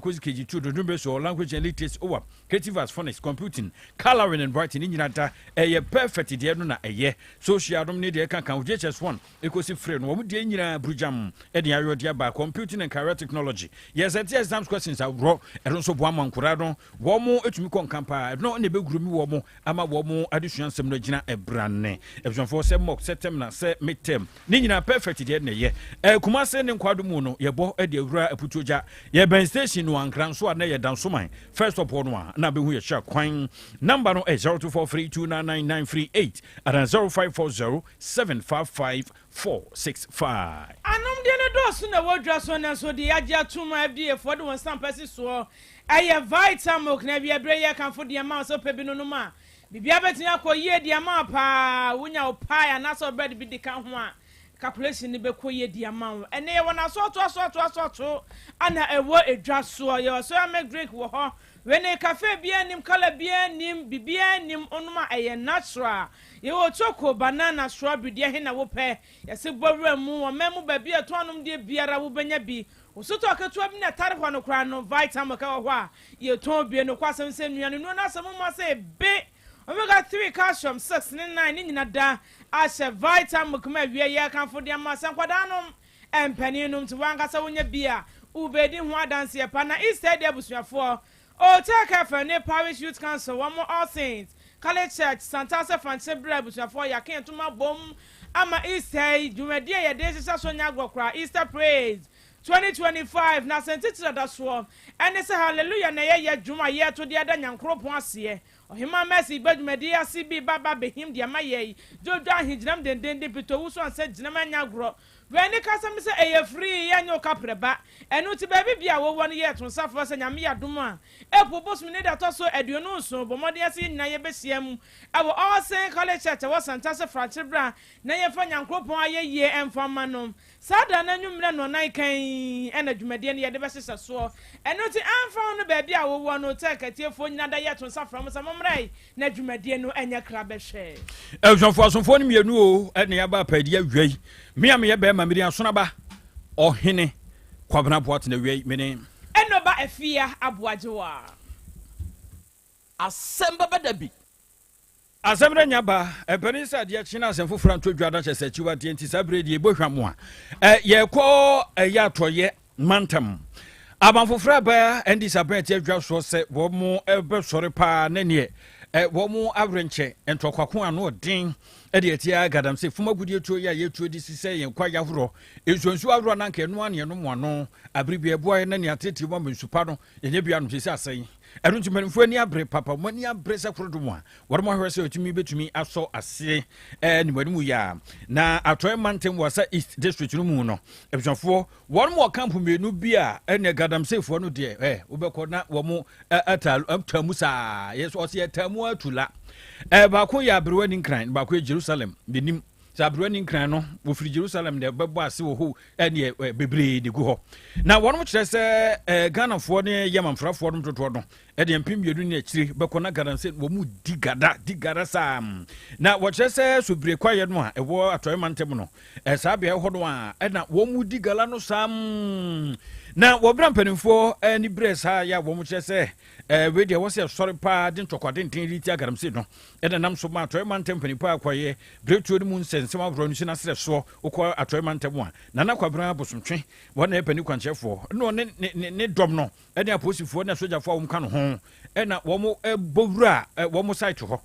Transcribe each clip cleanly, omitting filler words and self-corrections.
Kɔsi KG2 dodon bɛ so language and literacy, OWAP, creative arts, phonics, computing, colouring and writing ne nyinaa da ɛyɛ perfect deɛ no na ɛyɛ social nom ne deɛ ɛka kan JHS 1 ɛkɔsi frɛ no wɔn deɛ nyinaa burugyam ɛde ayɔ deɛ aba. Computing and career technology, yɛsɛ te exams questions aworɔ, ɛno nso boa ma nkoraa no wɔn mo etumi kɔ nkan paa. Ɛno na ɛbɛguro mi wɔn mo ama wɔn mo adesua nsɛm no agyina ɛbrane. Abusuafoɔ, sɛ mock, sɛ term na sɛ mid term ne nyinaa perfect deɛ na ɛyɛ. Kumase ne nkwado mu no yɛbɔ ɛde awura Aputuogya, yɛbɛn station no Ankra nso a na yɛ Dansoman first stop hɔ no a na bɛhu yɛhyɛ kwan. Number no ɛ 0243299938 ana 0540 755 465. Anomdeɛ no dɔɔso na ɛwɔ dwa so, no nso deɛ yɛagye atom a FDA foɔ de wɔn stamp asi soɔ ɛyɛ Vitamilk. Na awia berɛ yɛ kamfo deɛ ma wo sɛ wopɛ bi no nom a, biribia bɛtumi akɔ yie deɛ ma wo paa. Wonya wo pie anaasɛ wo bread bi di ka ho a, calculation no bɛkɔ yie di ama wo. Ɛnɛ yɛwɔ n'asɔɔto asɔɔto asɔɔto ana ɛwɔ edwa soɔ. Yɛwɔ soya milk drink wɔ hɔ. Wene cafe biara nim, colour biara nim, biribiara nim, onom a ɛyɛ natural. Yɛwɔ choco, banana, strawberry. Deɛ he na wopɛ? Yɛse bɔ wura mu ɔman mu baabi a ɛtɔn anom deɛ biara wobɛnya bi. Wosotɔ ketewa bi na ɛtare hɔ no koraa no, Vitamilk wɔ hɔ a yɛtɔn bie no kɔ. Asɛm sɛ nnuane nnuro no asɛm mu sɛ be omega 3, calcium 6 ne 9 ne nyina da ahyɛ Vitamilk mu. Awie yɛ kamfo deɛ ma sɛ nkwadaa nom, mpanin nom, nti wankasa wonya bi a wobɛdi ho adanseɛ pa. Na Easter de, abusuafoɔ, Otec FM ne Parish Youth Council wɔn All Saints College Church Santase Fankyɛ berɛ, abusuafoɔ, yɛaka ntoma bom ama Easter yi dwumadie a yɛde hyehyɛ so nyɛ agorɔ koraa, Easter Praise 2025. Na asɛntitiri da soɔ ɛne sɛ hallelujah na ɛyɛ dwom a yɛto de ada Nyankoropɔn aseɛ. Ɔhema Mercy ba dwumadie ase bi baba behim deɛ ma yɛ yi dwodwo ahengyinam dendenden pitowu so ansa gyinam anya agorɔ. Wɛni kasa mi sɛ ɛyɛ free, yɛnyɛ wo kaprɛ ba. Ɛno nti baabi bia wɔwɔ no, yɛ to nsafoɔ sɛ Nyame yɛ adom a, April bosom ne da tɔ so 27, bɔ mmɔden ase yɛn nyinaa yɛbɛhyia mu ɛwɔ All Saints College Church ɛwɔ Santase Frankyere bra na yɛmfa Nyankoropɔn ayɛ yie ɛmfa ma no. Saa da no anwummerɛ no ɔnan kan ɛna dwumadie no yɛde bɛhyehyɛ soɔ. Ɛno nti amfa ho no baabi a wowɔ no, tɛ katiefoɔ nyinaa da yɛto nsa frɛ mo sɛ mommrɛ na dwumadie no ɛnyɛ kra bɛhwɛ. Abusuafoɔ, asomfoɔ no mmienu o ɛne yɛaba apaadi awia yi. Me a meyɛ bɛrima mede asonaba ɔhene Kwabena Boatena awia yi mene Ɛnɔba Afia Aboagyewa. Asɛm bɛbɛ da bi. Asɛm no nya ba ɛpɛne sɛ adeɛ kye no, asɛm foforɔ anto dwa da kyɛ sɛ akyiwadeɛ. Nti saa berɛ deɛ ɛbɔ hwam a yɛkɔ ɛyɛ atɔyɛ mantam aban foforɔ aba ɛndi sɛ abɛn ɛte adwa soɔ sɛ wɔn mo bɛsɔre paa ne neɛ wɔn mo awerɛnkyɛ ntɔkwako ano ɔden ɛde ɛtia galamsey fom agudeɛ tuo yɛ a yɛtuo de sisɛ yɛn kwa yɛahorɔ nsuonsuo ahoroɔ na anka ɛno ane ɛnom ano abere bi ɛboa yɛ na nea tete mu ama nsu pa no yɛnyɛ bi anom sɛ asɛn. Ɛno nti mpanimfoɔ ani abere papa, wɔn ani abere sɛ korodom a wɔn ahwɛ sɛ ɛtumi bɛtumi asɔ ase ne wɔn anim yɛ a. Na Atɔe mantam Wasa East District no mu no, abusuafoɔ, wɔn wɔ camp mmienu bi a ɛne galamseyfoɔ no deɛ wobɛkɔ na wɔn ɛtaa mu saa yɛ so ɔsɛ yɛtaa mu atu la. Baako yɛ Aberewa ni Nkran, baako yɛ Jerusalem. N'anim sɛ Aberewa ni Nkran no wɔfiri Jerusalem na ɛbɛbɔ ase wɔ hɔ ɛneɛ bebree de gu hɔ. Na wɔn kyerɛ sɛ Ghanafoɔ ne Yamamfrafoɔ no dodoɔ no ɛdeɛ 2000 ne akyire bɛkɔ na galamsey wɔn mu di gada di gada saa. Na wɔkyerɛ sɛ Sobire kwaeɛ no a ɛwɔ Atɔeɛ mantam no, saa beaeɛ hɔ no a ɛna wɔn mu di gala no saa. Na wɔbrɛ mpanimfoɔ ani berɛ saa yɛ a wɔn kyerɛ sɛ wei deɛ wɔsɛ ɛsɔre paa de ntɔkwa denten de tia galamsey no. Ɛna nam so ma Atɔeɛ mantam mpanimfoɔ akɔyɛ berɛtuo no mu nsɛnsɛm ahoroɔ no si n'aserɛ soɔ. Wokɔ Atɔeɛ mantam a, Nana Kwabena Bosomtwe wɔn na ɛpɛ ne kwankyerɛfoɔ na ɔne ne dɔm no ɛne apolisifoɔ ne asogyafoɔ a wɔn ka no ho ɛna wɔn bɔ wura wɔn site hɔ.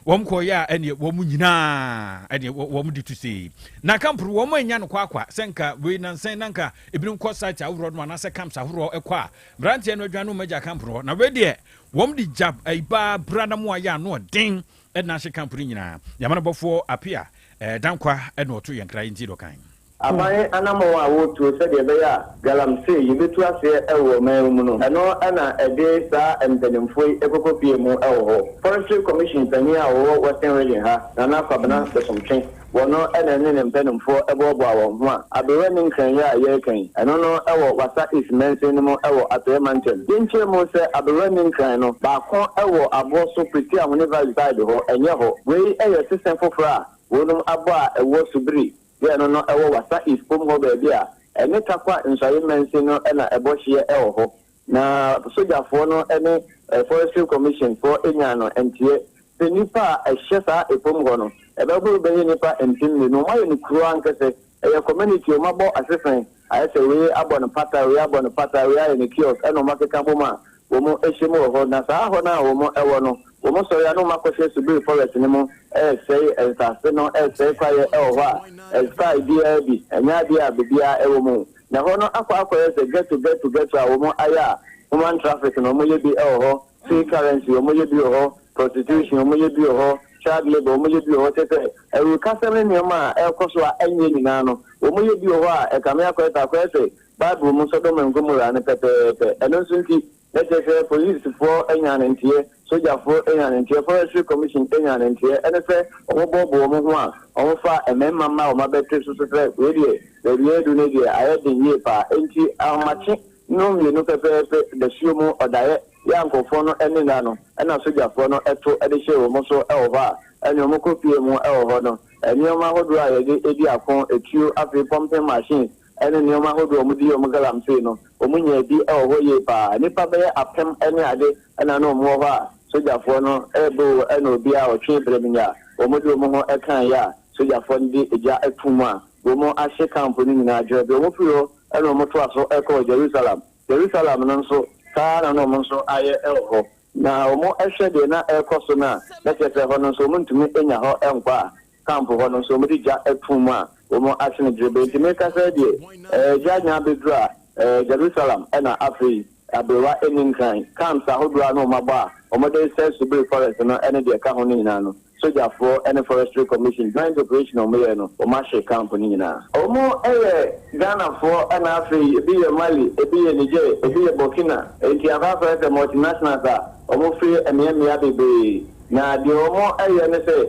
Wɔn kɔɔyɛ a ɛneɛ wɔn nyinaa ɛneɛ wɔn de tu sei na kamporo wɔn anya no kwakwa sɛ nka wei nansan na nka ebinom kɔ site ahoroɔ no anaasɛ camps ahoroɔ ɛkɔ a mmeranteɛ no adwa no wɔn agya kamporo hɔ. Na wei deɛ wɔn de gya ɛbaa bra na mo ayɛ ano ɔden ɛna ahyɛ camp no nyinaa. Yamana bɔfoɔ Apia Dankwa ɛna ɔto yɛn kra yi nti dɔkan. Aban anammɔn a wɔretuo sɛdeɛ ɛbɛyɛ a galamsey yɛbɛtu aseɛ wɔ ɔman mu no, ɛno na ɛde saa mpanimfoɔ yi kɔkɔpie mu wɔ hɔ. Forestry Commission panin a ɔwɔ Western Region ha, Nana Kwabena Bosomtwe, wɔno na ɛne ne mpanimfoɔ boaboa wɔn ho a aberewa ne Nkran yi a yɛreka yi, ɛno no wɔ Wassa East mansin no mu wɔ Atɔeɛ Mantam. Yɛnkyerɛ mu sɛ aberewa ne Nkran no, baako wɔ aboɔ so Preti Ahone Valley side hɔ, ɛnyɛ hɔ. Wei yɛ sesɛn foforɔ a wɔnom abɔ a ɛwɔ Subiri deɛ no ɛwɔ Wassa East pom hɔ baabi a ɛne Tarkwa Nsɔye mansin no na ɛbɔ hyeɛ wɔ hɔ. Na sogyafoɔ no ne Forestry Commission foɔ nyaa no nteɛ sɛ nnipa a ɛhyɛ saa ɛfam hɔ no, ɛbɛboro bɛyɛ nnipa 2000. Wɔayɛ no kuro ankɛsɛ. Ɛyɛ community, wɔabɔ asese, ayɛ sɛ wei abɔ no pata, wei abɔ no pata, wei ayɛ no kiosk, ɛna wɔakeka abom a wɔhyɛ mu wɔ hɔ. Na saa hɔ no a wɔwɔ no, wɔsɔre a na wɔakɔhyɛ Subiri Forest no mu resɛe nsase no, resɛe kwaeɛ wɔ hɔ a style biara bi, ɛnyɛ adeɛ a biribiara wɔ mu. Na hɔ no akɔ akɔyɛ sɛ ghetto ghetto ghetto a wɔayɛ a human traffic no wɔyɛ bi wɔ hɔ, fake currency wɔyɛ bi wɔ hɔ, prostitution wɔyɛ bi wɔ hɔ, child labour wɔyɛ bi wɔ hɔ, kyerɛ sɛ awurukasɛm ne nneɛma a ɛrekɔ so a ɛnyɛ nyinaa no wɔyɛ bi wɔ hɔ a ɛkame akɔyɛ sɛ akɔyɛ sɛ Bible mu Sodom and Gomorrah no pɛpɛɛpɛ. Ɛno nso nti na kyerɛ sɛ polisifoɔ anya ne nteɛ, sogyafoɔ anya ne nteɛ, Forestry Commission anya ne nteɛ, ɛne sɛ wɔbɔɔbɔ wɔn ho a wɔfa mmarima mma a wɔabɛte so so sɛ wei deɛ baabi a adu no deɛ ayɛ den yie paa. Enti ahomakye no mmienu pɛpɛɛpɛ dasuo mu ɔdaeɛ yɛ a nkurɔfoɔ no ani nna no ɛna sogyafoɔ no to de hyɛɛ wɔn so wɔ hɔ a ɛne wɔn kɔpuee mu wɔ hɔ no. Nneɛma ahodoɔ a yɛde di ako, etuo, afei pumping machines, ne nneɛma ahodoɔ a wɔde yɛ wɔn galamsey no, wɔnyaa bi wɔ hɔ yie pa ara. Nnipa bɛyɛ apem ne ade na na wɔwɔ hɔ a sogyafoɔ no rebɔ o na obiara a ɔtwe berɛmini a wɔde wɔn ho kaeɛ a sogyafoɔ no de gya to mu a wɔahye camp no nyinaa dwerɛbee. Wɔfiri hɔ na wɔtoa so kɔɔ Jerusalem. Jerusalem no nso, saa ara na na wɔn nso ayɛ wɔ hɔ. Na wɔhwɛ deɛ na ɛrekɔ so no a, na kyerɛ sɛ ɛhɔ no nso wɔntumi nnya hɔ nkɔ a camp hɔ no nso wɔde gya to mu a wɔasene dwerɛbee. Enti merekasa yi deɛ, gya nya abɛduru a, Jerusalem na afei aberewa nni nkran. Camps ahodoɔ a na wɔabɔ a wɔde resɛe Subiri forest no ne deɛ ɛka ho no nyinaa no, Sogyafoɔ ne Forestry Commission joint operation a wɔyɛɛ no, wɔahye camp no nyinaa. Wɔyɛ Ghanafoɔ na afei ebi yɛ Mali, ebi yɛ Niger, ebi yɛ Burkina. Enti akɔ akɔyɛ sɛ multinationals a wɔfiri mmeammea bebree. Na deɛ wɔyɛ ne sɛ,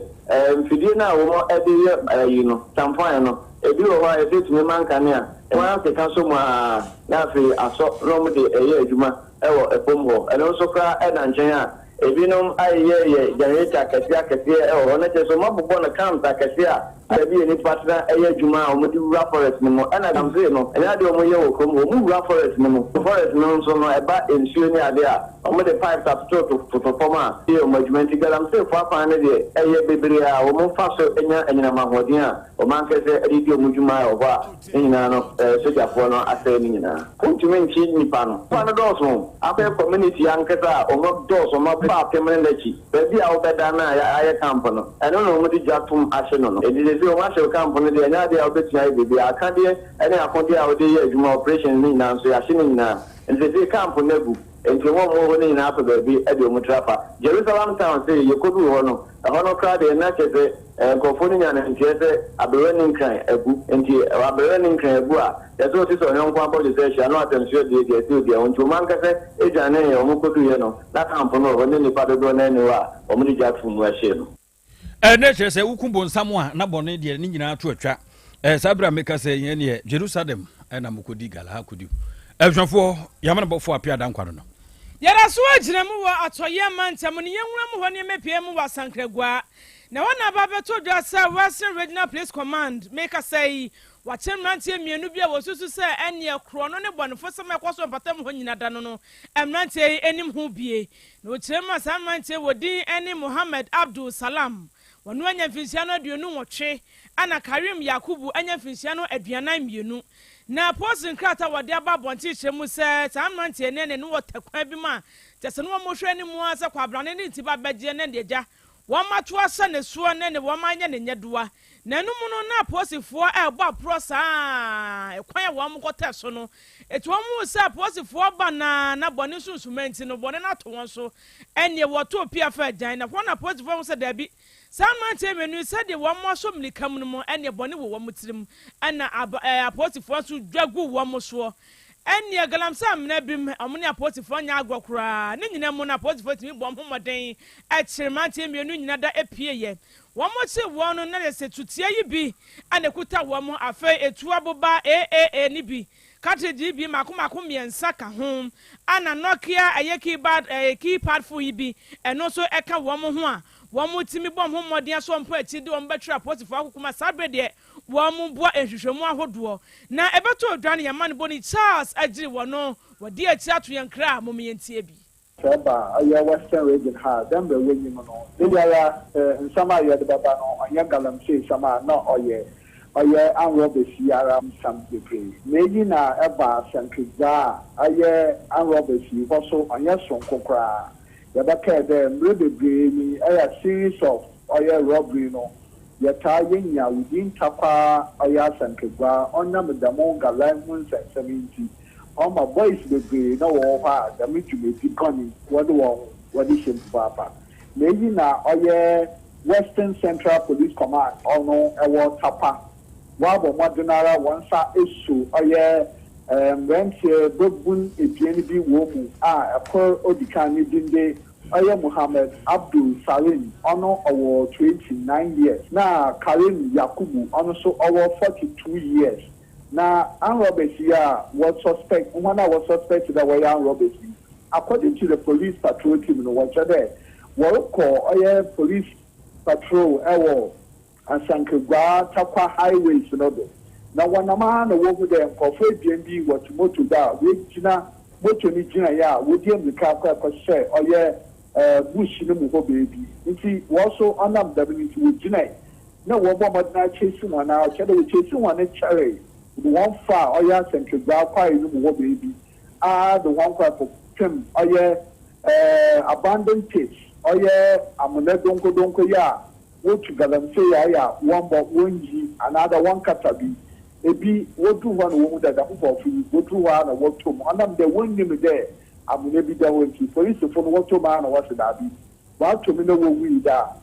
mfidie no a wɔde yɛ ayi no, tampan no, ebi wɔ hɔ a yɛsɛ tumi ma nkanea, wɔn ara keka sɔ mu ara na afei asɔ na wɔde yɛ adwuma wɔ fam hɔ. Ɛno nso koraa da nkyɛn a, ebinom ayeyɛyɛ generator akɛseɛ akɛseɛ wɔ hɔ, na kyerɛ sɛ wɔabobɔ no camps akɛseɛ a baabi a nnipa tena yɛ adwuma a wɔde wura forest no mu. Ɛna galamsey no, ɛnyɛ adeɛ a wɔyɛ wɔ kurom hɔ, wɔwura forest no mu. Forest no nso no, ɛba nsuo ne adeɛ a, wɔde pipes atotototo fam a yɛ wɔn adwuma. Nti galamseyfoɔ akwan no deɛ, ɛyɛ bebree a wɔfa so nya anyinam ahoɔden a wɔn ankasa de di wɔn dwuma wɔ hɔ a, ne nyinaa no, sogyafoɔ no asɛe ne nyinaa. Wontumi nkye nnipa no. Nnipa no dɔɔso. Afei community ankasa a wɔn dɔɔso, wɔn abɔ apem ne n'akyi. Baabi a wobɛda no a ayɛ camp no, ɛno na wɔde gya tom ahye no no. Enti seesei wɔahyew camp no deɛ, ɛnyɛ adeɛ a wobɛtumi ayɛ biribiara. Akadeɛ ne akodeɛ a wode yɛ adwuma, operations no nyinaa nso, yɛahye ne nyinaa. Enti seesei camp no agu. Enti wɔn a wɔwɔ hɔ no nyinaa apɛ baabi de wɔn tiri afa. Jerusalem town sei, yɛkɔduruu hɔ no, ɛhɔ no koraa deɛ na kyerɛ sɛ nkurɔfoɔ no nyaa no nteɛ sɛ aberewa nni nkran agu. Enti aberewa nni nkran agu a, kyerɛ sɛ ɔte sɛ ɔyɔnko abɔdwesɛ ahyia na wasɛm so adie deɛ ɛsɛ obiara ho. Enti wɔn ankasa dwaneeɛ, wɔkɔduruiɛ no, na camp no wɔ hɔ, na nnipa dodoɔ no ara nni hɔ a wɔde gya too mu hyee no. Ɛnɛ kyerɛ sɛ woku bonsam a na bɔne deɛ ne nyinaa to atwa. Ɛɛ saa berɛ a meka sɛ yɛn deɛ Jerusalem ɛna mokɔdi Galaha kɔdi. Abusuafoɔ yɛamana bɔfoɔ apia da nkwa no no. Yɛda so ara gyina mu wɔ Atɔeɛ mantam ne yɛn nwura mu hɔ nneɛma pii mu wɔ Asankragua. Na ɛhɔ na aba abɛtɔ dwa sɛ Western Regional Police Command, mekasa yi, wɔakyere mmeranteɛ mmienu bi a wɔsusu sɛ ɛnneɛ korɔno ne bɔnefosɛm a ɛkɔ so wɔ mpɔtam hɔ nyina da no no mmeranteɛ yi anim ho bie. Na wɔkyerɛ mu a saa mmeranteɛ yi wɔ din ne Mohammed Abdul Salam, wɔno anya mfinhyia no 28, ɛna Karim Yakubu anya mfinhyia no 42. Na apolisi nkrataa a wɔde aba abɔnten kyerɛ mu sɛ saa mmeranteɛ no ne no wɔ takwan bi mu a kyerɛ sɛ na wɔhwɛ anim ara sɛ kwabrane ne nti ba bɛgyeɛ ne deɛ agya wɔn ato ahyɛ ne soɔ ne ne wɔn anyɛ ne nyɛdoa. Na ɛno mu no na apolisifoɔ rebɔ aporɔ saa ara ɛkwan a wɔn kɔtɛ so no. Enti wɔn huu sɛ apolisifoɔ ba na na bɔne nsunsuma nti no bɔne no ato wɔn so. Ɛnneɛ wɔtoo pia faa agyan na hɔ na apolisifoɔ hu sɛ daabi, saa mmeranteɛ mmienu yi sɛdeɛ wɔn asɔ mmirika mu no mu ɛnneɛ bɔne wɔ wɔn tirim. Ɛna apolisifoɔ nso dwa guu wɔn soɔ. Ɛnneɛ galamsey amena bi mu, wɔn ne apolisifoɔ nyɛ agorɔ koraa. Ne nyinaa mu no apolisifoɔ tumi bɔɔ wɔn ho mmɔden kyere mmeranteɛ mmienu nyina da pieeɛ. Wɔkyee wɔn no na yɛsɛ tutia yi bi na ɛkuta wɔn, afei etuo aboba AAA no bi, cartridge yi bi mmaako mmaako mmiɛnsa ka ho, ɛna Nokia ɛyɛ keypad ɛyɛ keypad phone yi bi ɛno nso ɛka wɔn ho a wɔtumi bɔ wɔn ho mmɔden asɔ wɔn mpo akyi de wɔn bɛtwerɛ apolisifoɔ akoko ma saa berɛ deɛ wɔboa nhwehwɛmu ahodoɔ na ɛbɛtɔ odwa no yɛn amanebɔni Charles Agyiri wɔ no. Wɔde akyi ato yɛn kra a mom yɛntie bi. Sɛ ɛba a ɔyɛ Western Region ha a, dɛ mbrɛ wonyim no, dabiara sɛ nsɛm a yɛdze bɛba no ɔnnyɛ galamsey nsɛm a nna ɔyɛ ɔyɛ armed robbers yi ara nsɛm beberee. Na iyi na ɛba asɛnkedza a ɔyɛ armed robbers yi hɔ so ɔnnyɛ soronko koraa. Yɛbɛkae dɛ mber beberee nyi ɔyɛ a series of ɔyɛ robbery no yɛtaa yenya within Tarkwa ɔyɛ asɛnkegua ɔnam dɛm galan ho nsɛnsɛm yi ntsi. Ɔma boys bebree na wɔwɔ hɔ a dɛm dwumadzi bɔn yi wɔdze hɔnho wɔdze hyɛ mu papaapa. Na iyi na ɔyɛ Western Central Police Command ɔno wɔ Tarkwa. Wɔabɔ mbɔdzen ara hɔn nsa esuo ɔyɛ mberantsɛ babun ebien bi wɔ mu a kor odzi kan ne dzin de ɔyɛ Mohammed Abdul Salim ɔno ɔwɔ 29 years na Karim Yakubu ɔno so ɔwɔ 42 years. Na armed robbers yi a wɔ suspect, hɔn a wɔ suspect dɛ wɔyɛ armed robbers yi, according to the police patrol team no, wɔkyerɛ dɛ wɔrokɔ ɔyɛ police patrol wɔ Asankragua Tarkwa highways no do, na wɔnam ara na wohu dɛ nkorɔfo ebien bi wɔtse moto do a woegyina moto no gyinae a wodzi mbirika kɔ kɔhyɛ ɔyɛ bush no mu hɔ beebi. Ntsi hɔn so ɔnam dɛm no ntsi wogyinae na wɔbɔɔ mbɔdzen akyesi hɔn ara, ɔkyerɛ dɛ wokyesi hɔn kyɛree dze hɔn faa ɔyɛ Asɛnkeguaa kwae no mu hɔ beebi ara dze hɔn kɔe kɔpem ɔyɛ abandoned pits, ɔyɛ amona donkodonko yi a wotu galamsey a ɔyɛ a wɔmmbɔ, wonnyi anaadɛ wɔnnkata bi. Ebi wodur hɔ na wohu dɛ dɛm nkorɔfo yi wodur hɔ ara na wɔtɔ mu, ɔnam dɛ wonnyim dɛ amona bi da hɔ ntsi, polisifo no wɔtɔ mu ara na wɔse daabi, wɔatɔ mu na wowui dɛ a,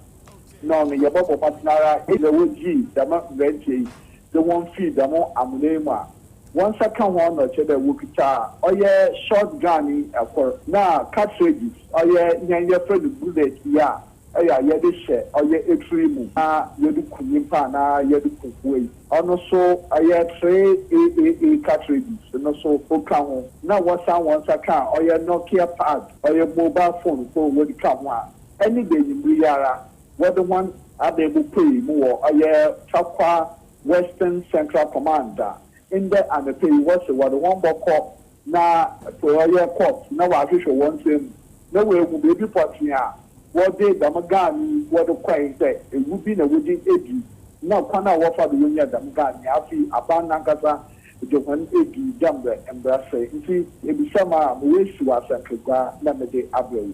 nna ɔno yɛbɔbɔ mbɔdzen ara dɛ wodzii dɛm mberantsɛ yi dze hɔn fii dɛm amona yi mu a, hɔn nsa kã hɔn na ɔkyerɛ dɛ wokitsa ɔyɛ short gun yi kor na cartridges, ɔyɛ hɛn yɛfrɛ no bullet yi a ɔyɛ a yɛdze hyɛ ɔyɛ etur yi mu na yɛdze ku nyimpa anaa yɛdze ku mbowa yi, ɔno so ɔyɛ three AAA cartridges no so oka ho, na wɔsan hɔn nsa kã ɔyɛ Nokia pad, ɔyɛ mobile phone kor wɔdze ka ho a, ɛne dɛ ewimbir yi ara wɔdze hɔn aba ebopue mu wɔ ɔyɛ Tarkwa Western Central Command a ndɛ anɔpa yi wɔse wɔdze hɔn bɔkɔ na ɔyɛ court na wɔahwehwɛ hɔn nsɛm mu na woehu beebi pɔtsee a wɔdze dɛm gun yi wɔdze kɔe sɛ ewu bi na wɔdze edi na kwan a wɔfa do wonya dɛm gun yi. Afei aban nankasa dze hɔn edi dɛ mbrɛ mbra sɛ. Ntsi ebisa me a, mowɔ esi wɔ asɛnkagua na medze abrɛ wo.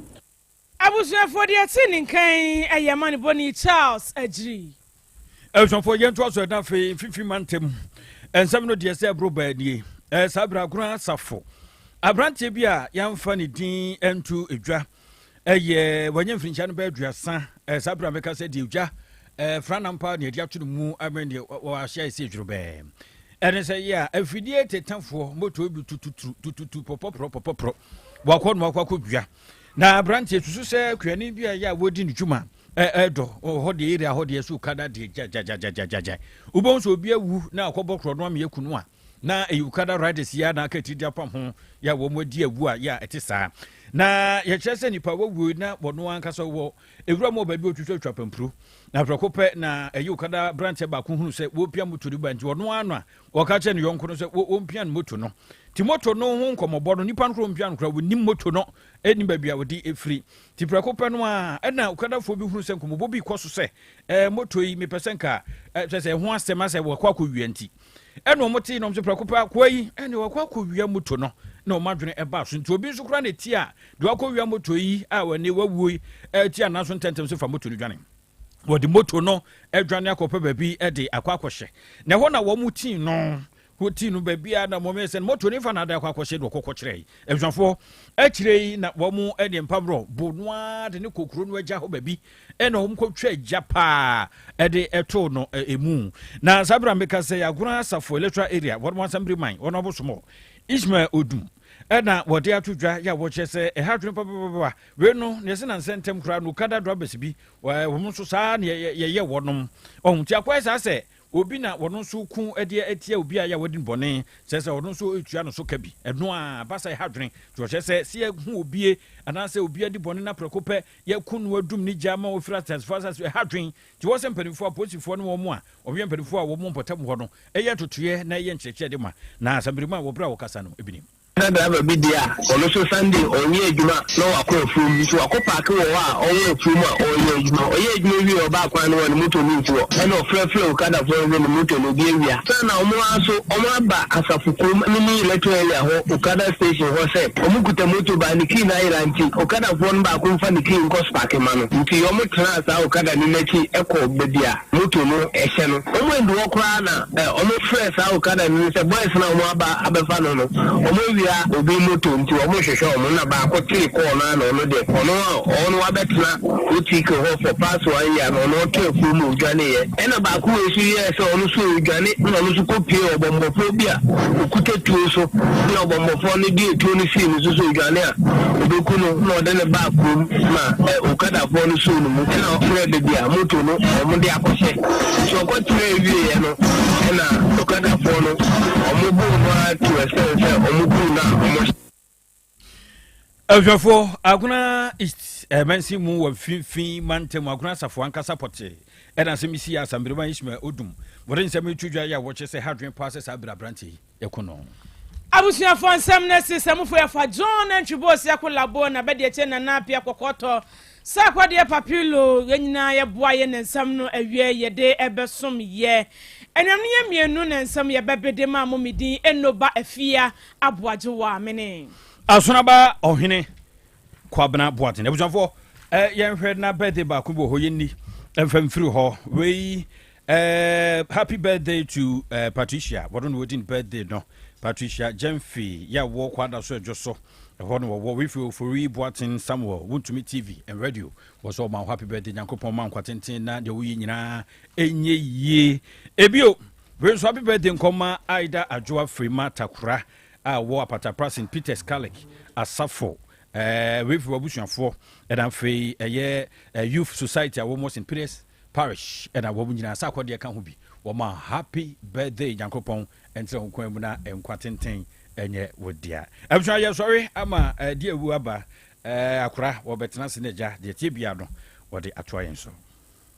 Abusuafoɔ deɛ ɛte ne nkan yi yɛ amanebɔni Charles Agyiri. Abusuafoɔ yɛntoa so ɛna afei mfimfini mantam nsɛm no deɛ sɛ ɛboro baa nie. Ɛɛ saa berɛ Agona Asafo aberanteɛ bi a yɛamfa ne din nto dwa ɛyɛ wanya mfirinhyia no bɛyɛ 30 ɛɛ saa berɛ a mɛka sɛ deɛ dwa ɛɛ franampa ne ɛde ato no mu amɛ deɛ wɔahyɛ ɛsɛ adwuro bɛɛ ɛne sɛ yɛ a afidie tetafoɔ moto bi tututu tututu pɔpɔporɔ pɔpɔporɔ wakɔ no wakɔ akɔ dua. Na aberanteɛ susu sɛ kuani bi a ɛyɛ a wɔdi ne dwuma ɛdɔ hɔ deɛ area hɔ deɛ so kada deɛ gyagyagyagyagya wobɛhu sɛ obi awu na akɔbɔ korɔ no ameɛ kunu a na ɛyɛ ukada riders yi a na aka tiri de apam ho yɛ a wɔn adi awu a yɛ a ɛte saa. Na yɛkyerɛ sɛ nipa wɔwuo na wɔn ankasa wɔ ewura mu wɔ baabi otwitwatwa pampuro na prɛko pɛ na ɛyɛ ukada aberanteɛ baako hunu sɛ wɔpia moto no ba nti ɔno ano a wɔka kyerɛ ne yɔnko no sɛ wɔmpia no moto no. Nti moto no ho nkɔmmɔbɔ no, nipa no kora ɔmpia no kora, wɔnim moto no, ɛnim baabi a wɔde ɛfiri. Nti prɛko pɛ no a, ɛna okadafoɔ bi hunu sɛ nkɔmmɔbɔ bi kɔ so sɛ, ɛɛ moto yi mepɛ sɛ nka kyerɛ sɛ ɛho asɛm asɛ wɔkɔ akɔwia nti. Ɛna wɔn tee na wɔn sɛ prɛko pɛ akoa yi ɛna wɔkɔ akɔwia moto no, na wɔn adwene ɛbaa so. Nti obi nso kora na ti a deɛ wakɔwia moto yi a wɔne wawuo yi ɛti anan so ntɛntɛm so fa moto no dwane. Wɔde moto no adwane akɔpɛ baabi de akɔ akɔhyɛ, na ɛhɔ na wɔn tii no wɔtii no baabi a na wɔn yɛ sɛ moto no fa na ade akɔ akɔhyɛ de ɔkɔkɔ kyerɛ abusuafoɔ akyire yi na wɔn de mpaborɔ bo no ara de ne kɔ kuro no agya hɔ baabi ɛna wɔn kɔtwa agya paa ɛde ɛtoo no emu. Na saa bere a meka sɛ Agona Asafo electoral area wɔn asɛmbere man wɔn abosomɔ Ismail Odum ɛna wɔde ato dwa yɛ a wɔkyerɛ sɛ ɛha adwene papapapa wei no na yɛsɛ na nsɛntɛm koraa no okada drivers bi Wɔn nso saa na yɛyɛ wɔnom. Ɔho nti akɔyɛ saa sɛ obi na wɔno nso ko de atia obi a yɛ a wadi no bɔne, kyerɛ sɛ ɔno nso retua no so ka bi. Ɛno a ba sa ɛha adwene. Nti ɔkyerɛ sɛ sɛ yɛhu obie anaasɛ obi adi bɔne na prɛko pɛ yɛko no adum ne gya ma ɔfiri ateasefoɔ asase so, ɛha adwene. Nti wɔ sɛ mpanimfoɔ, apolisifoɔ ne wɔn a wɔyɛ mpanimfoɔ a wɔwɔ mpɔtam hɔ no yɛ ntotoeɛ na ɛyɛ nkyerɛkyerɛ de ma. Na asɛmberima wɔ berɛ a wɔkasa no bi nim. Okada driver bi deɛ a, ɔno nso Sunday ɔnyɛ adwuma na wakɔ afuom nti wakɔ paake wɔ hɔ a ɔwɔ afuom a ɔreyɛ adwuma. Ɔyɛ adwuma wie a ɔbaa kwan no hɔ a ne moto no nsi hɔ ɛna ɔfrɛfrɛɛ Okadafoɔ no sɛ ne moto no obi awia. Ansa na wɔn ara nso wɔaba Asafo kurom ne ne Electoral area hɔ Okada station hɔ sɛ wɔkuta moto baa ne key no ayera nti Okadafoɔ no baako mfa ne key nkɔ sparke ma no nti wɔtenaa saa Okada no n'akyi kɔɔ baabi a moto no hyɛ no. Wɔandu hɔ koraa na wɔfrɛɛ saa Okada no sɛ boys no a wɔaba abɛfa no no wɔawia obi moto nti wɔrehwehwɛ wɔn na baako tee kɔɔ no ara na ɔno deɛ ɔno a ɔno wabɛtena OTK hɔ for past one year no ɔno ɔtɔ afuo mu ɔdwaneeɛ. Ɛna baako wei nso yɛɛ sɛ ɔno nso ɔredwane na ɔno nso kɔpuee ɔbɔmmɔfoɔ bi a ɔkuta tuo so na ɔbɔmmɔfoɔ no de tuo no sii ne so sɛ ɔdwane a ɔbɛku no na ɔde no baa kurom ma Okadafoɔ no soo no mu ɛna ɔkyerɛɛ baabi a moto no wɔde akɔhyɛ nti ɔkɔkyerɛɛ wieɛ no ɛna Okadafoɔ no wɔboo no ara to ɛsɛn sɛ wɔkuu no a wɔhyɛ Abusuafoɔ, Agona East mansin mu wɔ mfinfin mantam Agona asafo ankasa pɔtee ɛna asɛm yi sii Asambereman Ishmael Odum wɔde nsɛm yi to dwa yi a wɔkyerɛ sɛ ha adwene paa sɛ saa bere aberanteɛ yi yɛko no. Abusuafoɔ nsɛm no si sɛ mufo yɛfa John Antwi Bosia ko labo na bɛde akyire Nana Apia Kɔkɔɔtɔ sɛ akɔdeɛ Papilo yɛn nyinaa yɛboa yɛ ne nsɛm no awie yɛde ɛbɛsom yɛ anuanom yɛ mmienu ne nsɛm yɛbɛbede ma mo medin Enoba Afia Aboagyewa mene. Asonaba Ɔhene Kwabena Boateng. Abusuafoɔ, eh, yɛnhwɛ na birthday baako bi wɔ hɔ yɛnni mfa mfiri hɔ. Wei eh, happy birthday to eh, Patricia. Wɔno na wɔdi ne birthday no. Patricia Gyamfi yɛ wɔ Kwada so adwo so. Ɛhɔ no wɔwɔ wei firi Ofori Boateng Samuel Wontumi TV and Radio. Wɔ sɛ ɔma wo happy birthday. Nyankopɔn ma nkwa tenten na deɛ woyɛ nyinaa ɛnyɛ yie. Ebio, wei nso happy birthday nkɔma Aida Adwoa Frima Takora a ɔwɔ Apatapra St. Peter's Catholic Asafo, Rev. Abusuafoɔ, ɛna afei ɛyɛ Youth Society a wɔwɔ St. Peter's Parish, ɛna wɔn nyinaa sɛ akɔdeɛ ka ho bi. Wɔn a happy birthday, Nyankopɔn nkyerɛ wo kwan mu na nkwa tenten nyɛ wo dea. Abusua yɛsɔre ama ɛde awu aba, akora wɔbɛtena ase na agya deɛ ɛteɛ biara no wɔde atoa yɛn so.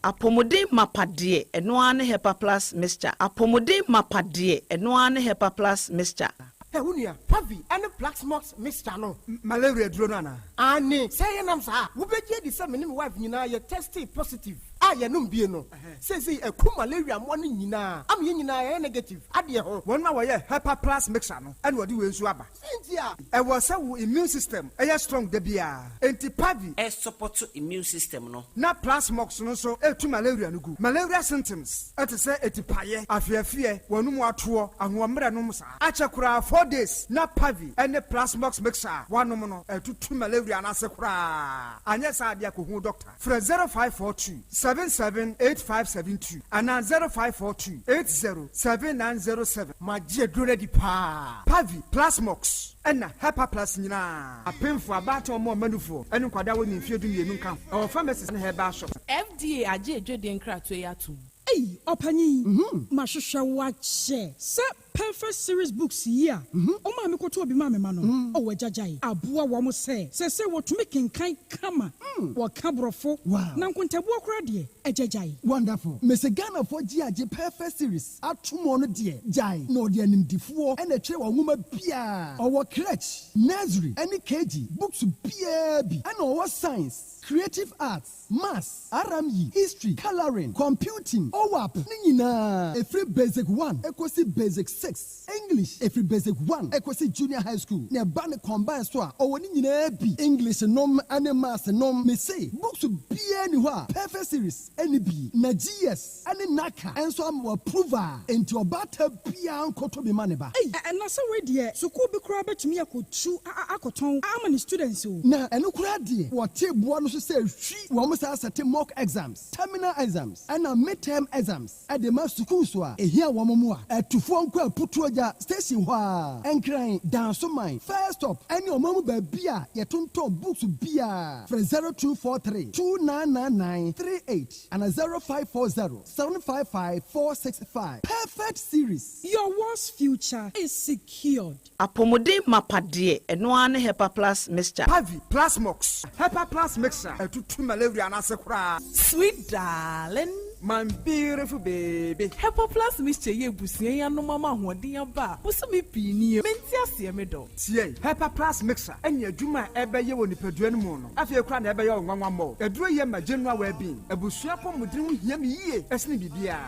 Apɔmuden mapa deɛ, ɛno ara ne Hepa Plus Mixture. Apɔmuden mapa deɛ, ɛno ara ne Hepa Plus Mixture. Hɛ wo nua, Pavi ne Plaxmox mixture no. Malaria duro no anaa? Aane, sɛ yɛnam saa a, wobɛgye adi sɛ me ne me wife nyinaa yɛ testee positive a yɛnom bie no. Seesei aku malaria mmoa no nyinaa ama yɛn nyinaa yɛayɛ negative adeɛ ho. Wɔn a wɔyɛ Hepa Plus mixture no na wɔde wei nso aba. Sɛ nti a. Ɛwɔ sɛ wo immune system yɛ strong da biara, enti Pavi. Ɛsupɔto immune system no. Na Plasmox no nso tu malaria no gu. Malaria symptoms te sɛ atipaeɛ, afeafeɛ, w'anum atoɔ, ahoɔmmerɛ nom saa. Akyɛ koraa 4 days na Pavi ne Plasmox mixture a woanom no atutu malaria no ase koraa. Anyɛ saa deɛ a kɔhu doctor. Frɛ 0542 778572 anaa 0542 807907. Magye aduro no adi paa. Pavi, Plasmox ɛna Hepa Plus nyinaa. Apemfoɔ, abaatan, ɔmo ɔmanufoɔ ne nkwadaa a wɔnni mfeɛ 12 nka ho. Ɛwɔ pharmacies ne herbal shops. FDA agye adwadie nkratoɔ yi atom. Ei, ɔpanyin, mahwehwɛ wo akyɛ sɛ Perfect Series Books yi a ɔmaa mekɔtɔɔ bi maa me ma no. Ɔwɔ agyagyae aboa wɔn sɛ seesei wɔtumi kenkan kama, wɔka Borɔfo, na nkontabuo koraa deɛ, agyagyae. Wonderful. Mese Ghanafoɔ gye agye Perfect Series ato mu ɔno deɛ gyae na ɔde animdifoɔ ɛna ɛtwerɛ wɔ nwoma biaa. Ɔwɔ crèche, nursery ɛne KG books biaa bi ɛna ɔwɔ science, creative arts, maths, RME, history, colouring, computing, OAP ne nyinaa ɛfiri basic 1 ɛkɔsi basic 6, English ɛfiri basic 1 ɛkɔsi junior high school na ɛba ne combine so a ɔwɔ ne nyinaa bi, English nom ne maths nom. Mese books biaa ni hɔ a Perfect Series ɛne bi na GS ɛne NaCCA ɛnso ama wɔ approve a enti ɔbaata biaa nkɔtɔ bi ma ne ba. Ei, ɛna sɛ wei deɛ sukuu bi koraa bɛtumi akɔtu akɔtɔn ama ne students o. Na ɛno koraa deɛ wɔte boa no so sɛ hwi wɔn saa sɛte mock exams, terminal exams ɛna midterm exams ɛde ma sukuu so a ehia wɔn mu a ɛtufoɔ nkɔ Aputuogya station hɔ a Nkran, Dansoman, First Stop ɛne ɔman mu baabi a yɛtontɔn books biara. Frɛ 0243 2999 38 ana 0540 755 465. Perfect Series. Your world's future is secured. Apɔmuden mapa deɛ, ɛno ara ne Hepa Plus Mixture. Pavi, Plasmox, Hepa Plus Mixture ɛtutu malaria no ase koraa. Sweet darling. My beautiful baby. Hepa Plus mixture yi abusua yi anom ama ahoɔden aba a bosome pii nie. Mente aseɛ me dɔ. Tie! Hepa Plus mixture ne adwuma a ɛbɛyɛ wɔ nipadua no mu no, afei koraa na ɛbɛyɛ wo nwanwa mmɔ. Aduro yi ma general well-being. Abusua apɔmuden ho hia me yie sene biribiara.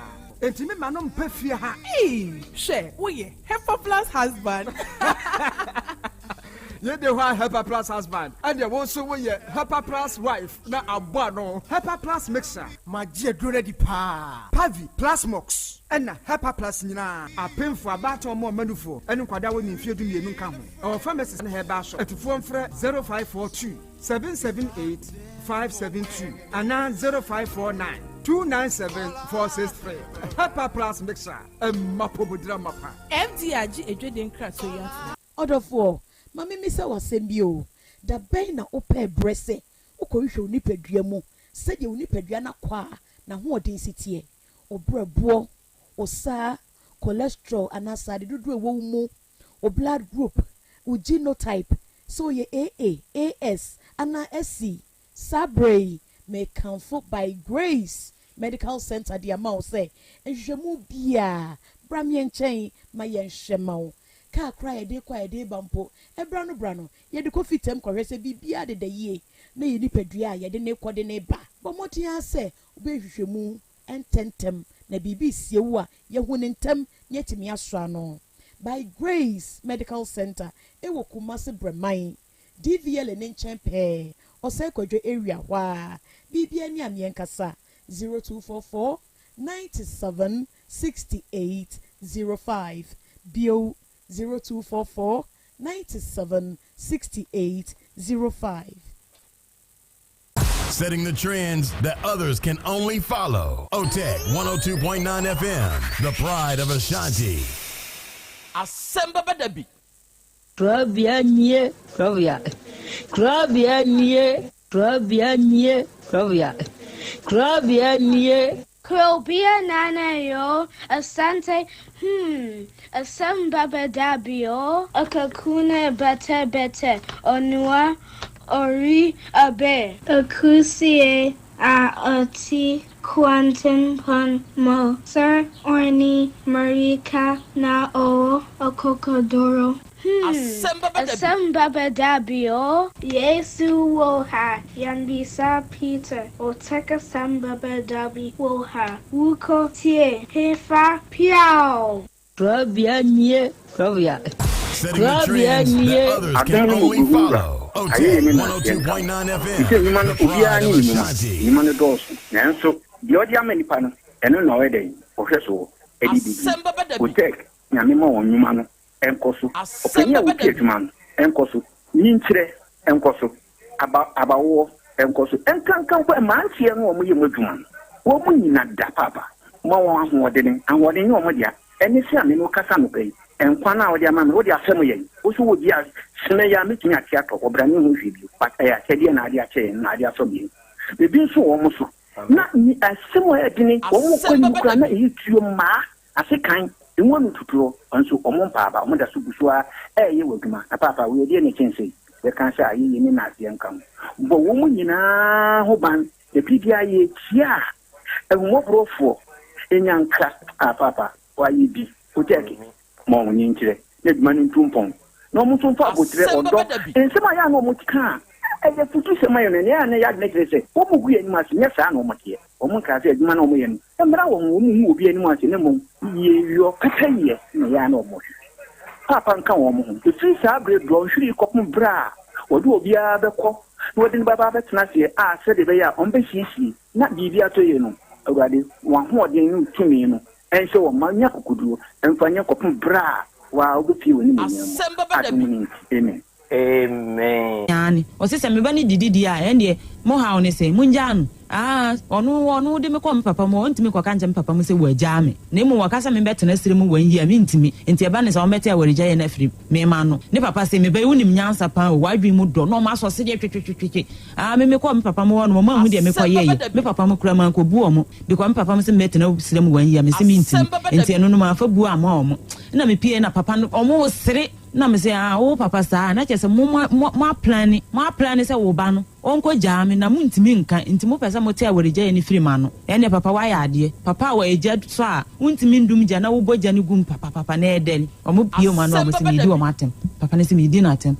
Enti me ma no mpa fie ha. Eii hwɛ woyɛ Hepa Plus husband. Yei de hɔ a Hepa Plus husband, ɛnneɛ wo nso woyɛ Hepa Plus wife na abɔ ano. Hepa Plus mixture. Magye aduro no adi paa. Pavi, Plasmox, ɛna Hepa Plus nyinaa. Apemfoɔ, abaatan ɔmo ɔma nufoɔ, ɛne nkwadaa a wɔnni mfeɛ 12 nka ho. Ɛwɔ pharmacies ne herbal shop. Atufoɔ mfrɛ 0542 778 572 anaa 0549 297 463. Hepa Plus mixture, ɛma apɔmuden amapa. FDA agye adwadie nkratoɔ yi atom. Ɔdɔfoɔ, ma memmisa wo asɛm bi o, da bɛn na wopɛɛ berɛ sɛ wokɔhwehwɛ wo nipadua mu sɛdeɛ wo nipadua no akwaa n'ahoɔden si teɛ, wo berɛboɔ, wo saa, cholesterol anaa sradeɛ dodoɔ a ɛwɔ wo mu, wo blood group, wo genotype, sɛ woyɛ AA, AS anaa SC? Saa berɛ yi, mekamfo By Grace Medical Center de ama wo sɛ nhwehwɛmu biara, bra me nkyɛn ma yɛnhwɛ ma wo. Kaa koraa a yɛde rekɔ a yɛde reba mpo, ɛberɛ ano berɛ ano, yɛde kɔ fitam kɔhwɛ sɛ biribiara deda yie na yɛn nipadua a yɛde no rekɔ de no reba. Bɔ mmɔden ara sɛ wobɛyɛ nhwehwɛmu ntɛmntɛm na biribi resie wo a, yɛahu no ntɛm na yɛatumi asɔ ano. By Grace Medical Center wɔ Kumasi Brɛman, DVLA no nkyɛn pɛɛ, Ɔsɛe Kwadwo area hɔ ara. Biribiara ni a meɛnkasa, 0244 97 68 05, bio, 0244 97 68 05. Setting the trends that others can only follow. OTEC 102.9 FM, the pride of Ashanti. Asɛm bɛba da bi. Korabea nie, korabea. Korabea nie, korabea nie, korabea. Korabea nie. Krobea nana yo, Asante hmm, asɛm bɛba da bi o. Akakuna bɛtɛ bɛtɛ, onua ɔri abɛ. Akusie a ɔte kwantempɔn mu. Sɛ ɔne mmirika na ɔwɔ akokoduro. Hmm, Asɛm bɛba da bi. asɛm bɛba da bi o. Yesu wɔ ha, yɛnbisa Peter, ɔtɛk asɛm bɛba da bi wɔ ha. Wokɔ tie, hefa piaw. Korabea nie, korabea. Setting the Korabea trends nie. that others Adan can no only mmɔborɔhunu wura, follow. ayɛyɛ OTEC ne nnanteɛ nka ho. 102.9 Te sɛ FM, nnwuma no, the obiara pride ne of ne nnwuma. Ashanti. Nnwuma no dɔɔso, nanso deɛ ɔde ama nnipa no, ɛno na ɔyɛ dɛn? Ɔhwɛ soɔ de didi. Asɛm bɛba da bi. Otec, Nyame ma wɔn nnwuma no nkɔ so. Asɛm Ɔpanin a bɛba wotua da bi. adwuma no nkɔ so. Nyinkyerɛ nkɔ so. Aba, abawoɔ nkɔ so. Nkanka mpo mmeranteɛ no a wɔyɛ mu adwuma no, wɔn nyina da paapa. Ma wɔn ahoɔdene. Ahoɔden nyɛ wɔn dea. Ɛne sɛ a me ne wo kasa anɔpa yi, nkwa no a wode ama me, wode afɛm yɛn. Wo nso wɔ bi a, sene yɛ a mɛtumi ate atɔ hɔ, bra menhu hwee bio. But ɛyɛ akyɛdeɛ na ade akyɛ yɛn, na ade afɛm yɛn. Ebi nso wɔ wɔn so. Na ni asɛm a ɛyɛ dene, wɔn kɔ Asɛm anim bɛba da koraa na bi. ɛyɛ tuo mmaa, asekan, emu ano tutuɔ, nso wɔn mpa aba, wɔn da so gu so ara ɛreyɛ wɔ adwuma. Na paapa, wei ɛdeɛn na ɛkyɛn sei? Yɛka sɛ ayeyie ne nnaseɛ nka ho. Bɔ wɔn nyinaa ho ban, na biribiara yɛretia a, ahummɔborɔfoɔ nya nkra. Ah, paapa, wɔayɛ bi. Wotɛɛke, ma wɔn nkyerɛ, na adwuma no ntu mpɔn, na wɔn nso mfa aboterɛ, Asɛm ɔdɔ, bɛba da bi. nsɛm a ɛyɛ a na wɔka a ɛyɛ afutusɛm ma yɛn no, ɛnna ɛyɛ a na ɛyɛ adwene kyerɛ sɛ wɔgu yɛn anim ase. Nyɛ saa na wɔteɛ. Wɔnkaa sɛ adwuma no a wɔyɛ no mmra wɔn ho, wɔnhu obi anim ase, na mmom yieyɔ, pɛpɛyɛ na ɛyɛ a na wɔhwehwɛ. Paapa nka wɔn ho. Ɛfiri saa berɛ dɔnhwere yi kɔpem berɛ a wɔde obiara bɛkɔ na wɔde no bɛba abɛtena aseɛ a sɛdeɛ ɛbɛyɛ a wɔbɛsiesie na biribi atɔ yie no, Awurade, w'ahoɔden ne wo tumi no nhyɛ wɔn ma nya akokoduo mfa nyɛ kɔpem berɛ a wo ara wobɛpue w'animuonyam mu. Asɛm bɛba da Adom bi. no nti, amen. Amen. Aane, ɔse sɛ me ba no didi deɛ a, ɛndeɛ mo haw ne sɛn? Mongyaa no. Aa, ɔno, ɔno de me kɔ me papa mu a, ɔntumi nkɔka nkyerɛ me papa mu sɛ wagyaa me. Na mmom ɔka sɛ membɛtena serɛ mu one year a, mentumi. Nti ɛba no saa, wɔbɛte awaregyaeɛ no afiri me ma no. Ne papa se, me ba yi, wonim nyansa paa o, w'adwene mu dɔ, na ɔma asɔ sedeɛ twetwetwetwe. Aa, me mekɔɔ me papa mu hɔ nom, ɔmo anhu deɛ Asɛm bɛba mekɔyɛeɛ. da Me bi. papa mu koraa mankɔbu ɔmo, because me papa mu se mɛtena serɛ mu one year a, mese Asɛm mentumi. bɛba da Nti bi. ɛno no, mamfa buo amma ɔmo. Ɛna mepieeɛ na papa no, ɔmo resere. Na me se, ah, wo papa saa a, na kyerɛ sɛ mo, mo, mo, mo aplane, mo aplane sɛ wo ba no, ɔnkɔ gyaa me, na montumi nka, nti mopɛ sɛ mote awaregyaeɛ no firi m'ano. Ɛnneɛ papa woayɛ adeɛ. Papa a wɔ egya sɔ a, wontumi ndum gya na wobɔ gya no gu mu papapapa na ɛdɛre. Wɔbue wɔn ano a, wɔse meredi wɔn atɛm. Papa no se meredi no atɛm.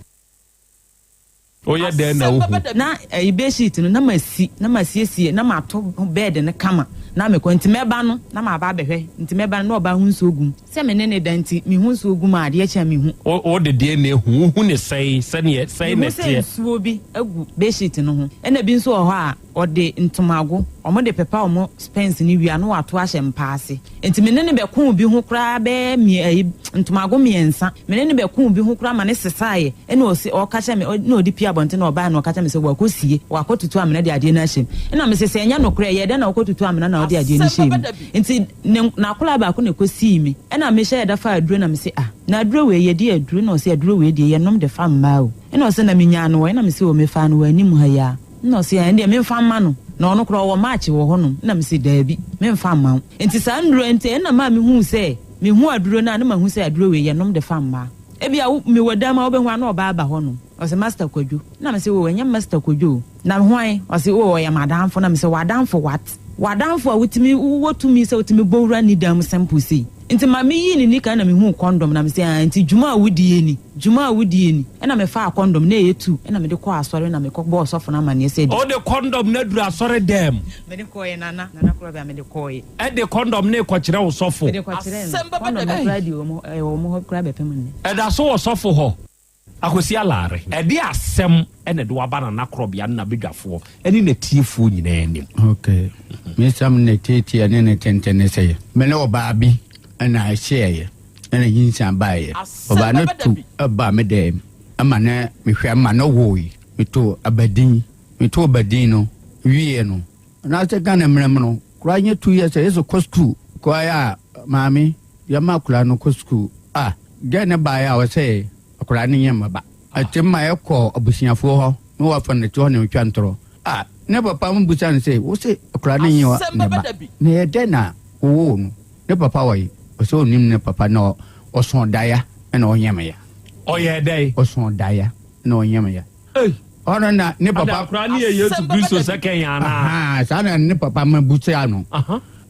Woyɛ dɛn na wohu? Na ɛyi bedsheet no na masi na masiesie na mato bed no kama na mekɔ nti mɛba no na maba abɛhwɛ nti mɛba no na ɔbaa ho nsuo gu mu sɛ me ne no da nti mehu nsuo gu mu a adeɛ kye a mehu. Wo wode deɛn na ehu? Wohu no sɛn? Sɛdeɛ sɛn na Mehu sɛ ɛteɛ? nsuo bi agu bedsheet no ho ɛna bi nso wɔ hɔ a ɔde ntomago wɔde pepa wɔn spɛns no wie a na wato ahyɛ mpa ase. Nti me ne no bɛkoo bi ho koraa bɛyɛ mmiɛ ayi ntomago mmiɛnsa. Me ne no bɛkoo bi ho koraa ma no sesaeɛ. Ɛna ɔse ɔka kyerɛ me na ɔde pue abɔnten na ɔbaeɛ na ɔka kyerɛ me sɛ wakɔsie, wakɔtutu amena de adeɛ no ahyɛ mu. Ɛna mese sɛ ɛnyɛ nokorɛ ɛyɛɛ dɛn na wokɔtutu amena na wode adeɛ no hyɛɛ mu? Nti ne n'akwadaa baako na ɛkɔsii me. Ɛna mehyɛɛ da faa aduro na mese ah na aduro wei yɛde aduro? Ɛna ɔse aduro wei deɛ yɛnom de fa mmaa o. Ɛna ɔse na menyaa no wɔ he? Ɛna mese o mefaa no wɔ anim ha yi ara. Nna ɔse, Ɛndeɛ memfa mma no, na ɔno koraa ɔwɔ match wɔ hɔnom. Nna mese, Daabi, memfa mma wo. Ntsi saa nnuro yi ntsi nna maa mehuu sɛ, mehu aduro no a na mahu sɛ aduro wei yɛnom de fa mmaa. Ebia wo, mewɔ dan mu a wobɛhu a na ɔbaa aba hɔnom. Ɔse, Master Kwadwo. Nna mese, Oh, ɛnyɛ Master Kwadwo o. Na hwan? Ɔse, Oh, ɔyɛ m'adamfo. Nna mese, W'adamfo what? W'adamfo a wotumi, wowɔ tumi sɛ wotumi bɔ wura ne dan mu simple sei? Nti ma meyii ne nika na mehuu kɔndɔm na mese, Ah, nti dwuma a wodie ni? Dwuma a wodie ni. Ɛna mefaa kɔndɔm, na ɛyɛ tu, ɛna mede kɔɔ asɔre na mekɔ bɔɔ sɔfo no amaneɛ sɛ. Wode kɔndɔm no aduru asɔre dɛm? Mede kɔɔeɛ Nana, Nana Korɔbea, mede kɔɔeɛ. Ɛde kɔndɔm no rekɔkyerɛ wo sɔfo? Mede kɔkyerɛɛ no. Kɔndɔm no koraa deɛ ɛwɔ wɔn hɔ koraa bɛpem nnɛ. Ɛda so wɔ sɔfo hɔ? Akwasi Alare, ɛde asɛm na ɛde wo aba Nana Korɔbea ne n'abadwafoɔ ne n'atiefoɔ nyinaa anim. Ok, me nsɛm ne tiatia ne ne tenten ne sɛ, me ne ɔbaa bi na ɛhyeɛeɛ na nyinsɛn baeɛ. Ɔbaa no tu baa me dɛm ma ne mehwɛ ma no woe. Metoo abadin, metoo abadin no wieɛ no, anaasɛ Ghana mmerɛ mu no, koraa nyɛ 2 years a yɛsɛ kɔ sukuu. Kɔeɛ a maame yɛma akwadaa no kɔ sukuu. Ah, gɛɛ no baeɛ a ɔsɛ akwadaa no nyɛ mmaba. Ɛte ma yɛkɔ abusuafoɔ hɔ na wafa no te hɔ na ɔtwa ntorɔ. Ah, ne papa mo bisa no sɛ, wo se akwadaa no nyɛ ne ba, na ɛyɛ dɛn na wowoo no? Ne papa wɔ he? Ɔsɛ ɔnim ne papa na ɔsõ daeɛ na ɔnyɛ me ya. Ɔyɛɛ dɛn? Ɔsõ daeɛ na ɔnyɛ me ya. Ei! Ɔno na ne papa. Ada akwadaa no yɛ Yesu Kristo sɛ kɛn anaa? Ahaa, saa na ne papa ma bisa no.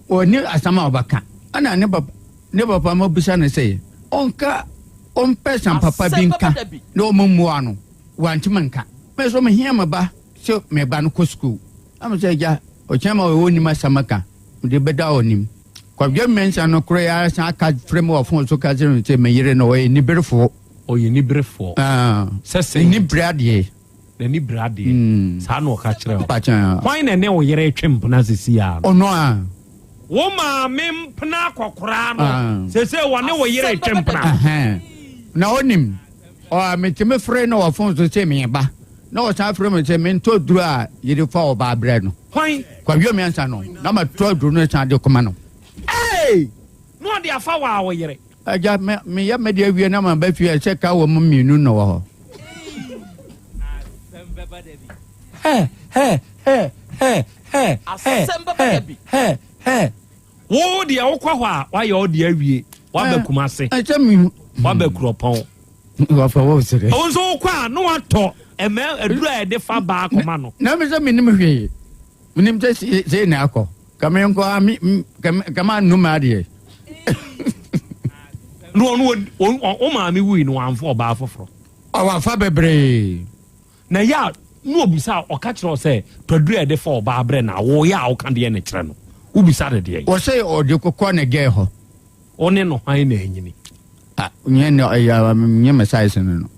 Ɔnni asɛm a ɔbɛka. Ɛna ne papa ne papa ma bisa no sɛ ɔnka ɔmpɛ sɛm papa bi nka na ɔmmmua no. Wantumi anka. Me nso mehia me ba sɛ me ba no kɔ sukuu. Na me sɛ agya, ɔkyena ma ɔnim asɛm aka, mede bɛda ɔnim. Kwadwo Mensah no koro yi ara san ka frɛ me wɔ fon so ka kyerɛ me sɛ me yere no ɔyɛ niberefoɔ. Ɔyɛ niberefoɔ. Sɛ sɛn N'ani bere adeɛ. N'ani bere adeɛ. Saa na ɔka kyerɛ wo. Hwan na ɛne wo yere retwe mpena sisi ara no? Ɔno a. Wo maame mpena akɔkoraa no, seesei ɔne wo yere retwe mpena. Na ɔnim. Ɔ, metumi frɛ no wɔ fon so sɛ mereba, na ɔsan frɛ me sɛ mentɔ aduro a yɛde fa ɔbaa brɛ no. Hwan? Kwadwo Mensah no, na matɔ aduro no san de kɔma no. Ei! Na ɔde afa wo a wo yere? Agya, me, meyɛ me deɛ wie na maba fie a, sɛ ka wɔ mu mmienu na wɔ hɔ. Hɛ, hɛ, hɛ, hɛ, hɛ, hɛ, hɛ, hɛ, hɛ. Wo deɛ wokɔ hɔ a woayɛ wo deɛ awie woaba Kumase woaba Kuropɔn Wafa wo sere. Wo nso wokɔ a na watɔ ɛmɛ aduru a yɛde fa baa kɔma no. Na me sɛ menim hwee menim sɛ sei na akɔ ka me nkɔ a me ka ma num adeɛ. Na ɔno wo maame wui no wamfa ɔbaa foforɔ. Ɔwafa bebree. Na ɛyɛ a na obisa a, ɔka kyerɛ wo sɛ, Tɔ aduru a yɛde fa ɔbaa brɛ no a, woyɛ a woka deɛn na kyerɛ no? Wobisa no deɛn? Ɔse ɔde kɔkɔ ne gɛɛ hɔ. Wo ne no hwan na anyini? Ah, nyɛ ne ɛyɛ nyɛ me size no no.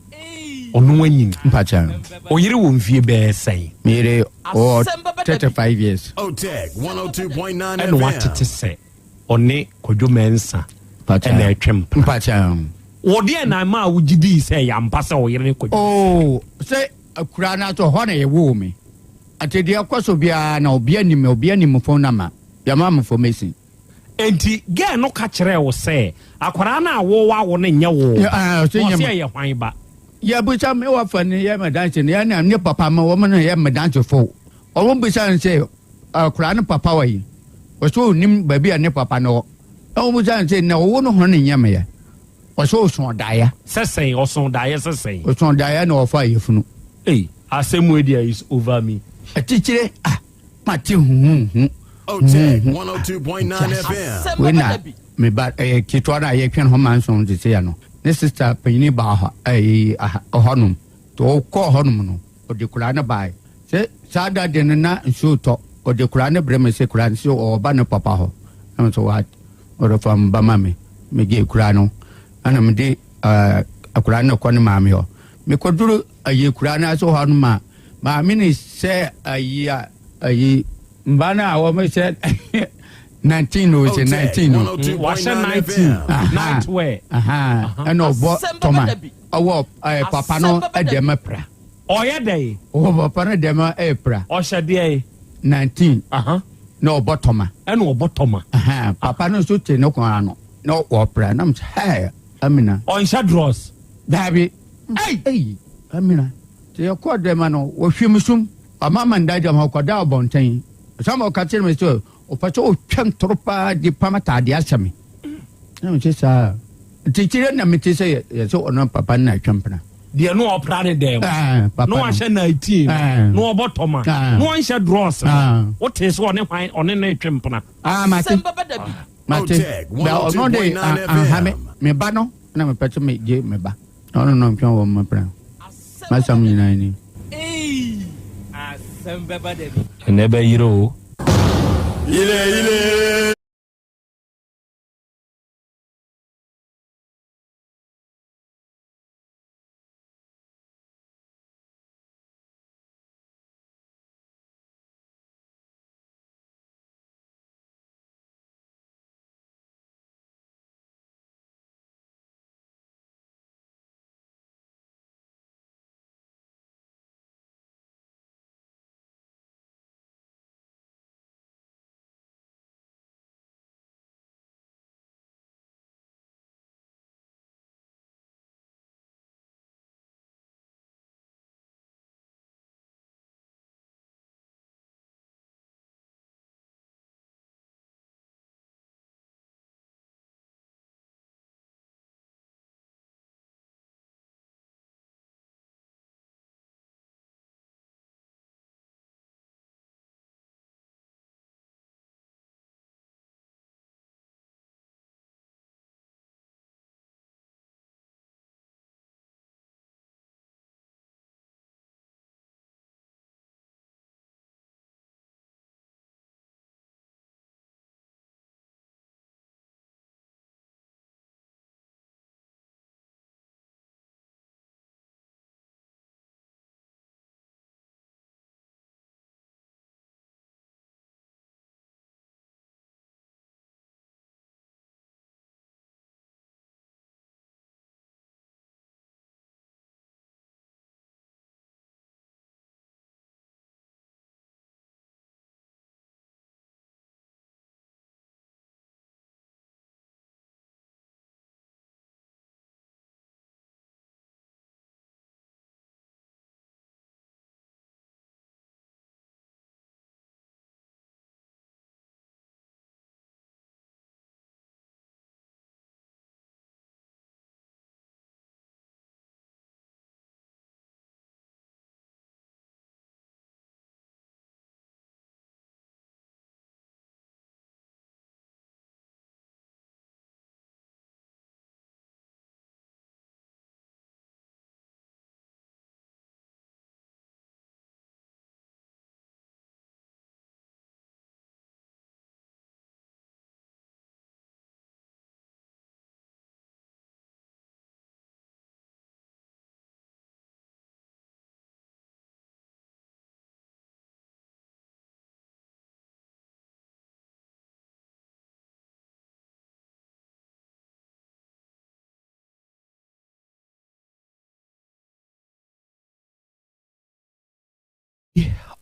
Ɔno anyini. Mpakyɛ. Wo yere wɔ mfie bɛyɛ sɛn? Me yere ɔwɔ 35 years. Otec 102.9 Ɛna watete sɛ ɔne Kwadwo Mensah ɛna ɛtwe mpena. Mpakyɛ. Wo deɛn na ɛmaa wo gye dii sɛ ɛyɛ ampa sɛ wo yere ne Kwadwo Mensah? Oh, sɛ akuraa no aso hɔ na yɛwoo me. Ate deɛ ɛkɔ so biara na obia nim me, obia nim me phone number. Yɛma me information. Enti girl no ka kyerɛɛ wo sɛ akwadaa no a wo wawo no nyɛ wo ba? Ah, ɔse Na nyɛ ɔse me. ɛyɛ hwan ba? Yɛbisa me wɔfa no yɛ me danse no, yɛne ne papa ma wɔn no yɛ me dansefo. Wɔn bisa no sɛ akwadaa no papa wɔ yi? Ɔse ɔnim baabi a ne papa no wɔ. Na wɔn bisa no sɛ na ɔwo no ho no nyɛ me ya? Ɔsɛ ɔsõ daeɛ. Sɛ sɛn? Ɔsõ daeɛ sɛ sɛn? Ɔsõ daeɛ na ɔfa yafunu. Ei, asɛm wei deɛ is over me. Atikyire ah, mate huhuhu, huhuhu ah, nte ase. Wei na me ba ɛyɛ ketewa no a yɛtwɛn ho manson sese ya no, ne sista panyini baa hɔ ɛyi hɔ nom. Nti ɔkɔɔ hɔ nom no, ɔde koraa no baeɛ. Sɛ saa da de no na nsuo tɔ, ɔde koraa no brɛ me sɛ koraa no sɛ ɔɔba ne papa hɔ. Na me sɛ what? Ɔde fa me ba ma me. Megye koraa no, ɛna mede ɛɛ akwadaa no kɔ ne maame hɔ. Mekɔduru ayi koraa no ase hɔ no ma maame no sɛ ayi a ayi mba no a wɔn hyɛ 19 o sɛ 19 o. Wahyɛ 19 night wear. Ɛna ɔbɔ tɔma ɔwɔ ɛɛ papa no dɛm pra. Ɔyɛ dɛ. Ɔwɔ papa no dɛm ɛyɛ pra. Ɔhyɛ deɛ. 19 na ɔbɔ tɔma. Ɛna ɔbɔ tɔma. Papa no nso te ne kɔn ano na ɔpra na mo sɛ hɛɛ Amina. Ɔnhyɛ drɔs. Daabi. Ei Amina. Te yɛkɔɔ dɛm ano wɔhwim sum ɔma ma nda gyam ɔkɔda ɔbɔnten. Ɔsan ɔka kyerɛ me sɛ ɔpɛ sɛ ɔtwa ntoro paa de pam ataadeɛ ahyɛ me. Na me sɛ saa. Nti kyerɛ na mete sɛ yɛ sɛ ɔno papa no na atwa mpena. Deɛ no ɔpra ne dɛm. Na wahyɛ 19 na ɔbɔ tɔma na ɔnhyɛ drɔs no. Wote sɛ ɔne hwan ɔne no retwe mpena. Ah mate. Mate. Da ɔno de anha me me ba no na mepɛ sɛ megye me ba. Na ɔno na ɔntwe wɔ mpena. Masɛm nyinaa ni. Eii asɛm bɛba da bi. Ɛnɛ bɛyere o. Yile yile.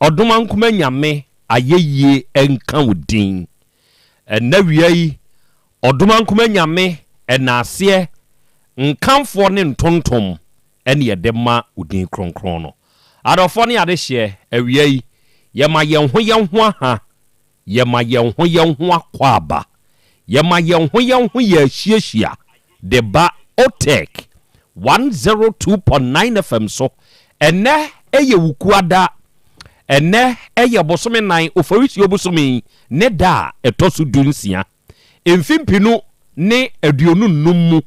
Ɔdomankoma Nyame ayɛyie nka wo din. Ɛnnɛ wia yi, Ɔdomankoma Nyame ɛnaaseɛ, nkamfoɔ ne ntontom ɛne yɛde ma wo din kronkron no. Adɔfoɔ ne adehyeɛ, awia yi, yɛma yɛn ho yɛn ho aha, yɛma yɛn ho yɛn ho akwaaba, yɛma yɛn ho yɛn ho yɛ ahyiahyia de ba. Otec 102.9 FM so. Ɛnnɛ yɛ Wukuada. Ɛnnɛ yɛ bosome nan, Oforisuo bosome yi ne da a ɛtɔ so dunsia. Mfe mpenu ne 25 mu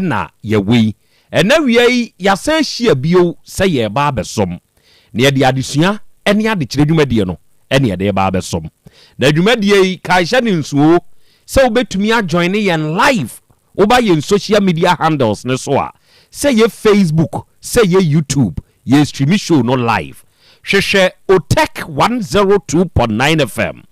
na yɛwɔ yi. Ɛnnɛ awia yi, yɛasan ahyia bio sɛ yɛreba abɛsom. Na yɛde adesua ne adekyerɛ dwumadie no na yɛde reba abɛsom. Na dwumadie yi, kae hyɛ no nsuo sɛ wobɛtumi ajoine yɛn live woba yɛn social media handles no so a, sɛ ɛyɛ Facebook, sɛ ɛyɛ YouTube, yɛ streami show no live. Hwehwɛ Otec 102.9 FM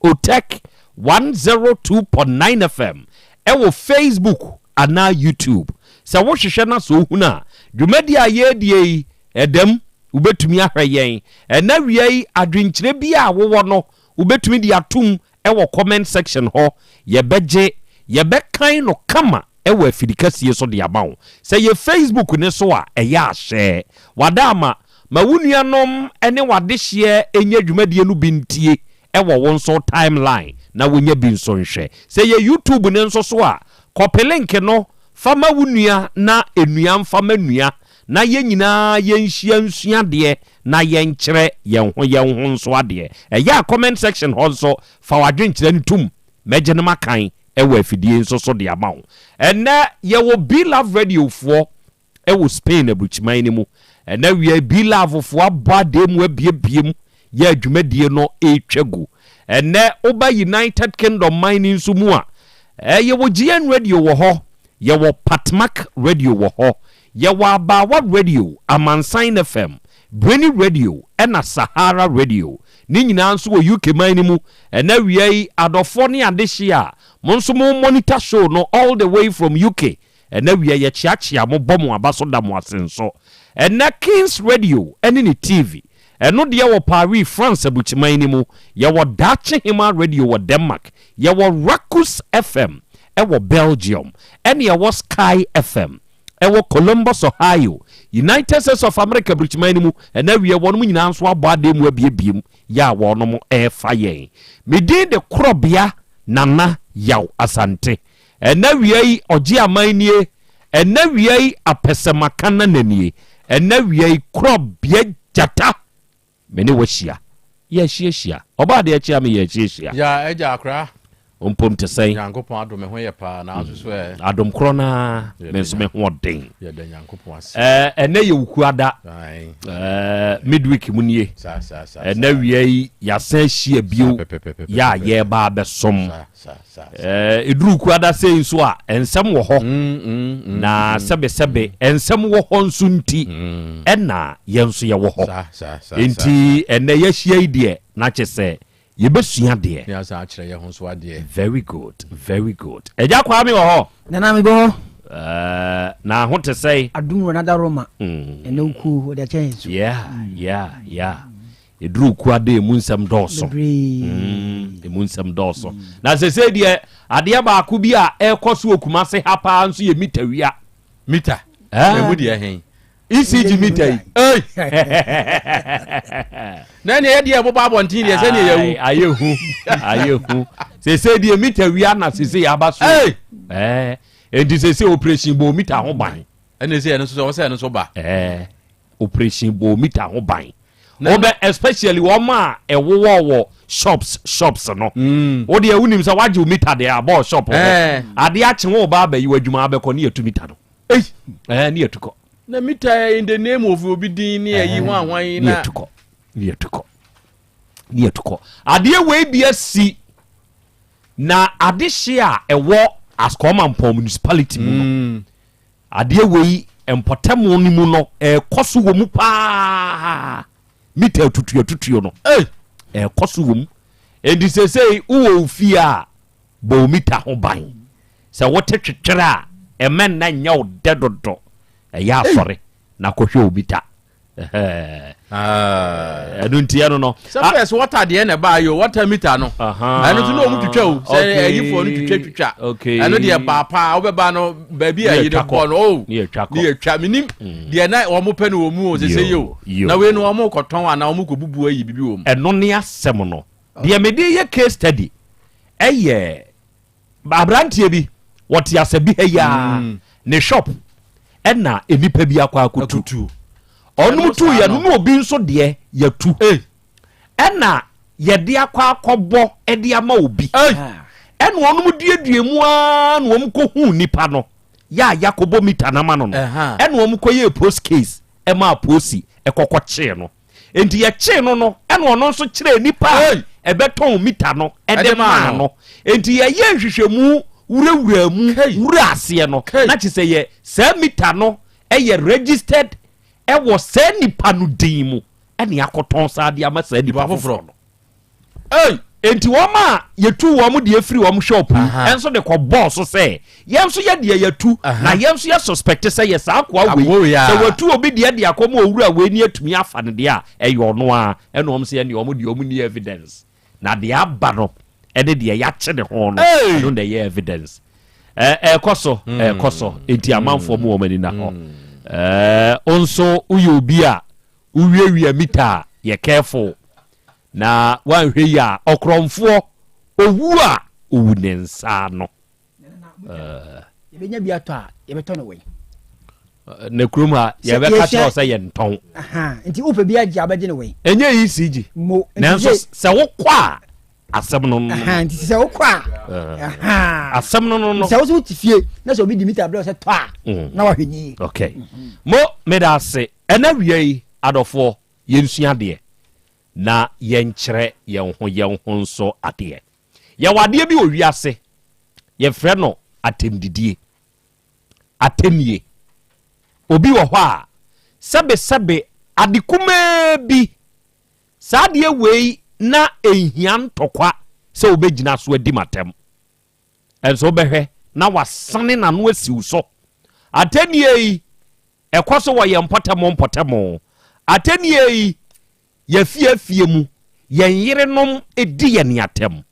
Otec 102.9 FM wɔ Facebook anaa YouTube. Sɛ wohwehwɛ na sɛ wohunu a, dwumadi a yɛredie yi, ɛda mu. Wobɛtumi ahwɛ yɛn. Ɛnnɛ awia yi, adwenkyerɛ biara a wowɔ no, wobɛtumi de atom wɔ comment section hɔ. Yɛbɛgye, yɛbɛkan no kama wɔ afidikasie so de ama wo. Sɛ ɛyɛ Facebook no so a, ɛyɛ a hyɛ. Wada ama. Ma wo nuanom ne w'adehyeɛ nyɛ dwumadie no bi ntie wɔ wo nso timeline na wɔnya bi nso nhwɛ. Sɛ ɛyɛ YouTube no nso so a, kɔpe link no fa ma wo nua na nua mfa ma nua na yɛn nyinaa yɛnhyia nsua adeɛ na yɛnkyerɛ yɛn ho yɛn ho nso adeɛ. Ɛyɛ a comment section hɔ nso fa w'adwenkyerɛ no tom, mɛgye no makan wɔ afidie nso so de ama wo. Ɛnnɛ yɛwɔ B-Love Radio foɔ wɔ Spain aburukyiman no mu. Ɛnnɛ awia yi, B-Love foɔ abɔ adeɛ mu abiebie mu yɛ a dwumadie no retwa gu. Ɛnnɛ woba United Kingdom man no nso mu a, yɛwɔ GN Radio wɔ hɔ, yɛwɔ Patmak Radio wɔ hɔ, yɛwɔ Abaawa Radio, Amansan FM, Brainy Radio ɛna Sahara Radio. Ne nyinaa nso wɔ UK man no mu. Ɛnnɛ awia yi, adɔfoɔ ne adehyeɛ a, mo nso mo monitor show no all the way from UK. Ɛnnɛ awia yɛkyeakyea mo bɔ mo aba so da mo ase nso. Ɛnnɛ Kings Radio ne ne TV, ɛno deɛ wɔ Paris, France abukyiman no mu. Yɛwɔ Daakye Hemaa Radio wɔ Denmark, yɛwɔ Rakus FM wɔ Belgium, ɛne yɛwɔ Sky FM wɔ Columbus, Ohio, United States of America abukyiman no mu. Ɛnnɛ awia wɔnom nyinaa nso abɔ adeɛ mu abiebie mu yɛ a wɔnom refa yɛn. Me din de Korɔbea Nana Yaw Asante. Ɛnnɛ awia yi ɔgye aman nie, ɛnnɛ awia yi apɛsɛmaka nana nie, ɛnnɛ awia yi korɔbea gyata me ne wo ahyia, yɛahyiahyia, ɔbaa deɛ akyia me yɛahyiahyia. Ya agya akora. Wo mpom te sɛn? Nyankopɔn adom me ho yɛ paa na nso so ɛ? Adom korɔ no ara me nso me ho ɔden. Yɛda Nyankopɔn ase. Ɛɛ ɛnnɛ yɛ Wukuada. Ɛɛ midweek mu nie. Ɛnnɛ awia yi yɛasan ahyia bio yɛ a yɛreba abɛsom. Ɛduru Kuada sei nso a, nsɛm wɔ hɔ. Na sɛbesɛbe nsɛm wɔ hɔ nso nti ɛna yɛn nso yɛwɔ hɔ. Nti ɛnɛ yɛahyia yi deɛ, na kyɛ sɛ yɛbɛsua adeɛ. Ne asan akyerɛ yɛn ho nso adeɛ. Very good, very good. Agya Kwame wɔ hɔ? Nana mebɔ hɔ. Na ho te sɛn? Adum wɔ nada Roma. Ɛnɛ okuo wɔde akyɛ yɛn so. Yeah, yeah, yeah. Ɛduru kuada emu nsɛm dɔɔso. Emu nsɛm dɔɔso. Na sese deɛ adeɛ baako bi a ɛrekɔ so wɔ Kumase ha paa nso yɛ mita wia. Mita? Emu deɛ hen? ECG mita yi. Ei! Na ɛneɛ yɛdeɛ ɛbobɔ abɔnten deɛ sɛdeɛ yɛwu. Ayɛ hu, ayɛ hu. Sese deɛ mita wia na sese yɛ aba so. Ei! Ɛɛ, enti sese operation bɔ mita ho ban. Ɛna sɛ ɛno nso sɛ ɔsɛ ɛno nso ba. Ɛɛ, operation bɔ mita ho ban. Wobɛ especially wɔn a ɛwowɔ wɔ shops shops no. Wo deɛ wonim sɛ wagye wo mita deɛ abɔ shop hɔ. Adeɛ akye wo ba abɛyi w'adwuma abɛkɔ ne yɛtu mita no. Ei! Ɛɛ ne yɛtu kɔ. Na mita in the name of obi din ne ayi ho ahwan yi na. Ne yɛtu kɔ. Ne yɛtu kɔ. Ne yɛtu kɔ. Adeɛ wei bi asi na adehye a ɛwɔ Asukɔmampɔn municipality mu no. Adeɛ wei mpɔtamu no mu no ɛrekɔ so wɔ mu paa mita atutuo atutuo no ɛrekɔ so wɔ mu enti sesei wowɔ wo fie a bɔ wo mita ho ban sɛ wote twetwere a ɛmɛ nna nyɛ wo dɛ dodo ɛyɛ asɔre na kɔhwɛ wo mita ɛno nti ɛno no. sɛ first water deɛ na ɛbaa yi o water meter no ɛno nso na wɔn twitwa o sɛ ɛyifoɔ no twitwa twitwa ɛno deɛ baa paa wobɛba no baabi a yi no bɔ no o ne yɛ twa menim mm. deɛ na wɔn pɛ no wɔ mu o sese yi o na wei no wɔn kɔtɔn anaa wɔn kɔ bubu ayi bibi wɔ mu. ɛno ne asɛm no deɛ mede yɛ case study ɛyɛ aberanteɛ bi wɔte asɛ bi ha yi ara mm. Ne shop ɛna nnipa bi akɔ akɔtu. Ɔnom tu yɛ no na obi nso deɛ yɛtu. Ɛna yɛde akɔ akɔbɔ ɛde ama obi. Ɛna ɔnom duadua mu ara na wɔn kɔhuu nipa no yɛ a yɛakɔbɔ mita no ama no no. Ɛna wɔn kɔyɛɛ post case ɛmaa posi ɛkɔkɔ kyee no. Enti yɛkyee no no, ɛna ɔno nso kyerɛɛ nnipa a ɛbɛtɔn mita no de maa no. Enti yɛyɛɛ nhwehwɛmu wurawuraa mu wuraa aseɛ no, na kyerɛ sɛ yɛ saa mita no yɛ registered wɔ saa nipa no din mu ɛne akɔtɔn saa de ama saa nipa foforɔ no. Ei! Enti wɔn a yɛtuu wɔn deɛ firi wɔn shop yi nso de kɔbɔɔ so sɛ, yɛn nso yɛ deɛ yɛatu, na yɛn nso yɛ suspect sɛ yɛ saa akoa wei, sɛ watu obi deɛ de akɔma owura wei ne atumi afa no deɛ a, ɛyɛ ɔno ara. Ɛna wɔn sɛ ɛnneɛ wɔn deɛ wɔn nni evidence. Na deɛ aba no ne deɛ yɛakye ne ho no, ɛno na ɛyɛ evidence. Ɛrekɔ so, ɛrekɔ so, enti amanfoɔ mo wɔn ani na hɔ. Ɛɛ, wo nso woyɛ obi a wowiawia mita a, yɛ careful. Na woanhwɛ yie a, ɔkorɔmfoɔ, ɔwu a, ɔwu ne nsa ano. Yɛbɛnya bi atɔ a, yɛbɛtɔ no wɛn? Na kurom ha, yɛbɛka kyerɛ wo sɛ yɛntɔn. Nti wopɛ bi agye a, wobɛgye no wɛn? Ɛnyɛ ECG. Mo. Nanso sɛ wokɔ a, asɛm no no. Nti sɛ wokɔ a. Asɛm no no no. Sɛ wo sɛ wote fie na sɛ obi di mita brɛ sɛ tɔ a, mm. na wahwɛ ni. Okay. Mo, meda ase. Ɛna wia yi, adɔfoɔ, yɛnsua adeɛ. na yɛnkyerɛ yɛn ho yɛn ho nso adeɛ. Yɛwɔ adeɛ bi wɔ wiase, yɛfrɛ no atɛmdidie, atɛnnie. Obi wɔ hɔ a, sɛbesɛbe ade kumaa bi, saa adeɛ wei na ɛnhia ntɔkwa sɛ wobɛgyina so adi m'atɛm. Nso wobɛhwɛ na wasane n'ano asi wo so. Atɛnnie yi, Ɛkɔ so wɔ yɛn mpɔtam mpɔtam. Atɛnnie yi, yɛn afie afie mu, yɛn yerenom di yɛn atɛm,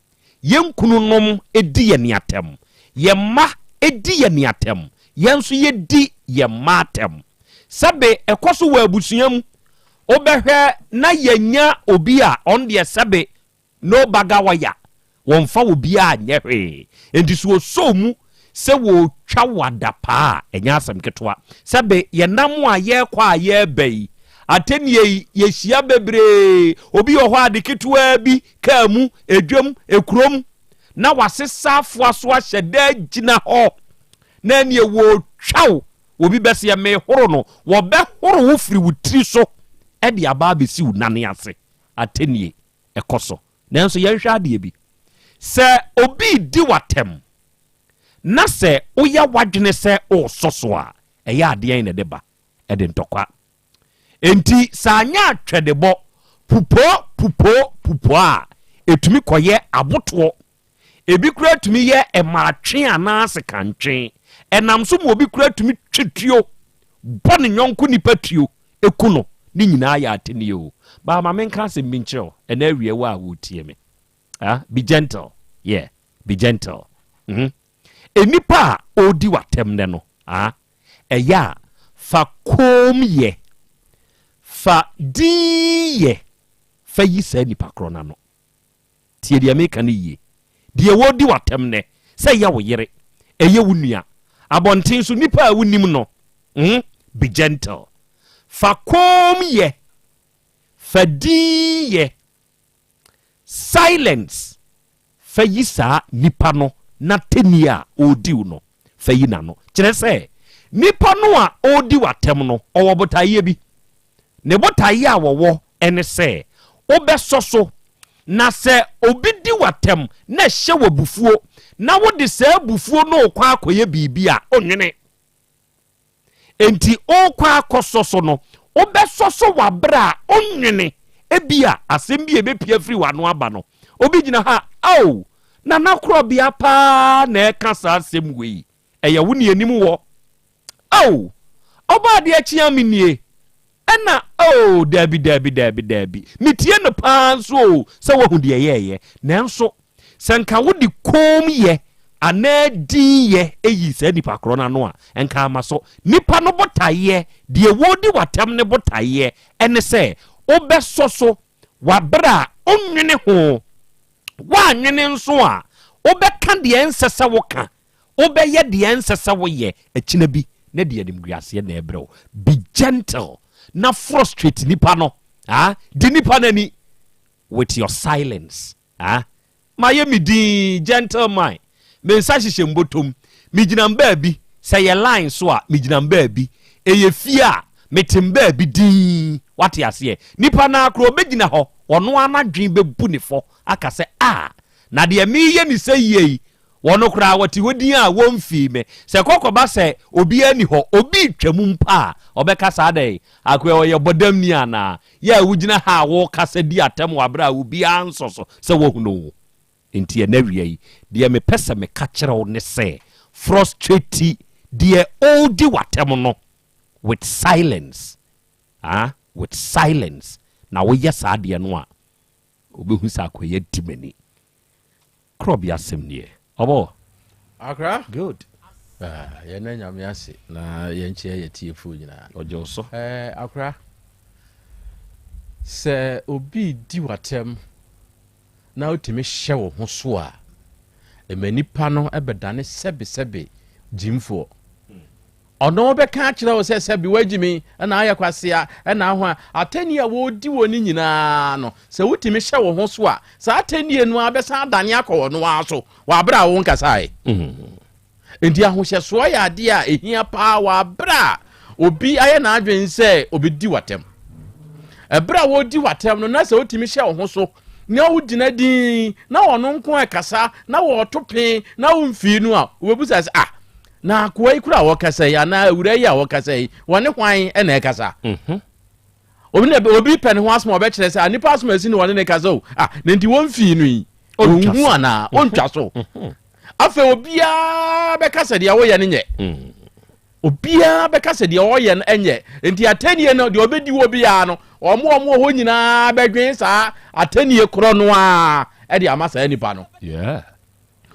yɛn kununom di yɛn atɛm, yɛn mma di yɛn atɛm, yɛn nso yɛdi yɛn mma atɛm. Sɛbe ɛkɔ so wɔ abusua mu, wobɛhwɛ na yɛanya obi a ɔno deɛ sɛbe No bagawaya, wɔmfa obiara nyɛ hwee. Enti sɛ wɔsɔ mu sɛ wɔretwa wo adapaa a, ɛnyɛ asɛm ketewa. Sɛbe yɛnam a yɛrekɔ a yɛreba yi, atɛnnie yi, yɛhyia bebree. Obi wɔ hɔ a, ade ketewaa bi, kaa mu, edwam, ekurom, na wasesa afoa so ahyɛ da agyina hɔ, na ɛnneɛ wɔretwa wo. Obi bɛseɛ, mehoro no. Wɔbɛhoro wo firi wo tiri so de aba abɛsi wo nane ase. Atɛnnie. ɛkɔ so. Nanso yɛnhwɛ adeɛ bi. Sɛ obi redi wo atɛm na sɛ woyɛ w'adwene sɛ woresɔ so a, ɛyɛ adeɛn na ɛde ba? Ɛde ntɔkwa. Enti sɛ anyɛ atwɛdebɔ, pupoo pupoo pupoo a, ɛtumi kɔyɛ abotoɔ. Ebi koraa tumi yɛ mmaratwe anaa sekantwe. Ɛnam so ma obi koraa tumi twe tuo bɔ ne yɔnko nipa tuo ku no. Ne nyinaa yɛ atɛnnie o. Baa ma menka asɛm bi nkyerɛ wo ɛnɛ awia wo a woretie me. Ah, be gentle. Yeah, be gentle. Mm -hmm. Nnipa a ɔredi w'atɛm nnɛ no, ah, ɛyɛ a fa koom yɛ, fa dinn yɛ, fa yi saa nipa korɔ no ano. Tie deɛ meka no yie. Deɛ wɔredi w'atɛm nnɛ, sɛ ɛyɛ wo yere, ɛyɛ wo nua, abɔnten so nipa a wonim no, mm, be gentle. Fa komm yɛ, fa dinn yɛ, silence, fa yi saa nipa no n'atɛnnie a ɔredi wo no, fa yi n'ano. Kyerɛ sɛ, nipa no a ɔredi w'atɛm no, ɔwɔ botaeɛ bi. Ne botaeɛ a wɔwɔ ne sɛ wobɛsɔ so. Na sɛ obi di wo atɛm na ɛhyɛ wo abufuo na wode saa abufuo no rekɔ akɔyɛ biribi a, wonnwene. Enti worekɔ akɔsɔ so no, wobɛsɔ so wɔ aberɛ a wonnwene. Ebia asɛm bi a ɛbɛpue afiri w'ano aba no, obi gyina ha, Ao, Nana Korɔbea paa na ɛreka saa asɛm wei. Ɛyɛ wo ne anim wɔ. Ao, Ɔbɔadeɛ kyea me nie. Ɛna, oh, daabi, daabi, daabi, daabi. Metie no paa nso o, sɛ woahu deɛ ɛyɛɛyɛ. Nanso, sɛ nka wode koom yɛ anaa din yɛ yii saa nipa korɔ no ano a, nka ama so. Nipa no botaeɛ, deɛ wɔredi w'atɛm no botaeɛ ne sɛ wobɛsɔ so wɔ berɛ a wonnwene ho. Woannwene nso a, wobɛka deɛ ɛnsɛ sɛ woka. Wobɛyɛ deɛ ɛnsɛ sɛ woyɛ akyina bi na de animguaseɛ na ɛbrɛ wo. Be gentle na frustrate nipa no. Ah, di nipa no ani with your silence. Ah, mayɛ me dinn, gentleman. Me nsa hyehyɛ mbɔtɔm. Megyina mbaabi, sɛ yɛ line so a, megyina mbaabi. Ɛyɛ fie a, mete mbaabi dinn. Wate aseɛ? Nipa no ara koraa ɔbɛgyina hɔ, ɔno ara n'adwene bɛbu ne fɔ aka sɛ, ah, na deɛ mereyɛ ne sɛ yie yi, Wɔn koraa wɔte hɔ din a wɔmfii me. Sɛ kɔkɔba sɛ obiara nni hɔ, obi retwam mpo a, ɔbɛka saa dɛn? Akoa ɔyɛ bɔdamni anaa? Yɛ a wogyina ha a worekasa di atɛm wɔ aberɛ a obiara nsɔ so sɛ wahunu wo. Enti ɛnnɛ awia yi, deɛ mepɛ sɛ meka kyerɛ wo ne sɛ, frustrate deɛ ɔredi w'atɛm no with silence. Ah, with silence. Na woyɛ saa adeɛ no a, ɔbɛhu sɛ akoa yi adi m'ani. Krɔb yɛ asɛm nie. Ɔbɔ. Akra. Good. Ah, yɛn na nyame ase na yɛn kyerɛ yɛ tiefoɔ nyinaa. Ɔgye wo so. Eh, akra. Sɛ obi di w'atɛm na wotumi hyɛ wo ho so a, ɛma nipa no bɛdane sɛbesɛbe gyimfoɔ. Ɔno bɛka akyerɛ wo sɛ sɛbe woagyi me na ayɛ kwasea na aho a, atɛnnie a wɔredi wɔ no nyinaa no, sɛ wotumi hyɛ wo ho so a, saa atɛnnie no ara bɛsan adane akɔ ɔno ara so wɔ aberɛ a wonkasaeɛ. Enti ahohyɛsoɔ yɛ adeɛ a ɛhia paa wɔ aberɛ a obi ayɛ n'adwene sɛ ɔbɛdi w'atɛm. Ɛberɛ a wɔredi w'atɛm no, na sɛ wotumi hyɛ wo ho so na wogyina din na ɔno nko ɛkasa na wɔɔto pe na womfii no a, wobɛbusa sɛ, ah, Na akoa yi kura a wɔkasa yi anaa awura yi a wɔkasa yi, wɔne hwan na ɛkasa? Mhm. Obi na obi pɛ ne ho asɛm a ɔbɛkyerɛ sɛ ah, nipa asɛm asi ne wɔne ne kasa o. Ah, na nti wɔn fii no yi. Ɔnhu anaa mhm. ɔntwa so. Mhm. Afei obiara bɛka sɛ deɛ woyɛ no nyɛ. Mm. Obiara bɛka sɛ deɛ ɔyɛ no nyɛ. Nti atɛnie no deɛ ɔbɛdi wɔ biara no, wɔn a wɔwɔ hɔ nyinaa bɛdwen saa atɛnie korɔ no ara de ama saa nipa no. Yeah.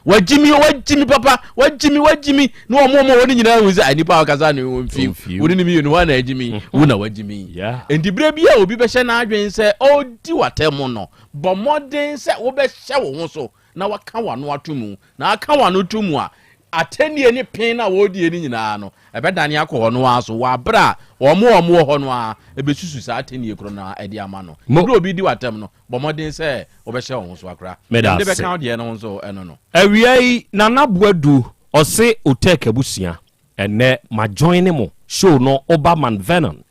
Wagyimi wagyimi papa wagyimi wagyimi na wɔn wɔn wɔn nyinaa hu sɛ ah, nipa a ɔkasa ne wɔn fi wɔn ne mmienu hɔ na agyimi wo na wagyimi nti bere bi a obi bɛhyɛ n'adwene sɛ ɔredi w'atɛm no bɔ mmɔden sɛ wobɛhyɛ wo ho so na waka w'ano ato mu na aka w'ano to mu a atɛnnie ne pen na wɔredie no nyinaa no ɛbɛdane akɔ hɔ no ara so wɔ abere a wɔn wɔn wɔ hɔ no ara ɛbɛsusu saa atɛnnie korɔ no ara ɛde ama no bere obi di w'atɛm no Bɔ mmɔden sɛ wobɛhyɛ wo ho so akora. Meda Deɛ mede ase. bɛka wo deɛ no ho nso, ɛno no. Awia yi Nana Boadu ɔse Otek abusua ɛnɛ ma joine mo show no woba Mount Vernon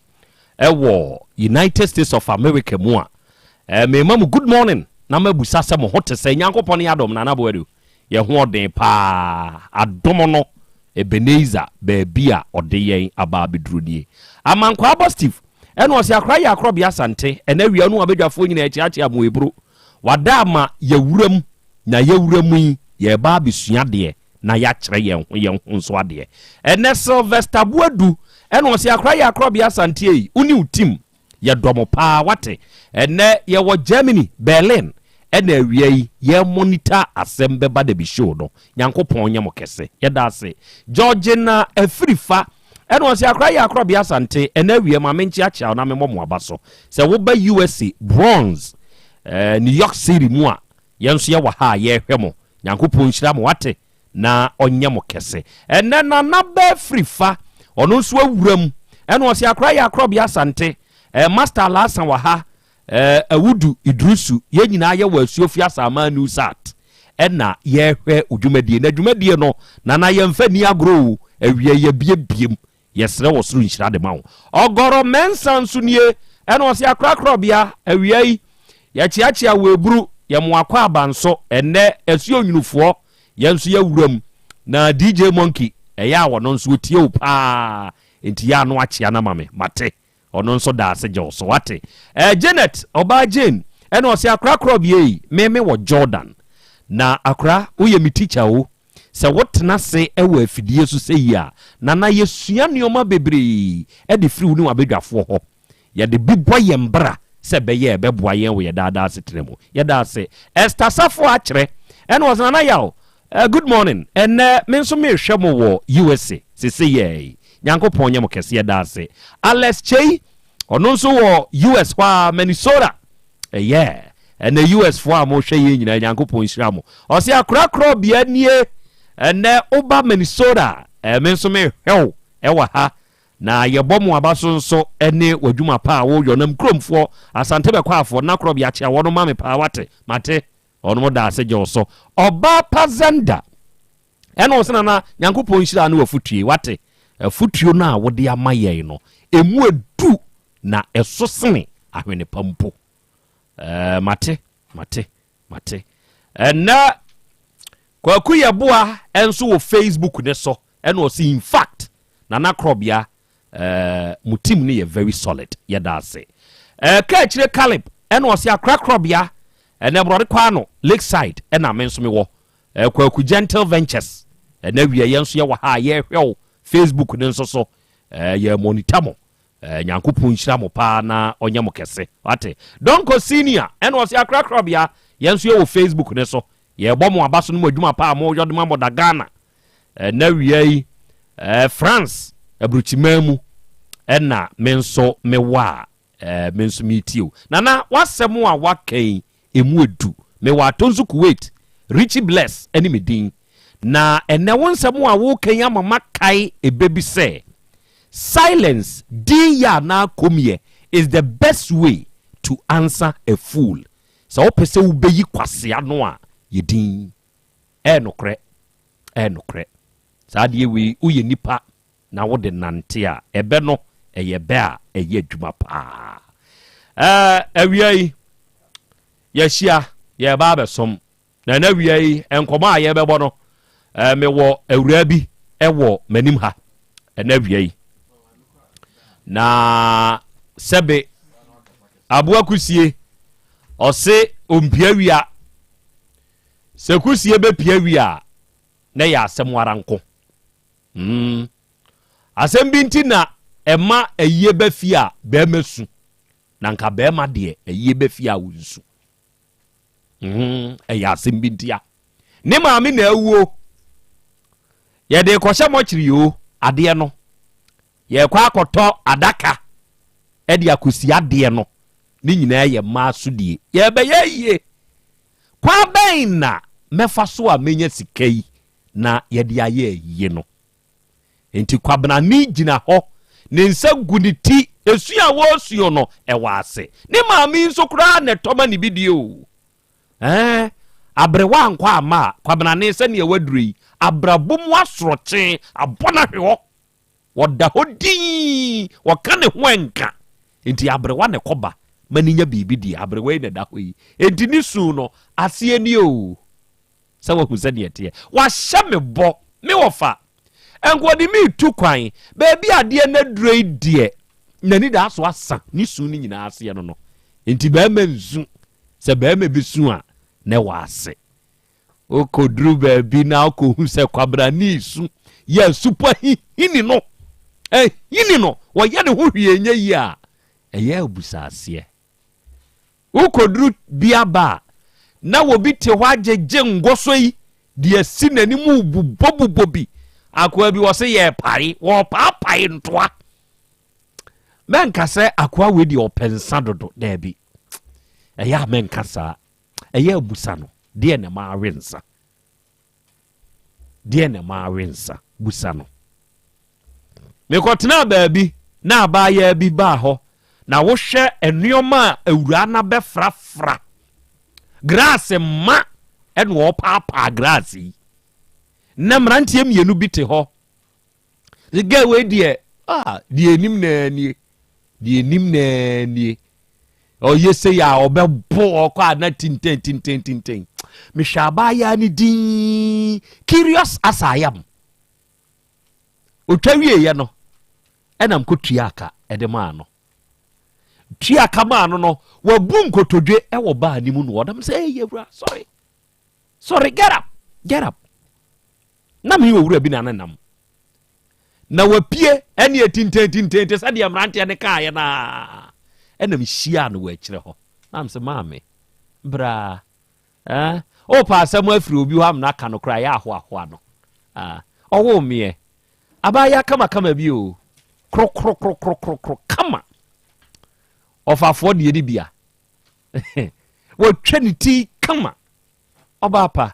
ɛwɔ United States of America mu a eh, mema mo good morning na mabusa sɛ mo ho te sɛn Nyankopɔn adom Nana Boadu Yɛn ho ɔden paa. Adom no, Ebenezer, baabi a ɔde yɛn aba abɛduru nie. Amankwaa bɔ Steve, ɛna ɔse akora yɛ akorɔbea Asante, ɛna awia no abadwafoɔ nyinaa akyeakyea mo eburo. Wada ama yɛawura mu, na yɛawura mu yi, yɛreba abɛsua adeɛ na yɛakyerɛ yɛn ho yɛn ho nso adeɛ. Ɛnɛ Sylvester Boadu, ɛna ɔse akora yɛ akorɔbea Asante ei, wo ne wo team, Yɛdɔ mo paa wate. Ɛnɛ yɛwɔ Germany, Berlin ɛna awia yi yɛ monitor asɛm bɛba dabi show no. Nyankopɔn nyɛ mo kɛse. Yɛda ase. Georgina Afirifa ɛna ɔse akora yɛ akorɔbea Asante ɛnɛ awia ma menkyeakyea wo na memmɔ mo aba so. Sɛ woba USA, Bronx, eh, New York City mu a yɛn nso yɛwɔ ha a yɛrehwɛ mo. Nyankopɔn nhyira mo wate. na ɔnyɛ mo kɛse. Ɛnɛ Nana Bɛfiri fa, ɔno nso awura mu, ɛna ɔse akora yɛ akorɔbea Asante, eh, Master Alhassan wɔ ha, eh, Awudu Idrisu, yɛn nyinaa yɛwɔ Asuofi Asaman New Sat, ɛna yɛhwɛ dwumadie, na dwumadie no, Nana yɛmfa nni agorɔ o, awia yɛbiebiem, Yɛsrɛ wɔ soro nhyira de ma wo. Ɔgɔrɔ Mensah nso nie, ɛna ɔse akorakorabea, awia yi, yɛkyeakyea wo eburu, yɛ mo akwaaba nso, ɛnnɛ asuo nwunufoɔ, yɛn nso yɛawura mu, na DJ Monkey, ɛyɛ a ɔno nso ɔtie wo paa, nti yɛ a na wakyea no ama me, mate, ɔno nso da ase gye wo so, wate. Eh, Janet, ɔbaa Jane, ɛna ɔse akorakorabea yi, me me wɔ Jordan, na akora, woyɛ me teacher o, Sɛ wotena ase wɔ afidie so sɛ yi a, Nana, yɛsua nneɛma bebree de firi wo ne w'abadwafoɔ hɔ. Yɛde bi bɔ yɛn bra sɛ ɛbɛyɛ a ɛbɛboa yɛn wɔ yɛn daa daa asetena mu. Yɛda ase. Esther Safo Akyerɛ, ɛna ɔse, Nana Yaw, eh, good morning. Ɛnnɛ, me nso merehwɛ mo wɔ USA sesei yi. Nyankopɔn nyɛ mo kɛse. Yɛda ase. Alex Kyei, ɔno nso wɔ US hɔ ara, Minnesota. Ɛyɛ. Ɛnɛ US foɔ a mo hwɛ yɛn nyinaa Nyankopɔn nhyira mo. Ɔse akora korɔ bea nie. Ɛnɛ woba Minnesota a, me nso mehwɛ wo ɛwɔ ha. Na yɛbɔ mo aba so nso ne w'adwuma pa a woyɔ. Nam kuromfoɔ, Asante Bɛkwafoɔ, Nakorɔbea kyea wɔnom ma me paa wate. Mate. Wɔnom da ase gye wo so. Ɔbaa pa Zenda. Ɛna ɔse nana Nyankopɔn nhyira ne w'afutue wate. Afutuo no a wode ama yɛn no, ɛmu ɛdu na ɛso sene ahwene pa mpo. Ɛɛ, mate, mate, mate. Ɛnɛ Kwaku Yɛboa nso wɔ Facebook ne so ɛna ɔse in fact Nana Krɔbea ɛɛ mo team no yɛ very solid yɛda ase. Ɛɛ ka akyire Caleb ɛna ɔse Akra Krɔbea ɛnɛ Borɔde Kwano Lakeside ɛna me nso mewɔ. Ɛɛ Kwaku Gentle Ventures ɛnɛ awia yɛn nso yɛwɔ ha a yɛrehwɛ wo Facebook ne nso so ɛɛ yɛ monitor mo. Eh, Nyankopɔn nhyira mo paa na ɔnyɛ mo kɛse. Wate? Donko Senior, ɛna ɔse akorakorabea, yɛn nso yɛwɔ Facebook ne so. Yɛbɔ mo aba so no mo adwuma paa mo yɔ de ma mo da Ghana. Ɛna wia yi, eh, France, aburukyiman mu, ɛna me nso mewɔ a, eh, me nso metie o. Nana, w'asɛm a waka yi, Emu edu. Mewɔ Atonsu Kuwait. Richie Bless ne me din. Na ɛnnɛ wo nsɛm a woreka yi ama makae ɛbɛ bi sɛ, Silence, dinyɛ anaa kommyɛ, is the best way to answer a fool. Sɛ wopɛ sɛ wobɛyi kwasea no a, yɛ din. Ɛyɛ nokorɛ. Ɛyɛ nokorɛ. Saa adeɛ wei, woyɛ nipa na wode nante a, ɛbɛ no, ɛyɛ bɛ a ɛyɛ adwuma paa. Ɛɛ, awia yi, yɛahyia, yɛreba abɛsom. Na ɛna awia yi, nkɔmmɔ a yɛbɛbɔ no, ɛɛ, mewɔ awuraa bi wɔ m'anim ha, ɛna awia yi. Na sɛbe aboa kusie, ɔse ompia wia. Sɛ kusie bɛpia wia a, na ɛyɛ asɛm ara nko. Mm. Asɛm bi nti na ɛma ayie ba fie a bɛrima su. Na nka bɛrima deɛ ayie ba fie a ɔnsu. Mm, ɛyɛ asɛm bi ntia. Ne maame na awuo. Yɛde kɔhyɛ mɔkyere yoo adeɛ no. Yɛkɔ akɔtɔ adaka ɛde akɔsi adeɛ no. Ne nyinaa yɛ mmaa sodie. Yɛbɛyɛ yie. Kwan bɛn na mɛfa so a mɛnya sika yi na yɛde ayɛ ayie no. Enti Kwabenane gyina hɔ, ne nsa gu ne ti, esu a wɔresuo no, ɛwɔ ase. Ne maame yi nso koraa na ɛtɔ ma ne bi die o. Ɛɛ, aberewa ankɔ amma a, Kwabenane sɛnea waduru yi, abrabɔ mu asorɔkye abɔ no ahwe hɔ. Ɔda hɔ dinn, ɔka ne ho ɛnka. Enti aberewa na ɛkɔba ma ne nya biribi die. Aberewa yi na ɛda hɔ yi. Enti ne su no, aseɛ nie o. Sɛ wahu sɛdeɛ ɛteɛ. Wahyɛ me bɔ, me wɔfa. Nka ɔde me retu kwan. Baabi a adeɛ no aduro yi deɛ, n'ani daa so asa ne su no nyinaa aseɛ no no. Nti barima nsu. Sɛ barima bɛsu a, na ɛwɔ ase. Wokɔduru baabi na wokɔhu sɛ kwabrane su yɛ supɔ ahihini no, ahini no, wɔyɛ ne ho hwee nyɛ yie a, ɛyɛ abusaseɛ. Wokoduru bia ba a, na obi te hɔ agyegye ngɔsɔ yi de asi n'anim rebobɔbobɔ bi. Akoa bi wɔse yɛrepae, wɔrepaapae ntoa. Mɛnka sɛ akoa wei deɛ ɔpɛ nsa dodo, daabi. Ɛyɛ a mɛnka saa. Ɛyɛ abusa no, deɛ na ɛma awe nsa? Deɛ na ɛma awe nsa? Busa no. Mekɔtenaa baabi na abaayaa bi baa hɔ na wohwɛ nneɛma a awuraa no abɛfrafra grass ma ɛna ɔpaapaa grass yi na mmeranteɛ mmienu bi te hɔ The girl wei deɛ ah deɛ enim naa nie deɛ enim naa nie ɔyɛ sɛ yɛ a ɔbɛbo ɔkɔ a na tinten tinten tinten mehwɛ abaayaa ne din curious as I am otwa wieɛ no ɛna mkɔtua aka ɛde maa no tua aka maa no no wabu nkotodwe ɛwɔ baa ne mu no ɔdam sɛ ɛyɛ wura sorry sorry get up get up Na me owura bi na ne nam. Na wapue ɛne atintantintan te sɛ deɛ mmeranteɛ no kaeɛ no a. Ɛna mehyiaa no wɔ akyirɛ hɔ. Na mesɛ maame, bra. Eh, wopɛ asɛm afiri obi hɔ amena aka no koraa ɛyɛ ahoahoa no. Ah, ɔwoo meɛ. Abaayewa kamakama bi o. Korokorokorokoro kama. Ɔfafoɔ deɛ ne bia. Wɔtwa ne ti kama. Ɔbaa pa.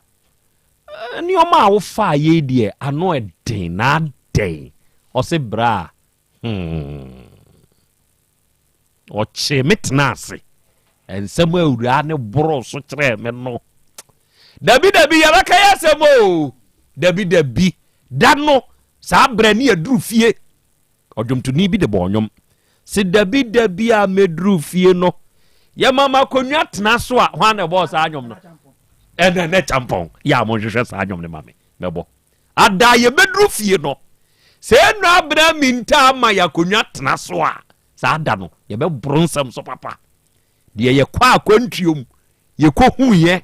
nneɛma a wofaa yei deɛ ano ɛden na adɛn? Ɔse bra hmm. Ɔkyee me tenaa ase. Nsɛm a awuraa no boroo so kyerɛɛ me no. Dabi dabi yɛbɛka yɛ asɛm o. Dabi dabi da no saa berɛ ne yɛduru fie. Ɔdwomtoni bi de bɔɔ nnwom se dabi dabi a mɛduru fie no yɛma ma akonnwa tena so a hwan na ɛbɔɔ saa nnwom no? Ɛnɛ nɛ kyampɔn yɛ a monhwehwɛ saa nnwom no ma me mɛbɔ. Ada a yɛbɛduru fie no, sɛ ɛnnɔ abena mintaa ma yɛ akonnwa tena so a, saa da no yɛbɛboro nsɛm so papa. Deɛ yɛkɔ akwantuo mu, yɛkɔhuiɛ,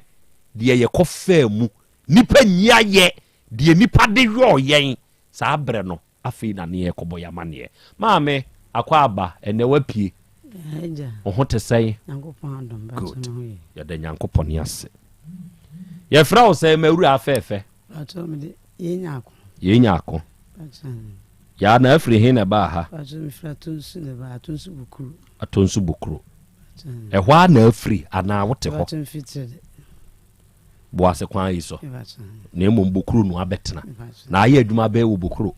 deɛ yɛkɔfaa mu, nnipa nyi ayɛ, deɛ nnipa de yɔɔ yɛn, saa berɛ no, afei na ne yɛrekɔbɔ yɛn amanneɛ. Maame, Akwaaba, ɛnnɛ woapue. Wo ho te sɛn? Good. Yɛda Nyankopɔn ase. Yɛfrɛ wo sɛn, m'awuraa fɛɛfɛ? Pacho mede yɛnya ako. Yɛnya ako. Pacho. Yaa na afiri he na ɛbaa ha? Pacho mefiri Atonsu na ɛbaa, Atonsu Bukuru. Atonsu Bukuru. Ɛhɔ ara na afiri anaa wote hɔ? Pacho mfiri Tirede. Boase kwan yi so. Na mmom Bukuru no abɛtena. Na ayɛ adwuma bɛyɛ wɔ Bukuru.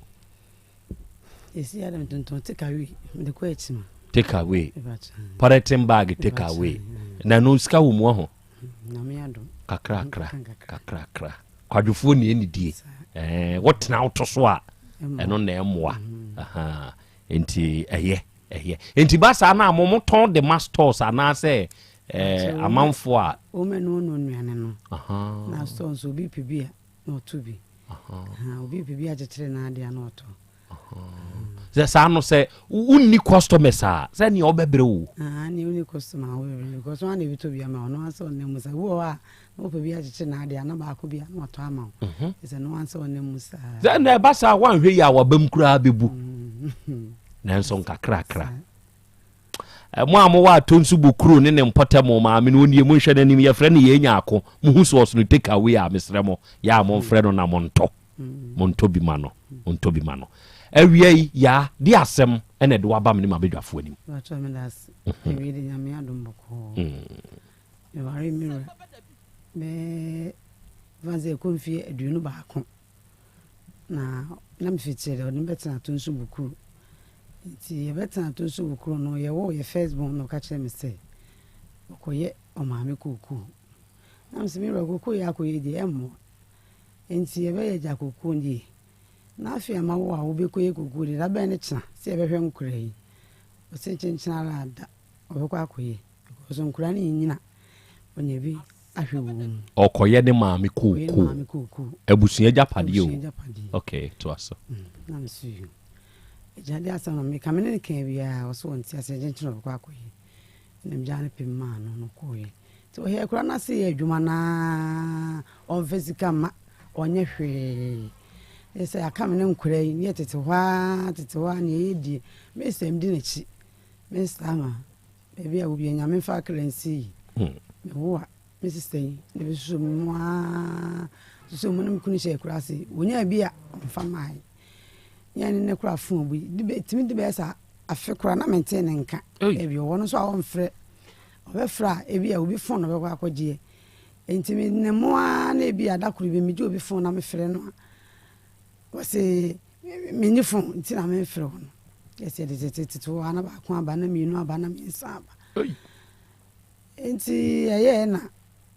Esi adam tontɔn take away mede kɔ akyima. Take away. Polythene bag take away. Na no sika wɔ mu ɔho. Kakrakra kakrakra. Kwadwofoɔ ni ɛni die. Ɛɛ wotena woto so a ɛno na ɛmmoa. Mm-hmm. Nti ɛyɛ ɛyɛ. Nti ba saa na mo motɔn de ma stores anaasɛ ɛɛ amanfoɔ a. Wɔn ɛnu ɔno nnuane no. Na stores obi pɛ bi a na ɔto bi. Obi pɛ bi akyekyere n'adeɛ a na ɔtɔ. Sɛ saa no sɛ wonni customers a sɛ nea ɔbɛbrɛ wo. Ah, nea wonni customer a wobɛbrɛ because wɔn a na ebi tɔ bi ama wo no ansɛ ɔnam mu saa. Bi wɔ hɔ a na wɔpɛ bi akyekyere n'adeɛ a na baako bi a na watɔ ama wo. Mhm. Sɛ no ansɛ ɔnam mu saa. Sɛ na ɛba saa woanhwɛ yi a wabam koraa bɛbu. Mm. Nanso nkakrakra. Mo a mowɔ Atonsu Bokuro ne ne mpɔtam, maame no ɔnie, monhwɛ n'anim, yɛfrɛ no Yei Nyarko, mohu sɛ ɔsono take away a, mesrɛ mo, yɛ a momfrɛ no na montɔ, montɔ bi ma no, montɔ bi ma no. Awia yi, Yaa, de asɛm na ɛde wo aba me ne m'abadwafoɔ anim. Mpakyɛw meda ase. Awie de Nyame adom bɔkɔɔ. Meware me wura bɛɛ fa sɛ ɛkɔ mfie 21. Na na mefitiri dɛ ɔde me bɛtena Atonsu Bukuru. Nti yɛbɛtena Atonsu Bukuru no, yɛwoo yɛ first born na ɔka kyerɛɛ me sɛ ɔkɔyɛ ɔmaame kookoo. Na mese me wura kookoo yɛ akɔyɛ deɛ ɛmmoa. Nti yɛbɛyɛ agya kookoo deɛ. Na afei ama wo a wobɛkɔyɛ kookoo deɛ da bɛn ne kyena sɛ yɛbɛhwɛ nkoraa yi. Ɔse kyenkyen ara da ɔbɛkɔ akɔyɛ because nkoraa no nnyina ɔnya bi ahwɛ wɔn mu. Ɔkɔyɛ ne maame kookoo. Abusua agyapadeɛ o. Okay, toa so. Na me so yi. Agya de asɛm na meka me ne no kaa biara ɔso ɔnte aseɛ kyenkyen ɔbɛkɔ akɔyɛ. Na megyaa no pem maa no no kɔɔyɛ. Nti ɔyɛ akura no ase yɛ adwuma naa ɔmfa sika mma ɔnyɛ hwee. Yɛ sɛ aka me ne nkora yi ne yɛ tete hɔ ara tete hɔ ara ne yɛyɛ die. Mesɛm di n'akyi. Mesa ma Baabi a wobia Nyame mfa akra nsi yi. Mewo a, me sista yi na ɛbɛsusu me mu aa susu mu na me kunu hyɛ akura ase. Wɔnyaa bi a ɔmfa maae. Nyɛ ne ne kora fon bi. Tumi de bɛyɛ sa afe kora na mente ne nka. Ebi ɔwɔ no nso a ɔmfrɛ. Ɔbɛfrɛ a ebi a obi fon na ɔbɛkɔ akɔgyeɛ. Nti me ne mo aa na ebi a da koro bi megye obi fon na mefrɛ no a wɔse Menni fon nti na memfrɛ wo no. Yɛsɛ yɛde tetetete hɔ a na baako aba na mmienu aba na mmiɛnsa aba. Nti ɛyɛɛ na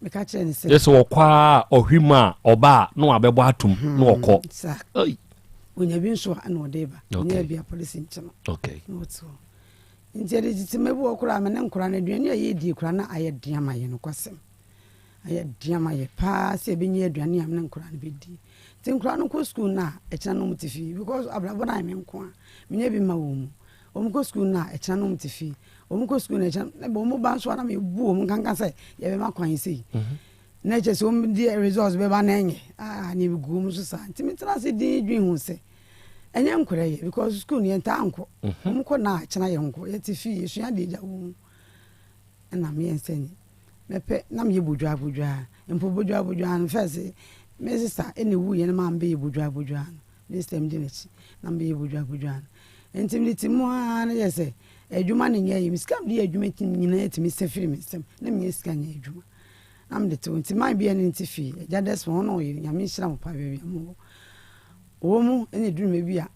meka kyerɛ no sɛ. Yɛ sɛ ɔkɔ a ɔhwim a ɔba a na wabɛbɔ atom na hmm, ɔkɔ. Saa. Onya bi nso a na ɔde ba. Onya bi a polisi nkye no. Okay. Na ɔte hɔ. Nti yɛde tete ma bi wɔ koraa me ne nkora no aduane a yɛdie koraa na ayɛ den ama yɛ nokwasɛm. Ayɛ den ama yɛ paa sɛ yɛbɛnya aduane a me ne nkwadaa no bɛdi. Nti nkwadaa no kɔ sukuu no a, ɛkyena no wɔte fie because abrabɔ no ayɛ me nko a, menya bi ma wɔn mu. Wɔn kɔ sukuu no a, ɛkyena no wɔte fie. Wɔn kɔ sukuu no ɛkyena na wɔn ba nso a na mebu wɔn nkanka sɛ yɛbɛma kwan sei. Mhm. Na ɛkyɛ sɛ wɔn de results bɛba na ɛnyɛ ah ne gu wɔn so saa. Nti metena ase din dwen ho sɛ ɛnyɛ nkwadaa yɛ because sukuu no yɛntaa nkɔ. Mhm. Wɔn kɔ na ɛkyena yɛn nkɔ. Yɛte fie yɛsua adeɛ gya wɔn mu. Ɛna meyɛ sɛ mɛpɛ na meyɛ bodwaa bodwaa mpo bodwaa bodwaa no fɛs me sista ɛna ewu yɛ no maa mebɛyɛ bodwaa bodwaa no me sista medi n'akyi na mebɛyɛ bodwaa bodwaa no nti mede ti mu ara no yɛ sɛ adwuma no nyɛ yɛ me sika mede yɛ adwuma nyinaa tumi sɛ firi me nsam na menyɛ sika nyɛ adwuma. Na mede to nti man bi ɛne nti fie. Agya Desmond ɔne ɔyere Nyame nhyira mo paa baabi a mowɔ. Ɔwɔ mu ɛna ɛduru mɛ bi a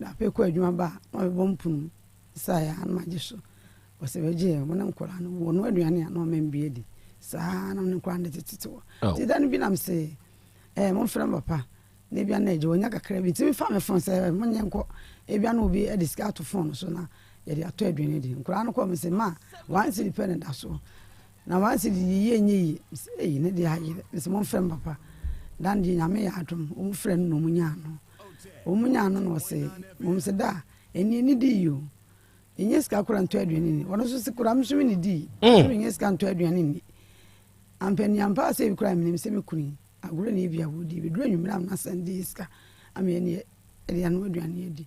dapɛ kɔ adwuma ba a na ɔbɛbɔ mpono mu saa yɛ a na magye so. Ɔsɛ bɛgye yɛ mo ne nkwadaa no wɔ no aduane a na ɔma bi adi. Saa na mo ne nkwadaa no tete hɔ. Nti da no bi na mese ɛɛ momfrɛ me papa na ebia na agya wɔnya kakra bi nti mefa me fon sɛ monyɛ nkɔ ebia na obi de sika ato fon no so na yɛde atɔ aduane di. Nkwadaa no kɔ me se ma one cedi pɛ na da so. Na one cedi deɛ yie nyɛ yie. Mese ei ne deɛ ayerɛ. Mese momfrɛ me papa. Da no deɛ Nyame yɛ adom wɔn frɛ no na wɔn nyaa no. Wɔn nyaa no na ɔse wɔn se da ɛnie ne dii o. Ɛnyɛ sika kora ntɔ aduane ni. Ɔno nso se kora me nso me ne dii. Mm. So menyɛ sika ntɔ aduane ni. Ampani ampa sɛ ebi kora menim sɛ me kunu yi agorɔ na ebi a wɔdi. Bɛduru anwummerɛ a mena de sika ama ɛne ɛde ano aduane adi.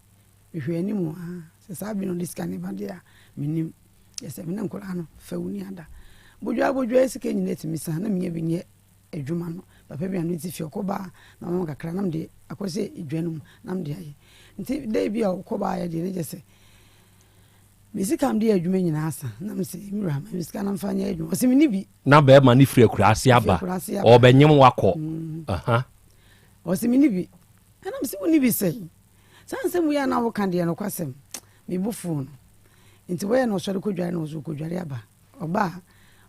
Mehwɛ anim a sɛ saa bi na ɔde sika ne ba deɛ a menim. Yɛ sɛ me ne nkwadaa no fɛw ni ada. Bodwaa bodwaa sika nyinaa tumi sa na menya bi nyɛ adwuma no. Papa bi a no ti fi ɔkɔ baa na ɔma kakra na mede akɔhyɛ edwa no mu na mede ayɛ. Nti day bi a ɔkɔ baa yɛ deɛ ne kyɛ sɛ me sika mede yɛ adwuma nyinaa asa na mese me wura ma me sika na mfa nyɛ adwuma. Ɔse menni bi. Na bɛrima no firi akuraase aba ɔrebɛnyem wakɔ. Mm. Ɔse menni bi. Ɛna mese wonni bi sɛn? Saa nsɛm wei a na woka deɛ nokwasɛm me bo fuu no. Nti wɔyɛ na ɔsɔre kɔdware na ɔso kɔdware aba. Ɔba a,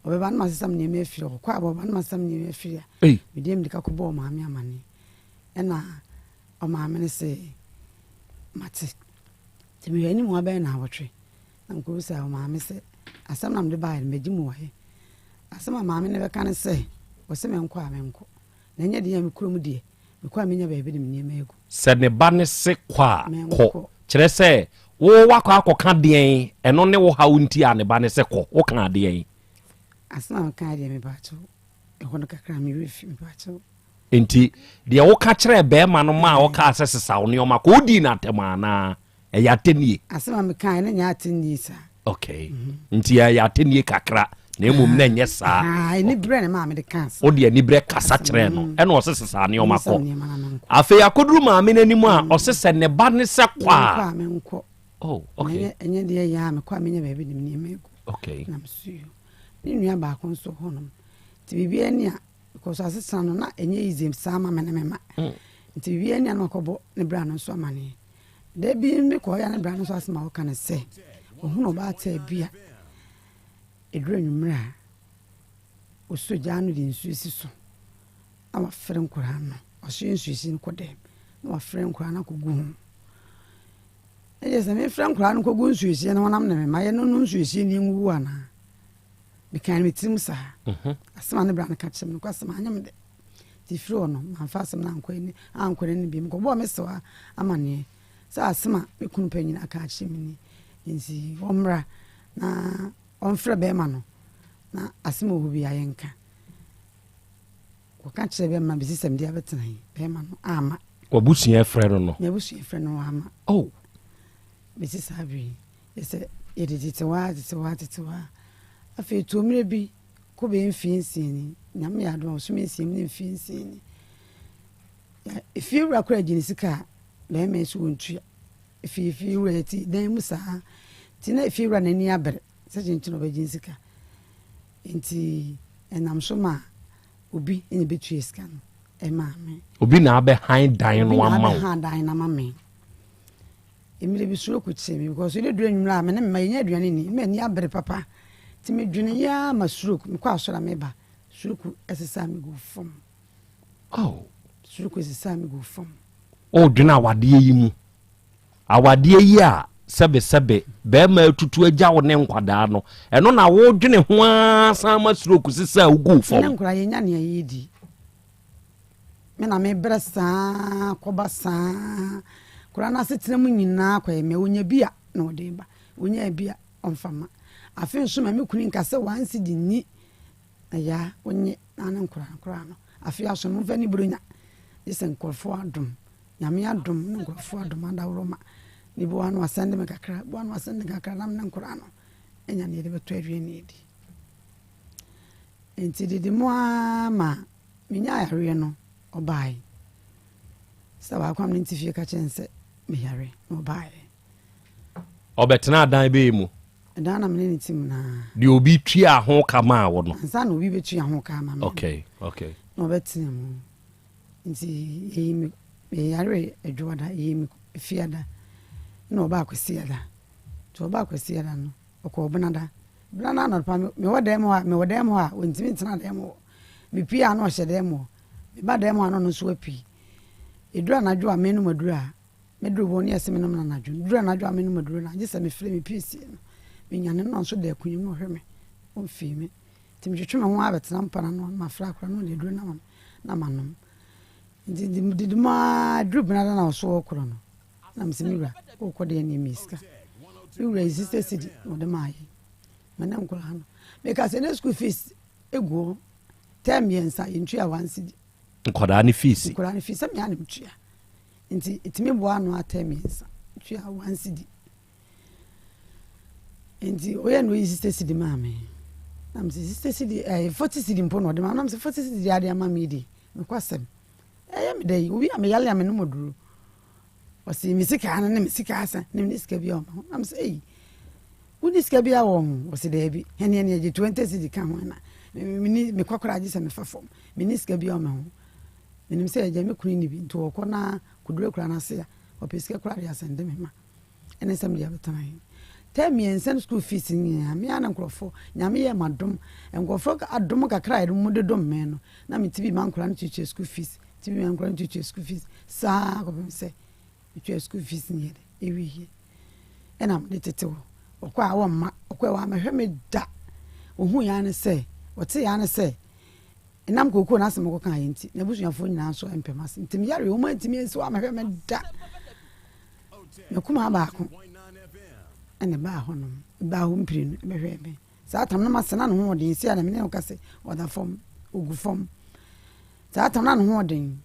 ɔbɛba na masesa me nneɛma afiri hɔ. Ɔkɔ aba ɔba na masesa me nneɛma afiri a, mede mmirika kɔbɔɔ ɔmaame amanneɛ. Ɛna ɔmaame no se mate. Nti mehwɛ anim hɔ abɛyɛ naawɔtwe na mekɔbisaa ɔmaame sɛ asɛm na mede baeɛ no magye mu wae. Asɛm a maame no bɛka ne sɛ ɔse menkɔ a menkɔ. Na ɛnyɛ den a me kurom deɛ, mekɔ a menya baabi de me nneɛma agu. Sɛ ne ba no se kɔ a, kɔ. Kyerɛ sɛ, wo woakɔ akɔka deɛn? Ɛno ne wo haw nti a ne ba no se kɔ? Wokaa deɛn? Asɛm a mekaeɛ deɛ, mepaakyɛw, ɛhɔ no kakra me werɛ fi, mepaakyɛw. Enti, deɛ woka kyerɛɛ barima no maa ɔkaa sɛ sesa wo nneɛma kɔ, wodii no atɛm anaa? Ɛyɛ atɛnnie. Asɛm a mekaeɛ no nyɛ atɛnnie saa. Okay. Mm -hmm. Nti ɛyɛ atɛnnie kakra na mmom na ɛnyɛ saa. Aniberɛ na maa mede kaa saa. Wode aniberɛ kasa kyerɛɛ no mm. ɛna ɔse sesa nneɛma kɔ. Afei akɔduru maame no anim a mm. ɔse sɛ ne ba ne sɛ kɔ a. Menkɔ. Oh, okay. Ɛnyɛ deɛ yɛ a mekɔ a menya baabi de me nneɛma agu. Okay. Na mesuo. Ne nua baako nso hɔnom. Nti biribiara ni a because asetena no na ɛnyɛ easy saa ma me ne me ma. Mm. Nti biribiara ni a na makɔbɔ ne bra no nso amaneɛ. Da bi mekɔɔ ya ne bra no nso asɛm a ɔka ne sɛ ɔhunu ɔbaatan bi a ɛduru anwummerɛ a ɔsɔ gya ano de nsuo si so na wafrɛ nkwadaa no, ɔhyɛ nsuo si no kɔ dɛm na wafrɛ nkwadaa no akɔgu ho. Ɛyɛ sɛ mefrɛ nkwadaa no kɔgu nsuo sie no honam ne me ma yɛ no no nsuo sie no nwuwu anaa? Mekaa no me tirim saa. Mhm. Asɛm a ne bra no ka kyerɛ me no kɔ asɛm anyɛ me dɛ. Nti firi hɔ no, mamfa asɛm no ankɔ ani ankɔ n'anim bio. Mekɔbɔɔ me sew amanneɛ sɛ asɛm a me kunu panyin aka akyerɛ me ni, nti ɔmmra na ɔmfrɛ bɛrima no na asɛm a ɛwɔ hɔ biara yɛnka. Wɔka kyerɛɛ bɛrima no bɛsi sɛ mede abɛtena yi, bɛrima no amma. W'abusua frɛ no no? M'abusua frɛ no wamma. Oh. Bɛsi saa bere yi, yɛ sɛ yɛde tete hɔ ara, tete hɔ ara, tete hɔ ara. Afei ɛtoo mmerɛ bi, Kɔ bɛyɛ mfie nsia ni, Nyame yɛ adom a bosome nsia mu ne mfie nsia ni. Na efie wura koraa gye ne sika a, bɛrima yi so wɔntua. Efie efie wura yɛte dan mu saa. Nti na efie wura n'ani abere sɛ kyenkyen ɔbɛgye ne sika. Nti ɛnam so ma obi na ɛbɛtua sika no ɛmaa me. Obi na abɛhan dan no ama wo. Obi na abɛhan dan no ama me. Mmerɛ bi stroke kyee me because ɛduru anwummerɛ a me ne me mma yɛnya aduane nni, na m'ani abere papa nti medwene yɛ ara ma stroke, mekɔ asɔre a meba stroke sesaa me guu fam. Oh. Stroke sesaa me guu fam. Wodwene awadeɛ yi mu, awadeɛ yi a sɛbesɛbe bɛrima atutu agya wo ne nkwadaa no, ɛno na wodwene ho ara san ma stroke sesaa wo guu fam. Me ne nkwadaa yɛnya nea yɛdi. Me na mebrɛ saa kɔba saa. Akwadaa no asetena mu nyinaa kɔyɛ me. Ɔnya bi a na ɔde ba, ɔnya bi a ɔmfa mma. Afei nso ma me kunu nka sɛ one cedi nni na yaa ɔnye na ne nkwadaa no koraa no. Afei aso no momfa ni buronya. Gye sɛ nkurɔfoɔ adom, Nyame adom ne nkurɔfoɔ adom adaworo ma. Ne bi wɔ hɔ a na wasɛnde me kakra, bi wɔ hɔ a na wasɛnde kakra na me ne nkwadaa no anya nea yɛde bɛtɔ aduane adi. Enti dede mu ara ma minyaa yareɛ no, ɔbaeɛ. Sista baako a me ne no te fie ka kyerɛɛ no sɛ meyare, na ɔbaeɛ. Ɔbɛtenaa dan bɛn mu? Ɛdan na mene ne te mu naa. Deɛ obi tua ho ka maa wo no. Ansa na obi bɛtua ho ka ama me. Okay, okay. Na ɔbɛtena mu. Nti yɛyi me meyare adwoada, yɛyi me fiada. Na ɔbaa kwasiada. Nti ɔbaa kwasiada no, ɔkɔɔ benada. Benada anɔpa mewɔ dan mu hɔ a, mewɔ dan mu hɔ a, ɔntumi ntena dan mu hɔ. Mepue a na ɔhyɛ dan mu hɔ. Meba dan mu hɔ a na ɔno nso apue. Ɛduru anadwo a menom aduru a, Meduru hɔ no yɛ sɛ menom no anadwo. Duru anadwo a menom aduro no a, gye sɛ mefrɛ me piesie no. Menyane no na ɔnso da akonnwa mu na ɔhwɛ me. Ɔmfii me. Nti metwetwe me ho ara bɛtena mpa no ano na mafrɛ akwadaa no na ɔde aduro no ama me na manom. Nti didi mu ara duru benada na ɔso ɔrekorɔ no na mesɛ me wura wokɔ deɛ neɛ meyɛ sika. Me wura yi sista sidi na ɔde maa yɛ. Me ne nkwadaa no. Meka sɛ ne school fees egu hɔ tɛm mmiɛnsa yɛntua one cedi. Nkwadaa ne fees. Nkwadaa ne fees sɛ mea na metua. Nti etumi boa ano atɛ mmiɛnsa tua one cedi. Nti oyɛ na oyi sixty cedi maa me. Na mese sixty cedi ɛyɛ eh, 40 cedi mpo na ɔde maa me. Na mese 40 cedi deɛ ade ama me di. Mekɔ asɛm. Ɛyɛ me dɛ yi obi a meyale a menom aduro. Ɔse me sika no ne me sika asa ne me sika bi a ɔma ho. Na mese ei wonni sika bi a wɔ ho. Ɔse daabi. Ɛne ɛne agye 20 cedi ka ho na meni mekɔ koraa gye sɛ mefa fam. Menni sika bi a ɔma ho. Menim sɛ agya me kunu nni bi nti ɔkɔ na kɔduru akura no ase a ɔpɛ sika koraa de asɛnde me ma ɛne sɛ mede abɛtena he. Tɛm mmiɛnsa no school fees no nyinaa me ara na nkurɔfoɔ Nyame yɛɛ m'adom nkurɔfoɔ adom kakra a yɛde de dom me no na mete bi ma nkwadaa no tuatua school fees te bi ma nkwadaa no tuatua school fees saa kɔpem sɛ metua school fees no yɛ de ɛwieɛ ɛna mede tete hɔ ɔkɔ a wɔmma ɔkɔ a wɔamɛhwɛ me da ohun ya ne sɛ ɔte ya ne sɛ Ɛnam kookoo no asɛm a ɔkɔkaeɛ nti, n'abusuafoɔ nyinaa nso mpɛ m'asɛm. Nti meyareɛ, wɔn antumi ansi hɔ ammɛhwɛ me da. M'akumaa baako na ɛbaa hɔnom, ɛbaa hɔ mprenu bɛhwɛɛ me. Saa tam no m'ase na ne ho ɔden, si a na me ne no ka sɛ ɔda fam, ɔgu fam. Saa tam na ne ho ɔden.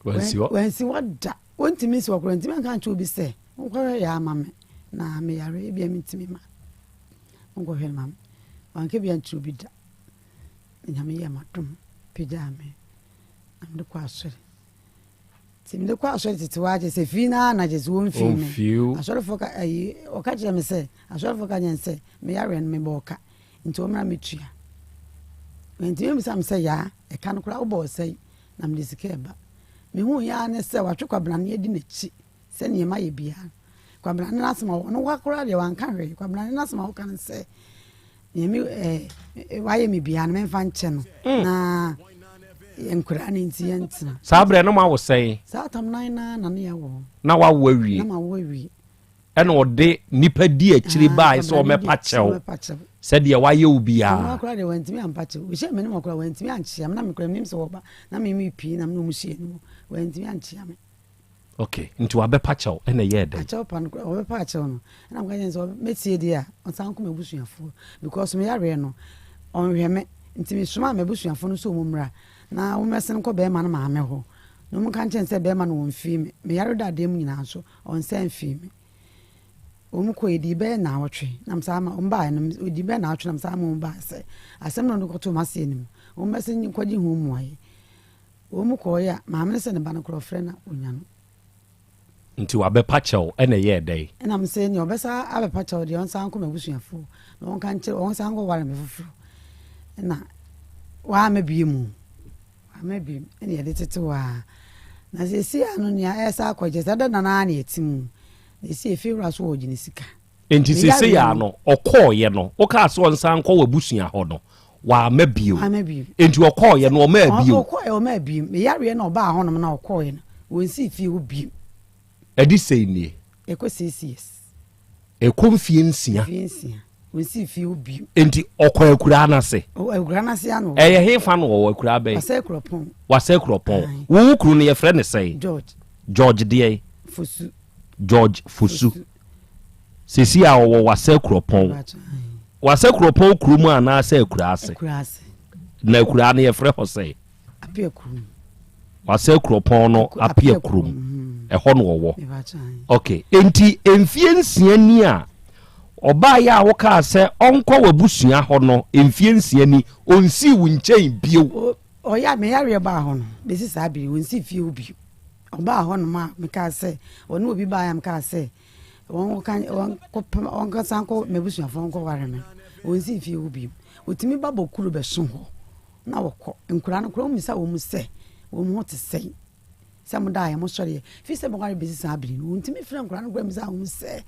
Wansi hɔ. Wansi hɔ da. Wɔntumi nsi hɔ koraa, ntumi anka nkyerɛ obi sɛ, monkɔhwɛ yɛ ama me, na meyare, ebia mentumi ma. Monkɔhwɛ no ma me. Wanka bi ankyerɛ obi da. Na Nyame yɛɛ m'adom pagyaa me na mede kɔ asɔre. Nti mede kɔ asɔre tete hɔ ara kyerɛ sɛ fii no ara na kyerɛ sɛ wɔmfii me. Asɔrefoɔ ka ayi ɔka kyerɛ me sɛ asɔrefoɔ ka kyerɛ me sɛ meyareɛ no mebɔɔ ka nti wɔmmra mɛtua. Nti mebisa me sɛ yaa ɛka no koraa wobɔɔ sɛn na mede sika ɛba. Mehuu yɛ ara ne sɛ watwe Kwabena no adi n'akyi sɛ nea mayɛ biara. Kwabena no n'asɛm a ɔno hɔ koraa deɛ wanka hwee. Kwabena no n'asɛm a ɔka ne sɛ Nea me eh, wayɛ me biara no memfa nkyɛ no mm. na nkwadaa no nti yɛntena. Saa berɛ no ma wo sɛn? Saa tam nan na na ne yɛwɔ. Na wawo awie. Na ma wo awie. Ɛna ɔde nipa di akyiri ah, baa sɛ ɔmɛpa kyɛw sɛdeɛ wayɛ wo biara. Ɔno akora deɛ wantumi ampa kyɛw. Ɔhyɛ me ne mu akora wantumi ankyea me na me kora menim sɛ wɔba na me me pii na me ne ɔmo hyia no mu wantumi ankyea me. Ok, nti wabɛpa kyɛw ɛna ɛyɛɛ dɛn? Akyɛw pa no koraa ɔbɛpa akyɛw no ɛna meka kyerɛ no sɛ mɛtie deɛ a ɔnsan nkɔ m'abusuafoɔ because me yareɛ no ɔnhwɛ me nti mesomaa m'abusuafoɔ no sɛ wɔn mmra na wɔmmɛsen nkɔ bɛrima no maame hɔ na wɔn nka nkyerɛ no sɛ bɛrima no wɔmfii me me yare da adeɛ mu nyinaa nso ɔnsan mfii me wɔn kɔ ɛdii bɛyɛ naawɔtwe na mesan ma wɔn baeɛ no ɛdii bɛyɛ naawɔtwe na mesan ma wɔn baeɛ sɛ asɛm no ɔde kɔtoo m'ase anim wɔn mmɛsen nkɔgye ho mmuaeɛ Wɔn kɔɔeɛ a, maame no sɛ ne ba no korɔ ɔfrɛ na ɔnya no. Nti wabɛpa kyɛw ɛna ɛyɛɛ dɛn? Ɛna me se nea ɔbɛsa abɛpa kyɛw deɛ ɔnsan nkɔ m'abusuafoɔ na wɔnka nkyerɛ ɔnsan nkɔ ware me foforɔ. Ɛna wamma bie mu wamma bie mu ɛna yɛde tete hɔ ara. Na seesei ano nea ɛresa akɔ kyɛ sɛ dada no ara na yɛte mu. Na esi efie wura so ɔgye ne sika. Enti seesei ara no, ɔkɔeɛ no, wokaa sɛ ɔnsan nkɔ w'abusua hɔ no, wamma bio. Wamma bio. Enti ɔkɔeɛ no, ɔmaa bio. Ɔkɔeɛ, ɔmaa bio. Me yareɛ na ɔbaa hɔnom na ɔkɔeɛ no, wɔnsii fie hɔ bio. Ɛde sɛn nie? Ɛkɔ 6 years. Ɛkɔ mfie nsia. Mfie nsia. Wɔnsii fie hɔ bio. Enti ɔkɔ akuraa no ase? Akuraa no ase ano. Ɛyɛ hefa na ɔwɔ akuraa bɛn? Wasɛ Kuropɔn. Wasɛ Kuropɔn. Wo wo kunu no yɛfrɛ no sɛn? George. George deɛn? Fosu. George Fosu. Seesei a ɔwɔ Wassa Kuropɔn. Wassa Kuropɔn kurom anaasɛ akuraa ase? Na akuraa no yɛfrɛ hɔ sɛn? Wassa Kuropɔn no Apia kurom. Mm-hmm. Ɛhɔ na ɔwɔ. Ok, enti mfie nsia ni a ɔbaeɛ a wokaa sɛ ɔnkɔ w'abusua hɔ no mfie nsia ni ɔnsii wo nkyɛn bio. Ɔyɛ a meyareɛ baa hɔ no bɛsi saa bere ɔnsii fie hɔ bio. Ɔbaa hɔnom a, mekaa sɛ, ɔne obi baeɛ a mekaa sɛ, Wɔn ka wɔn kɔpem wɔn kasa nkɔ m'abusuafoɔ nkɔware me. Wɔn si fie hɔ bio. Wɔtumi ba bɔkuru bɛso hɔ na wɔkɔ. Nkwadaa no koraa wɔmmisa wɔn sɛ wɔn ho te sɛn. Sɛ mo daeɛ mo sɔreɛ. Firi sɛ meware bɛsi saa bere no wɔntumi frɛ nkwadaa no koraa mmisa wɔn sɛ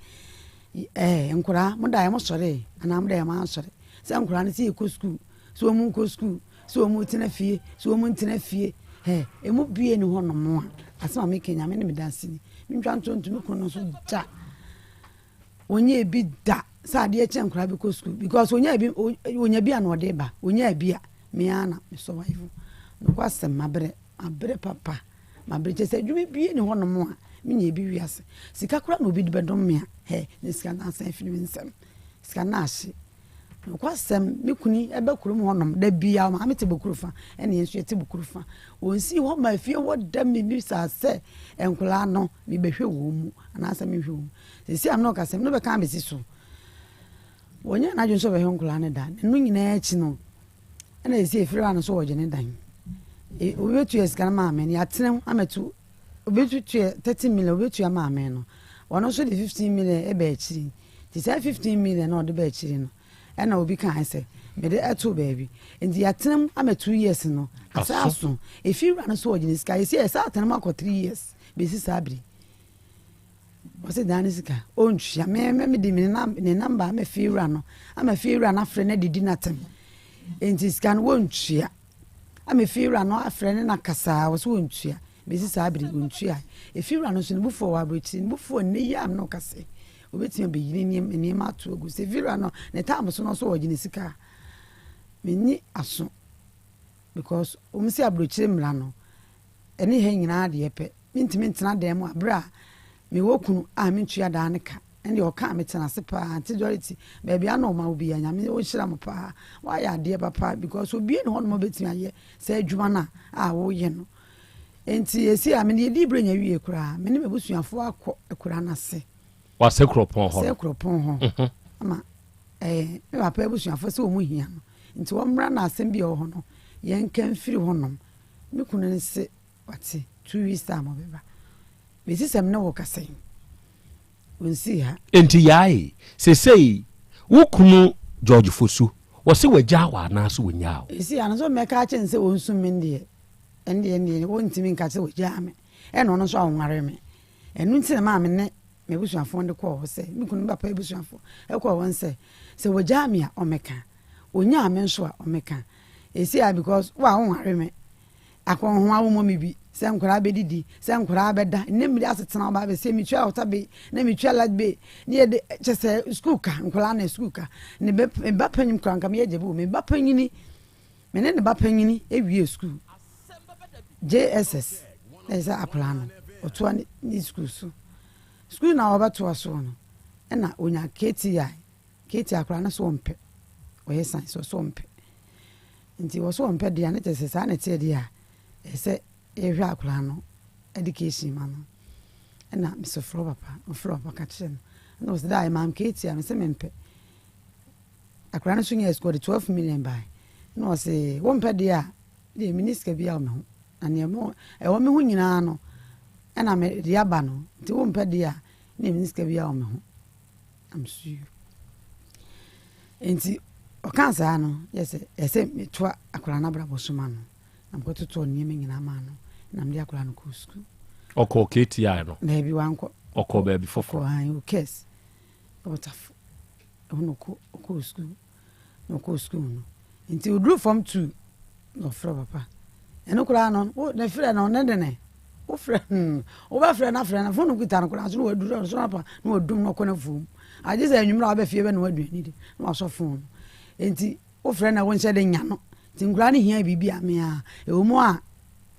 ɛɛ nkwadaa mo daeɛ mo sɔree anaa mo daeɛ mo ansɔre. Sɛ nkwadaa no sɛ yɛkɔ sukuu sɛ wɔn nkɔ sukuu sɛ wɔn tena fie sɛ wɔn ntena fie. Hɛ emu bie ni hɔ nom a asɛm a meka nyame ne me danseni. Mentwa nto ntumi kunu no nso da. Ɔnyɛɛ bi da sɛ adeɛ kyɛ nkwadaa bi kɔ sukuu because ɔnya bi ɔnya bi a na ɔde ba ɔnya bi a me ara na me survive nokwasɛm mabrɛ mabrɛ papa mabrɛ kyɛ sɛ adwuma bie ne hɔnom a menya bi wiase sika koraa na obi de bɛdom me a hɛ ne sika no asan afiri me nsam sika no ahye Nokwasɛm, me kunu yi ba kurom hɔnom da biara, maame te Bokuru fa, ɛna yɛn nso yɛte Bokuru fa. Wɔnsii hɔ ma fie hɔ da mmisaa sɛ nkwadaa no mebɛhwɛ wɔn mu anaasɛ menhwɛ wɔn mu. Seesei a me ne wo kasa yi, me ne wo bɛka abɛsi so. Wɔnyɛɛ n'adwene sɛ ɔbɛhwɛ nkwadaa no da. Na ɛno nyinaa akyi no, ɛna seesei efiri hɔ a no nso wɔgye ne dan. E, obi bɛtua sika no maa me no, yɛatena mu amɛto obi tua 30 million, obi bɛtua maa me no. Ɔno nso de 15 million ɛbaa akyiri. Nti saa 15 million na ɔde baa akyiri no, ɛna obi kae sɛ mede ɛtoo baabi. Nti yɛatena mu ama 2 years no, asan aso. Efi wura no so ɔgye ne sika. Yɛsi yɛsan atena mu akɔ 3 years bɛsi saa bere. Ɔse dan ne sika ɔntua. Me me mede me ne namba ama fie wura no, ama fie wura no afrɛ no adidi n'atam. Nti sika no wɔntua. Ama fie wura no afrɛ ne na kasaa ɔse wɔntua. Bɛsi saa bere wɔntua. Efie wura no nso ne bo fuo wɔ aburokyiri, ne bo fuo nnɛ yi a me ne wo kasa yi. Obetumi abɛyiri nneɛma nneɛma ato agu. Sɛ Vera no ne time so no nso ɔgye ne sika a, menni aso because wɔn si aburokyire mmara no ɛne ha nyinaa deɛ pɛ. Mentumi ntena dan mu abere a mewɔ kunu a mentua daa ne ka. Ɛnde ɔka a metena ase paa. Nti Dorothy, baabi a na ɔma wo bia Nyame ɔnhyira mo paa. Woayɛ adeɛ papa because obie ne hɔnom a obetumi ayɛ saa adwuma no a woyɛ no. Enti esi a mene yɛdii berɛ nya wie koraa, me ne m'abusuafoɔ akɔ akuraa no ase. Wɔ Asɛ kuropɔn hɔ no. Asɛ kuropɔn hɔ. Mhm. Ama ɛɛ me papa abusuafoɔ sɛ wɔn hia no. Nti wɔn mmra na asɛm bi a ɛwɔ hɔ no, yɛnka mfiri hɔnom. Me kunu no se wate, 2 weeks time ɔbɛba. Bɛsi sɛ me ne wo kasa yi, ɔnsii ha. Enti Yae, seesei wo kunu George Fosu, wɔse wagyaa wo anaase wɔnyaa wo? Ɛsi ha no, sɛ mɛka akyerɛ no sɛ ɔnsu me deɛ, Ɛndeɛ ɛndeɛ wɔntumi nka sɛ wɔgyaa me, ɛna ɔno nso anware me. Ɛno nti na maa me ne m'abusuafoɔ de kɔɔ hɔ sɛ, me kunu papa abusuafoɔ kɔɔ hɔ sɛ, sɛ wɔgyaa me a ɔmmɛka, ɔnyaa me nso a ɔmmɛka. Ɛsi a because wo a wonware me, akɔnhoa wommɔ me bi, sɛ nkwadaa bɛdidi, sɛ nkwadaa bɛda, nnɛ mmiri asetena ɔba abɛsɛ metua water bill, na metua light bill, ne yɛde kyɛ sɛ sukuu ka, nkwadaa na sukuu ka. Ne ba panyin koraa nka meyɛ gya bi wɔ me ba panyini Me ne ne ba panyin wiee sukuu, JSS, na ɛsɛ sɛ akwadaa no ɔtoa ne sukuu so. Sukuu na ɔbɛtoa soɔ no, ɛna ɔnya KTI. KTI akwadaa no so ɔmpɛ, ɔyɛ science ɔso ɔmpɛ. Nti ɔso ɔmpɛ deɛ a, ne kyerɛ sɛ saa na ɛteɛ deɛ a, ɛsɛ sɛ yɛhwɛ akwadaa no education ma no. Ɛna mesɛ frɛ papa, ɔfrɛ papa ka kyerɛ no. Ɛna ɔsɛ dɛ maam KTI, mesɛ mempɛ. Akwadaa no nso nyaa sika, ɔde 12 million bae. Ɛna ɔse, wompɛ deɛ a, deɛ menni sika biara wɔ me ho. Na nea ɛwɔ me ho nyinaa no, ɛna mede aba no. Nti wompɛ deɛ a, deɛ menni sika biara wɔ me ho. I'm sure. Nti ɔkaa saa no, yɛ sɛ ɛsɛ metoa akwadaa no abrabɔ so ma no. Na mekɔtotɔɔ nneɛma nyinaa maa no. Na mede akwadaa no kɔɔ sukuu. Ɔkɔɔ KTI no? Daabi, wankɔ. Ɔkɔɔ baabi foforɔ? Ɔkɔɔ ayi, OKES. Ɔtafo. Ɛhɔ na ɔkɔ ɔkɔɔ sukuu na ɔkɔɔ sukuu no nti oduru fam tu na ɔfrɛ papa ɛno koraa no wo ne frɛ no ne de ne wofrɛ hmm wobɛfrɛ no afrɛ no fon no kuta no koraa so na waduru ɔno so apa na wadum na ɔkɔ n'afuom agye sɛ anwummerɛ a wabɛ fie bɛ na waduane di na wasɔ fon no nti wofrɛ no a wonhyɛ de nya no nti nkoraa no hia biribi a mea ɛwɔ mu a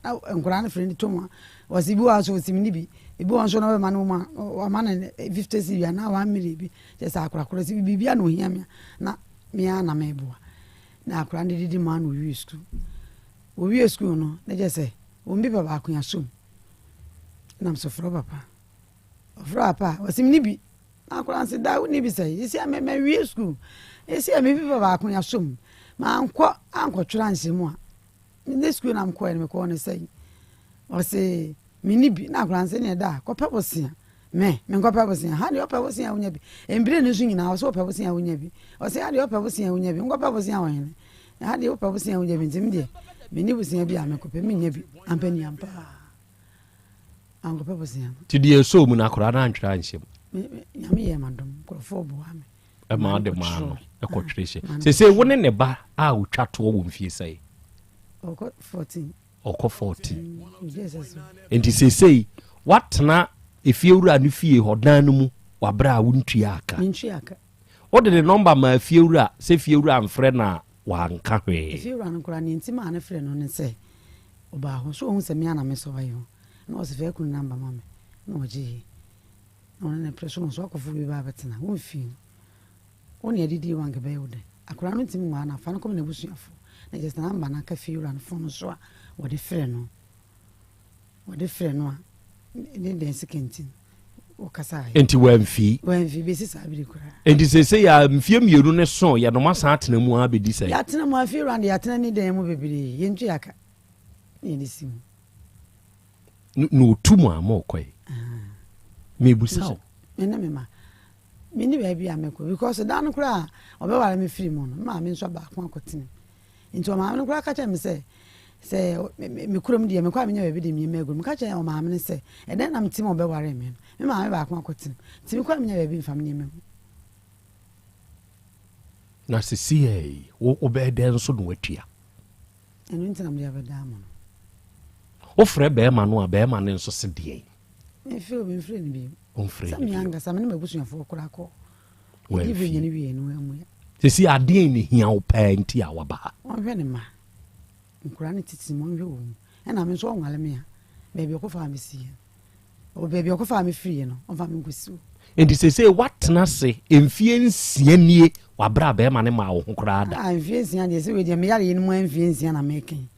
Na nkwadaa no frɛ no tom a, wɔsi bi wɔ ha nso wɔsi mi ni bi, ebi wɔ nso na ɔbɛma no mu a wama no 50 cedi anaa 1 million bi, kyerɛ sɛ akorakora si biribi a na ohia me a na me ara na meboa. Na akwadaa no didi mu a na owie sukuu. Owie sukuu no na kyerɛ sɛ wɔn bi ba baako asom. Na nso frɛ papa. Ɔfrɛ papa a wɔsi mi ni bi. Na akwadaa no sɛ daa wonni bi sɛ esi a mɛ wie sukuu. Esi a me bi ba baako asom. Mankɔ ankɔtwerɛ anhyɛ mu a Ne sukuu na mekɔɛ no mekɔɔ no sɛn? Ɔse menni bi na akwadaa no se neɛ da kɔpɛ bosea. Me, menkɔpɛ bosea. Ha deɛ ɔpɛ bosea a wonya bi. Mbire no so nyinaa ɔsɛ ɔpɛ bosea a wonya bi. Ɔsɛ ha deɛ ɔpɛ bosea a wonya bi. Nkɔpɛ bosea wɔ hene. Ha deɛ wopɛ bosea a wonya bi nti me deɛ menni bosea bi a mekɔpɛ mennya bi. Ampa ni ampa. Ankɔpɛ bosea no. Nti deɛ ɛsɔɔ mu no akwadaa no antwerɛ anhyɛ mu. Nyame yɛɛ m'adom nkurɔfoɔ boa me. Ɛma ɔde maa no ɛkɔtwerɛ hyɛ. Sese wo ne ne ba a ɔtwa toɔ wɔ mfie sɛe? Ɔkɔ 14. Ɔkɔ 14. Nti seesei woatena efiewura no fie hɔ dan no mu wabrɛ a wontua aka. Mentua aka. Wode ne nɔmba maa fiewura sɛ fiewura mfrɛ no a wanka hwee. Efiewura no koraa nea nti maa no frɛ no ne sɛ ɔbaa hɔ so ɔhu sɛ me ara na mesɔre hɔ na ɔse fa akunu namba ma me na ɔgyee na ɔne no pere so na ɔso akɔfo bi ba abɛtena wo mfie no wo ne adidie wa anka ɛbɛyɛ wo dɛn akwadaa no ntumi nwaa no afa no kɔma n'abusuafo na kyerɛ sɛ namba no aka fiewura no fon no so a wɔde frɛ no. Wɔde frɛ no a, ne dɛn sika nti no, wɔkasaeɛ. Enti wamfi. Wamfi bɛsi saa bere koraa. Enti seesei a mfeɛ mmienu ne so yɛ no moasan atena mu ara bɛdi sɛn? Yɛatena mu afei wura de yɛatena ne dan mu bebree yɛntua ka na yɛde si mu. Na ɔtu mu a morekɔ yi? Mebusa wo. Me ne me ma. Menni baabi a mɛkɔ because da no koraa a ɔbɛware me firi mu no, me maame nso abaako akɔtena mu. Nti ɔmaame no koraa ka kyerɛɛ me sɛ, sɛ me kurom deɛ mekɔ a menya baabi de nneɛma agu no. Meka kyerɛɛ ɔmaame no sɛ, ɛdɛn na mete ma ɔbɛwaree me no? Me maame baako akɔtena mu. Nti mekɔ a menya baabi mfa me nneɛma ngu. Na sesiei wo wobɛyɛ dɛn nso na woatua? Ɛno nti na mede abɛdaa mo no. Wofrɛ bɛrima no a, bɛrima no nso se deɛn? Mefrɛ o, memfrɛ no bio. Womfrɛ Sɛ no me bio. ankasa me ne m'abusuafoɔ koraa kɔ. Yɛdi Wamfie. berɛ no wie no wammua. Sisi adeɛn na ehia wo paa nti a waba ha? Ɔnhwɛ ne mma. Nkwadaa no tete mu, ɔnhwɛ wɔn mu. Ɛna me nso ɔnwale me a, baabi ɔkɔfaa me siiɛ no, baabi ɔkɔfaa me firiiɛ no, ɔmfa me nkɔsi hɔ. Nti seesei woatena ase mfeɛ nsia nie wɔ aberɛ a bɛrima no maa wo ho koraa da? Ah, mfeɛ nsia deɛ, sɛ wei deɛ me yareɛ no mu ara mfeɛ nsia na meka yi.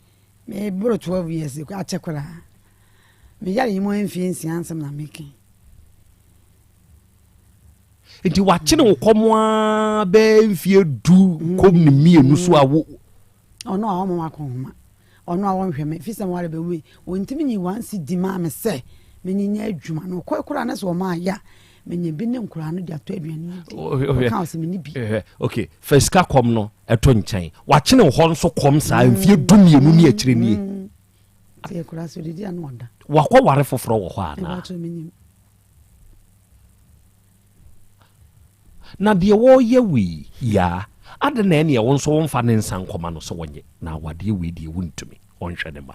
Meboro 12 years akyɛ koraa. Me yareɛ yi mu ara mfeɛ nsia nsɛm na meka yi. Nti wakyene wo kɔm ara bɛyɛ mfeɛ du kɔm ne mmienu so a wo. Ɔno a ɔma wakɔ nhoma, ɔno a ɔnhwɛ me, fi sɛ meware bɛwu yi, ɔntumi nyi one cedi maa me sɛ menye nyɛ adwuma no. Ɔkɔe koraa na sɛ ɔma ayɛ a, menya bi ne nkoraa no de atɔ aduane adi. Ɔka ɔsɛ menni bi. Ok, fa sika kɔm no ɛto nkyɛn. Wakyene wo hɔ nso kɔm saa mfeɛ du mmienu ne akyire nie. Nti akwadaa sɛ ɔdidi a na ɔda. Wakɔ ware foforɔ wɔ hɔ anaa? Mepakyɛw mennim. Na deɛ wɔreyɛ wo yi, Yaa, adɛn na ɛneɛ wo nso womfa ne nsa nkɔma no sɛ ɔnyɛ, na awadeɛ wei deɛ wontumi, ɔnhwɛ ne mma.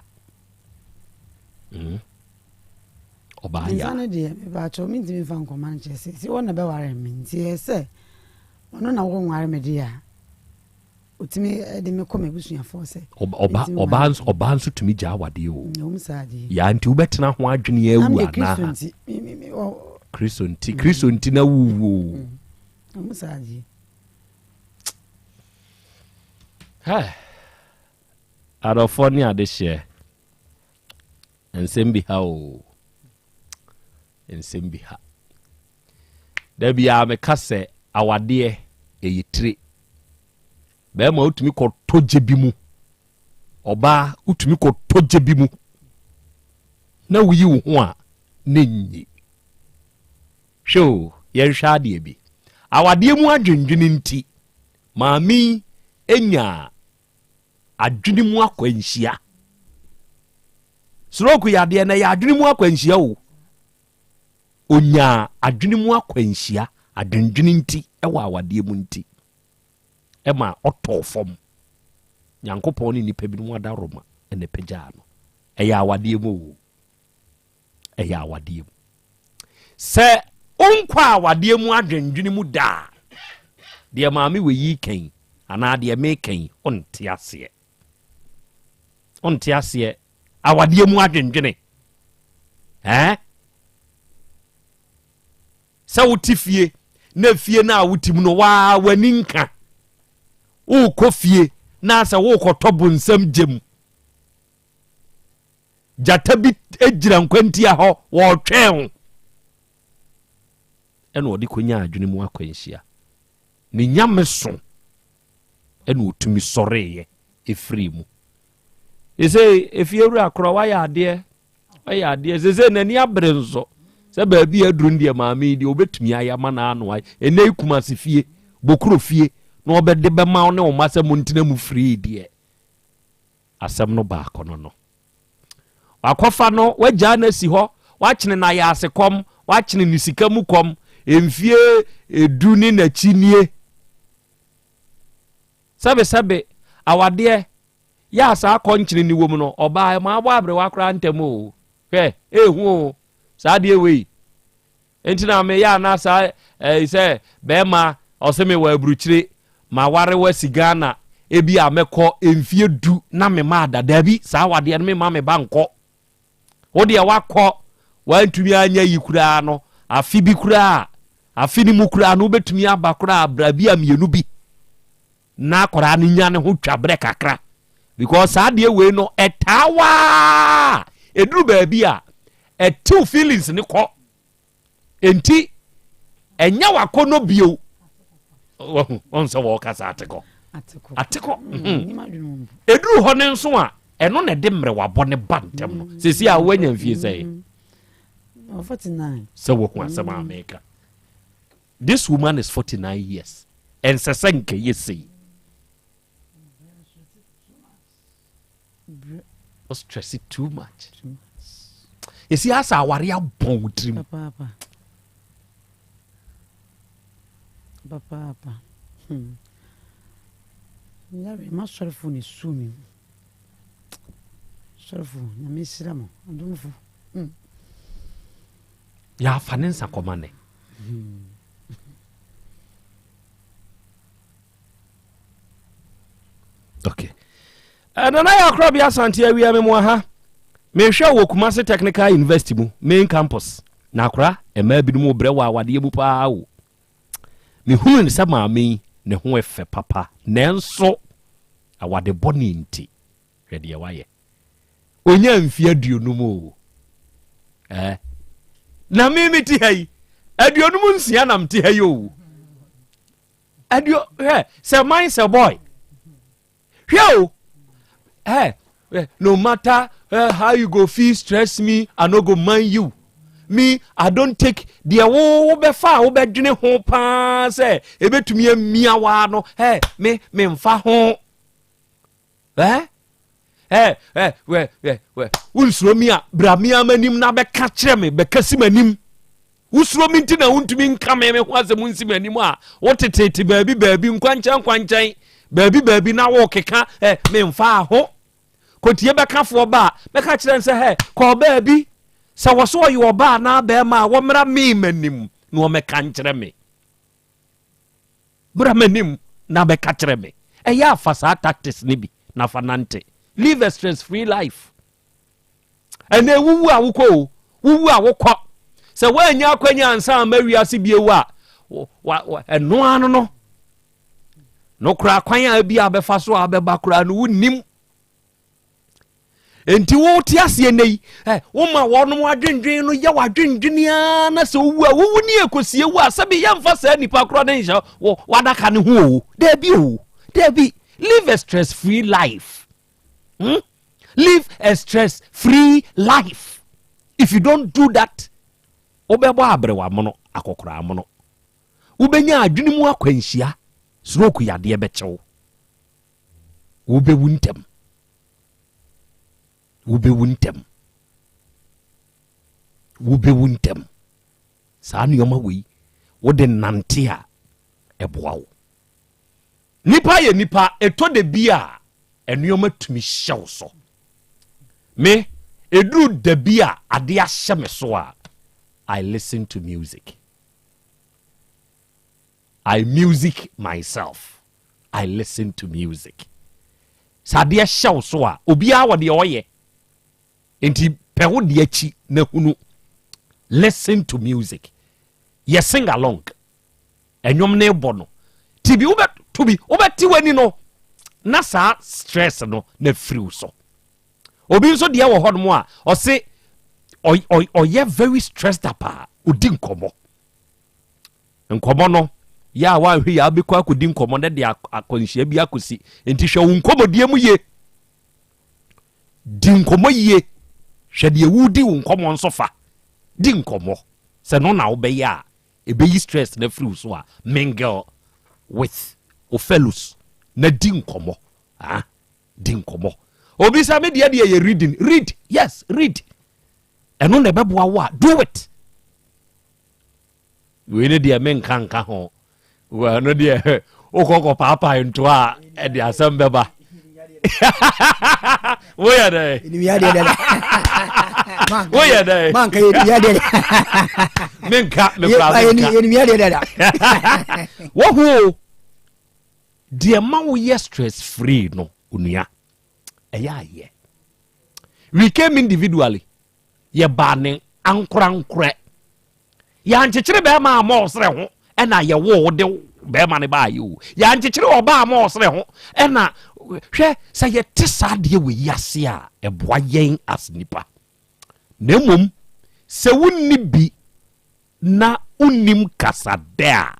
Mm. Ɔbaa Nsa Yaa. no deɛ, mepaakyɛw, mentumi mfa nkɔma no kyerɛ sɛ, sɛ ɔno na ɛbɛware me nti ɛyɛ sɛ ɔno na wɔnware me deɛ a, Otumi de me kɔ m'abusuafoɔ sɛ. Ɔba ɔbaa nso ɔbaa nso tumi gya awadeɛ o. Ɛwom saa deɛ. Yaa nti wobɛtena ho adwene awu anaa. Kristo nti. Kristo nti Kristo nti na wuwu o. Ɛwom saa deɛ. Hɛ adɔfoɔ ne adehyeɛ nsɛm bi ha o nsɛm bi ha. Da biara meka sɛ awadeɛ ɛyɛ tire. Bɛrima wotumi kɔtɔ gye bi mu. Ɔbaa wotumi kɔtɔ gye bi mu. Na woyi wo ho a ne nyi. Hwɛ o, yɛnhwɛ adeɛ bi. Awadeɛ mu adwendwene nti, maame yi nyaa adwene mu akwanhyia. Stroke yɛ adeɛ na ɛyɛ adwene mu akwanhyia o. Ɔnyaa adwene mu akwanhyia, adwendwene nti, wɔ awadeɛ mu nti, ɛma ɔtɔɔ fam. Nyankopɔn ne nnipa binom adaworoma na ɛpagyaa no. Ɛyɛ awadeɛ mu o. Ɛyɛ awadeɛ mu. Sɛ wonkɔ awadeɛ mu adwendwene mu da a, deɛ maame wei yi ka yi, anaa deɛ meka yi, wonte aseɛ. Wonte aseɛ. Awadeɛ mu adwendwene. Ɛɛ? Sɛ wote fie na fie no a wote mu no waa w'ani nka. Wokɔ fie na sɛ wokɔtɔ bonsam gyam. Gyata bi gyina nkwantia hɔ wɔretwɛn wo. Ɛna ɔde kɔnya adwene mu akwanhyia. Ne nyame so ɛna ɔtumi sɔreeɛ ɛfirii mu. Sesei efiewura korɔ wayɛ adeɛ wayɛ adeɛ sesei n'ani abere nso. Sɛ baabi a aduru no deɛ maame yi deɛ ɔbɛtumi ayɛ ama no ano ayɛ. Ɛnnɛ yi Kumasi fie, Bokuro fie na ɔbɛde bɛma wo ne wo mma sɛ montena mu free deɛ. Asɛm no baako no no. Wakɔfa no, wagyaa no asi hɔ, wakyene no ayaase kɔm, wakyene no sika mu kɔm, mfie edu ne n'akyi nie. Sɛbesɛbe, awadeɛ, yɛ a saa kɔnkyene ne wom no, ɔbaa ɛma abɔ aberewa koraa ntɛm o. Hwɛ, ehu o, saa adeɛ wei. Nti na meyɛ ana saa ɛyi sɛ bɛrima ɔsɛ me wɔ aburukyire, ma ware wasi Ghana, ebi a mɛkɔ mfie du na me ma ada. Daabi, saa awadeɛ no me ma me ba nkɔ. Wo deɛ wakɔ, wantumi anyɛ yi koraa no, afe bi koraa, afe no mu koraa no wobɛtumi aba koraa bra bi a mmienu bi na akwaraa no nya ne ho twa berɛ kakra because saa adeɛ wei no ɛtaa waa ɛduru baabi a ɛtew feelings ne kɔ Enti ɛnyɛ w'akɔnnɔ bio. Wahu, wɔn sɛ wɔrekasa atekɔ. Atekɔ. Mhm. Ɛduru hɔ no nso a, ɛno na ɛde mmerɛwabɔ ne ba ntɛm no. Mm. Sɛsi a woanya mfie sɛ? 49. Sɛ wahu asɛm a mm. meka. This woman is 49 years. Ɛnsɛ sɛ nkɛyɛ sei. O stress it too much. Yɛsi asa aware abɔn wo tirim. Papaapa. Papaapa. Hmm. Yare m'asɔrefo na esu mi. Sɔrefo, nyame nhyira mo. Adomfo. Hmm. Yɛafa ne nsa kɔma ne. Hmm. Okay. Uh, Nana yɛ akora bi asante awia me mu aha. Mehwɛ wɔ Kumasi Technical University mu main campus. Na akora mmaa binom brɛ wɔ awadeɛ mu paa o. Mehunu ne sɛ maame yi ne ho ɛfɛ papa nanso awade bɔne nti hwɛ deɛ wayɛ. Onya mfie 50 o. Eh. Na me mete ha yi 56 na mete ha yi o. Aduo hwɛ sɛ man sɛ boy. Hwɛ o. Hey, no matter how you go feel stress me, I no go mind you. Me, I don't take deɛ wo wobɛfa a wobɛdwene ho paa sɛ ebetumi amia waa no. Hey, me memfa ho. Eh? Eh, eh, wɛ, wɛ, wɛ. Wonsuro mi a, bra mi ama anim na bɛka kyerɛ me, bɛka si m'anim. Wosuro me nti na wontumi nka me me ho asɛm nsi m'anim a, wotetete baabi baabi, nkwankyɛn nkwankyɛn, baabi baabi na wokeka, eh, memfaa ho. Kotie bɛkafoɔ ba a, mɛka kyerɛ no sɛ, hɛ, kɔɔ baabi. Sɛ wɔ so ɔyɛ ɔbaa anaa bɛrima a, wɔmmra me m'anim na wɔmmɛka nkyerɛ me. Bra m'anim na bɛka kyerɛ me. Ɛyɛ a fa saa tactics no bi na fa nante. Live a stress free life. Ɛnɛ wuwu a wokɔ o, wuwu a wokɔ. Sɛ woannya akwanya ansa amma wiase bio a, ɛno ano no. No koraa kwan a bi a bɛfa so a bɛba koraa no wonnim. Enti wote aseɛ nnɛ yi, ɛ woma wɔnom adwendwen no yɛ w'adwendwene ara na sɛ wowu a wowu ne ɛkɔsie wu a sɛbi yɛmfa saa nipa korɔ ne nhyɛ wɔ w'adaka no ho o. Daabi o, daabi. Live a stress free life. Hmm? Live a stress free life. If you don't do that, wobɛbɔ aberewa mono, akɔkoraa mono. Wobɛnya adwene mu akwanhyia, stroke yadeɛ bɛkyɛw. Wobɛwu ntɛm. Wobɛwu ntɛm. Wobɛwu ntɛm. Saa nneɛma wei, wode nante a, ɛboa wo. Nipa yɛ nipa, ɛtɔ da bi a, nneɛma tumi hyɛ wo so. Me, ɛduru da bi a adeɛ ahyɛ me so a, I listen to music. I music myself. I listen to music. Sɛ adeɛ hyɛ wo so a, obiara wɔ deɛ ɔyɛ. Nti pɛ wo deɛ akyi na hunu. Listen to music. Yɛ sing along. Ɛnwom ne bɔ no. Ti bi wobɛ to bi wobɛte w'ani no na saa stress no na firi wo so. Obi nso deɛ wɔ hɔnom a ɔse ɔyɛ very stressed up a ɔdi nkɔmmɔ. Nkɔmmɔ no, yɛ a woanhwɛ yɛ a wobɛkɔ akɔdi nkɔmmɔ no de akwanhyia bi akɔsi. Nti hwɛ wo nkɔmmɔdie mu yie. Di nkɔmmɔ yie. Hwɛ deɛ wodi wo nkɔmmɔ nso fa. Di nkɔmmɔ. Sɛ no na wobɛyɛ a, ɛbɛyi stress no afiri wo so a, mingle with wo fellows na di nkɔmmɔ. Ah, di nkɔmmɔ. Obi sɛ me deɛ deɛ yɛ reading. Read, yes, read. Ɛno na ɛbɛboa wo a, do it. Wei ne deɛ menka nka ho. Ɛno deɛ wokɔkɔ paapae ntoa a ɛde asɛm bɛba. Woyɛ dɛ? Woyɛ dɛ? Menka mekora menka. Wohu o, deɛ ma woyɛ stress free no onua ɛyɛ ayɛ. We came individually, yɛbaa ne ankorankorɛ. Yɛankyekyere bɛrima amma ɔsrɛ ho ɛna yɛwoo wo de bɛrima no baayɛ o. Yɛankyekyere ɔbaa amma ɔsrɛ ho ɛna hwɛ sɛ yɛte saa deɛ wɔ yi ase a ɛboa yɛn as nipa. Na mmom sɛ wonni bi na wonnim kasa dɛ a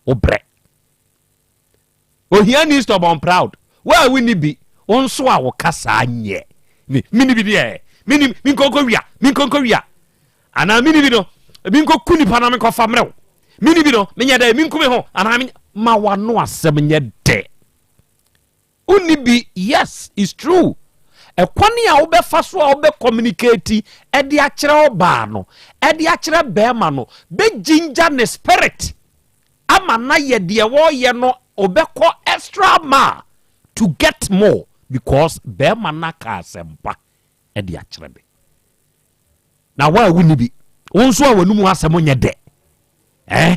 wobrɛ. Ohiani stubborn proud. Wo a wonni bi, wo nso a wo kasaa nyɛ. Me, menni bi deɛ, menni, menkɔnkɔ wia, menkɔnkɔ wia. Anaa menni bi no, menkɔku nipa na menkɔfa mmerɛw. Menni bi no, menyɛ dɛ, menku me ho, anaa menyɛ, ma w'ano asɛm nyɛ dɛ. Wonni bi, yes, it's true. Ɛkwan a wobɛfa so a wobɛ communicate ɛde akyerɛ ɔbaa no, ɛde akyerɛ bɛrima no, bɛgyingya ne spirit. ama no ayɛ deɛ wɔreyɛ no ɔbɛkɔ extra mile to get more because bɛrima no aka asɛmpa de akyerɛ me na wo a wonni bi wo nso a w'anum asɛm nyɛ dɛ eh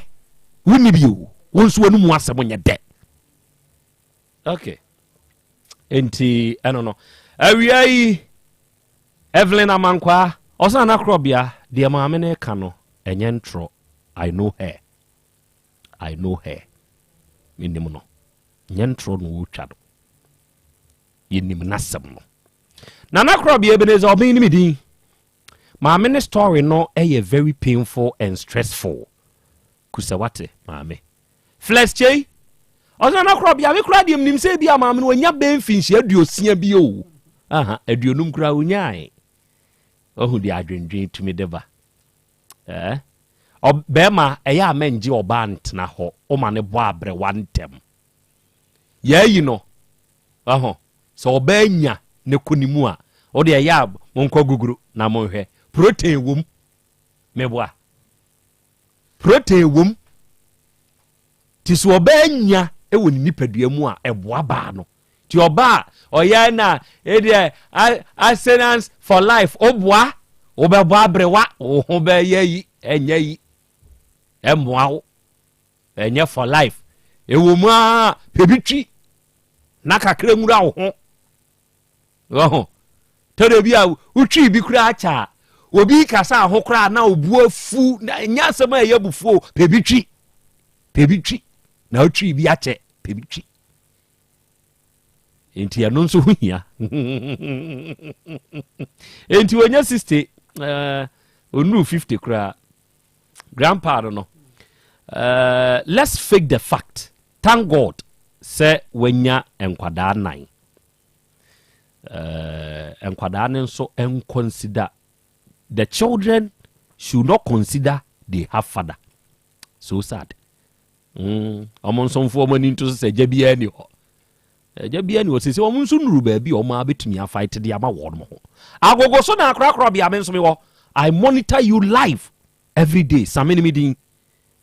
wonni bi o wo nso w'anum asɛm nyɛ dɛ okay nti ɛno no awia yi Evelyn Amankwaa ɔsɛ nana korɔbea deɛ maame no ka no ɛnyɛ ntorɔ I know her I know her. Menim no. Nyɛ ntorɔ na ɔretwa no. Yɛnim n'asɛm no. Nana Korɔbea Ebenezer Ɔben ne me din. Maame ne story no yɛ very painful and stressful. Kusɛ wate maame. Flex Kyei. Ɔsɛ Nana Korɔbea me koraa deɛ menim sɛ ebi a maame no wanya bɛn mfinhyia aduosia bi o. Aha, aduonum koraa onyae. Wahu deɛ adwendwen tumi de ba. Eh? Bɛrima, ɛyɛ a mɛngye ɔbaa ntena hɔ, woma no bɔ abrɛwa ntɛm. Yɛayi no, ɛho, sɛ ɔbaa nya ne kɔ ne mu a, wode ɛyɛ a monkɔ guguru na monhwɛ. Protein wom, meboa. Protein wom. Nti sɛ ɔbaa nya wɔ ne nipadua mu a, ɛboa baa no. Nti ɔbaa ɔyɛ na ɛdeɛ abstinence for life woboa wobɛbɔ aberewa wo ho bɛyɛ yi ɛnyɛ yi ɛmmoa wo ɛnyɛ for life ɛwɔ mu a pɛ bi twi na kakra nwura wo ho wɔho tɛdɛ bi a wotwi bi koraa kyɛ a obi kasa ho koraa na obu afu na ɛnyɛ asɛm a ɛyɛ abufuo pɛ bi twi pɛ bi twi na wotwi bi akyɛ pɛ bi twi nti ɛno nso ho hia nti wɔnya 60 uh, ɔnuru 50 koraa grandpa no no uh, let's fake the fact thank god sɛ wanya nkwadaa nan uh, nkwadaa no nso nconsider the children should not consider they have father so sad Mm, wɔn nso mfo wɔn ani nto so sɛ agya biara ni hɔ. Agya biara ni hɔ sɛ wɔn nso nuru baabi a wɔn abɛtumi afight de ama wɔn ho. Agogo so na akorakora bea me nso mewɔ. I monitor you live every day. Same ne me din.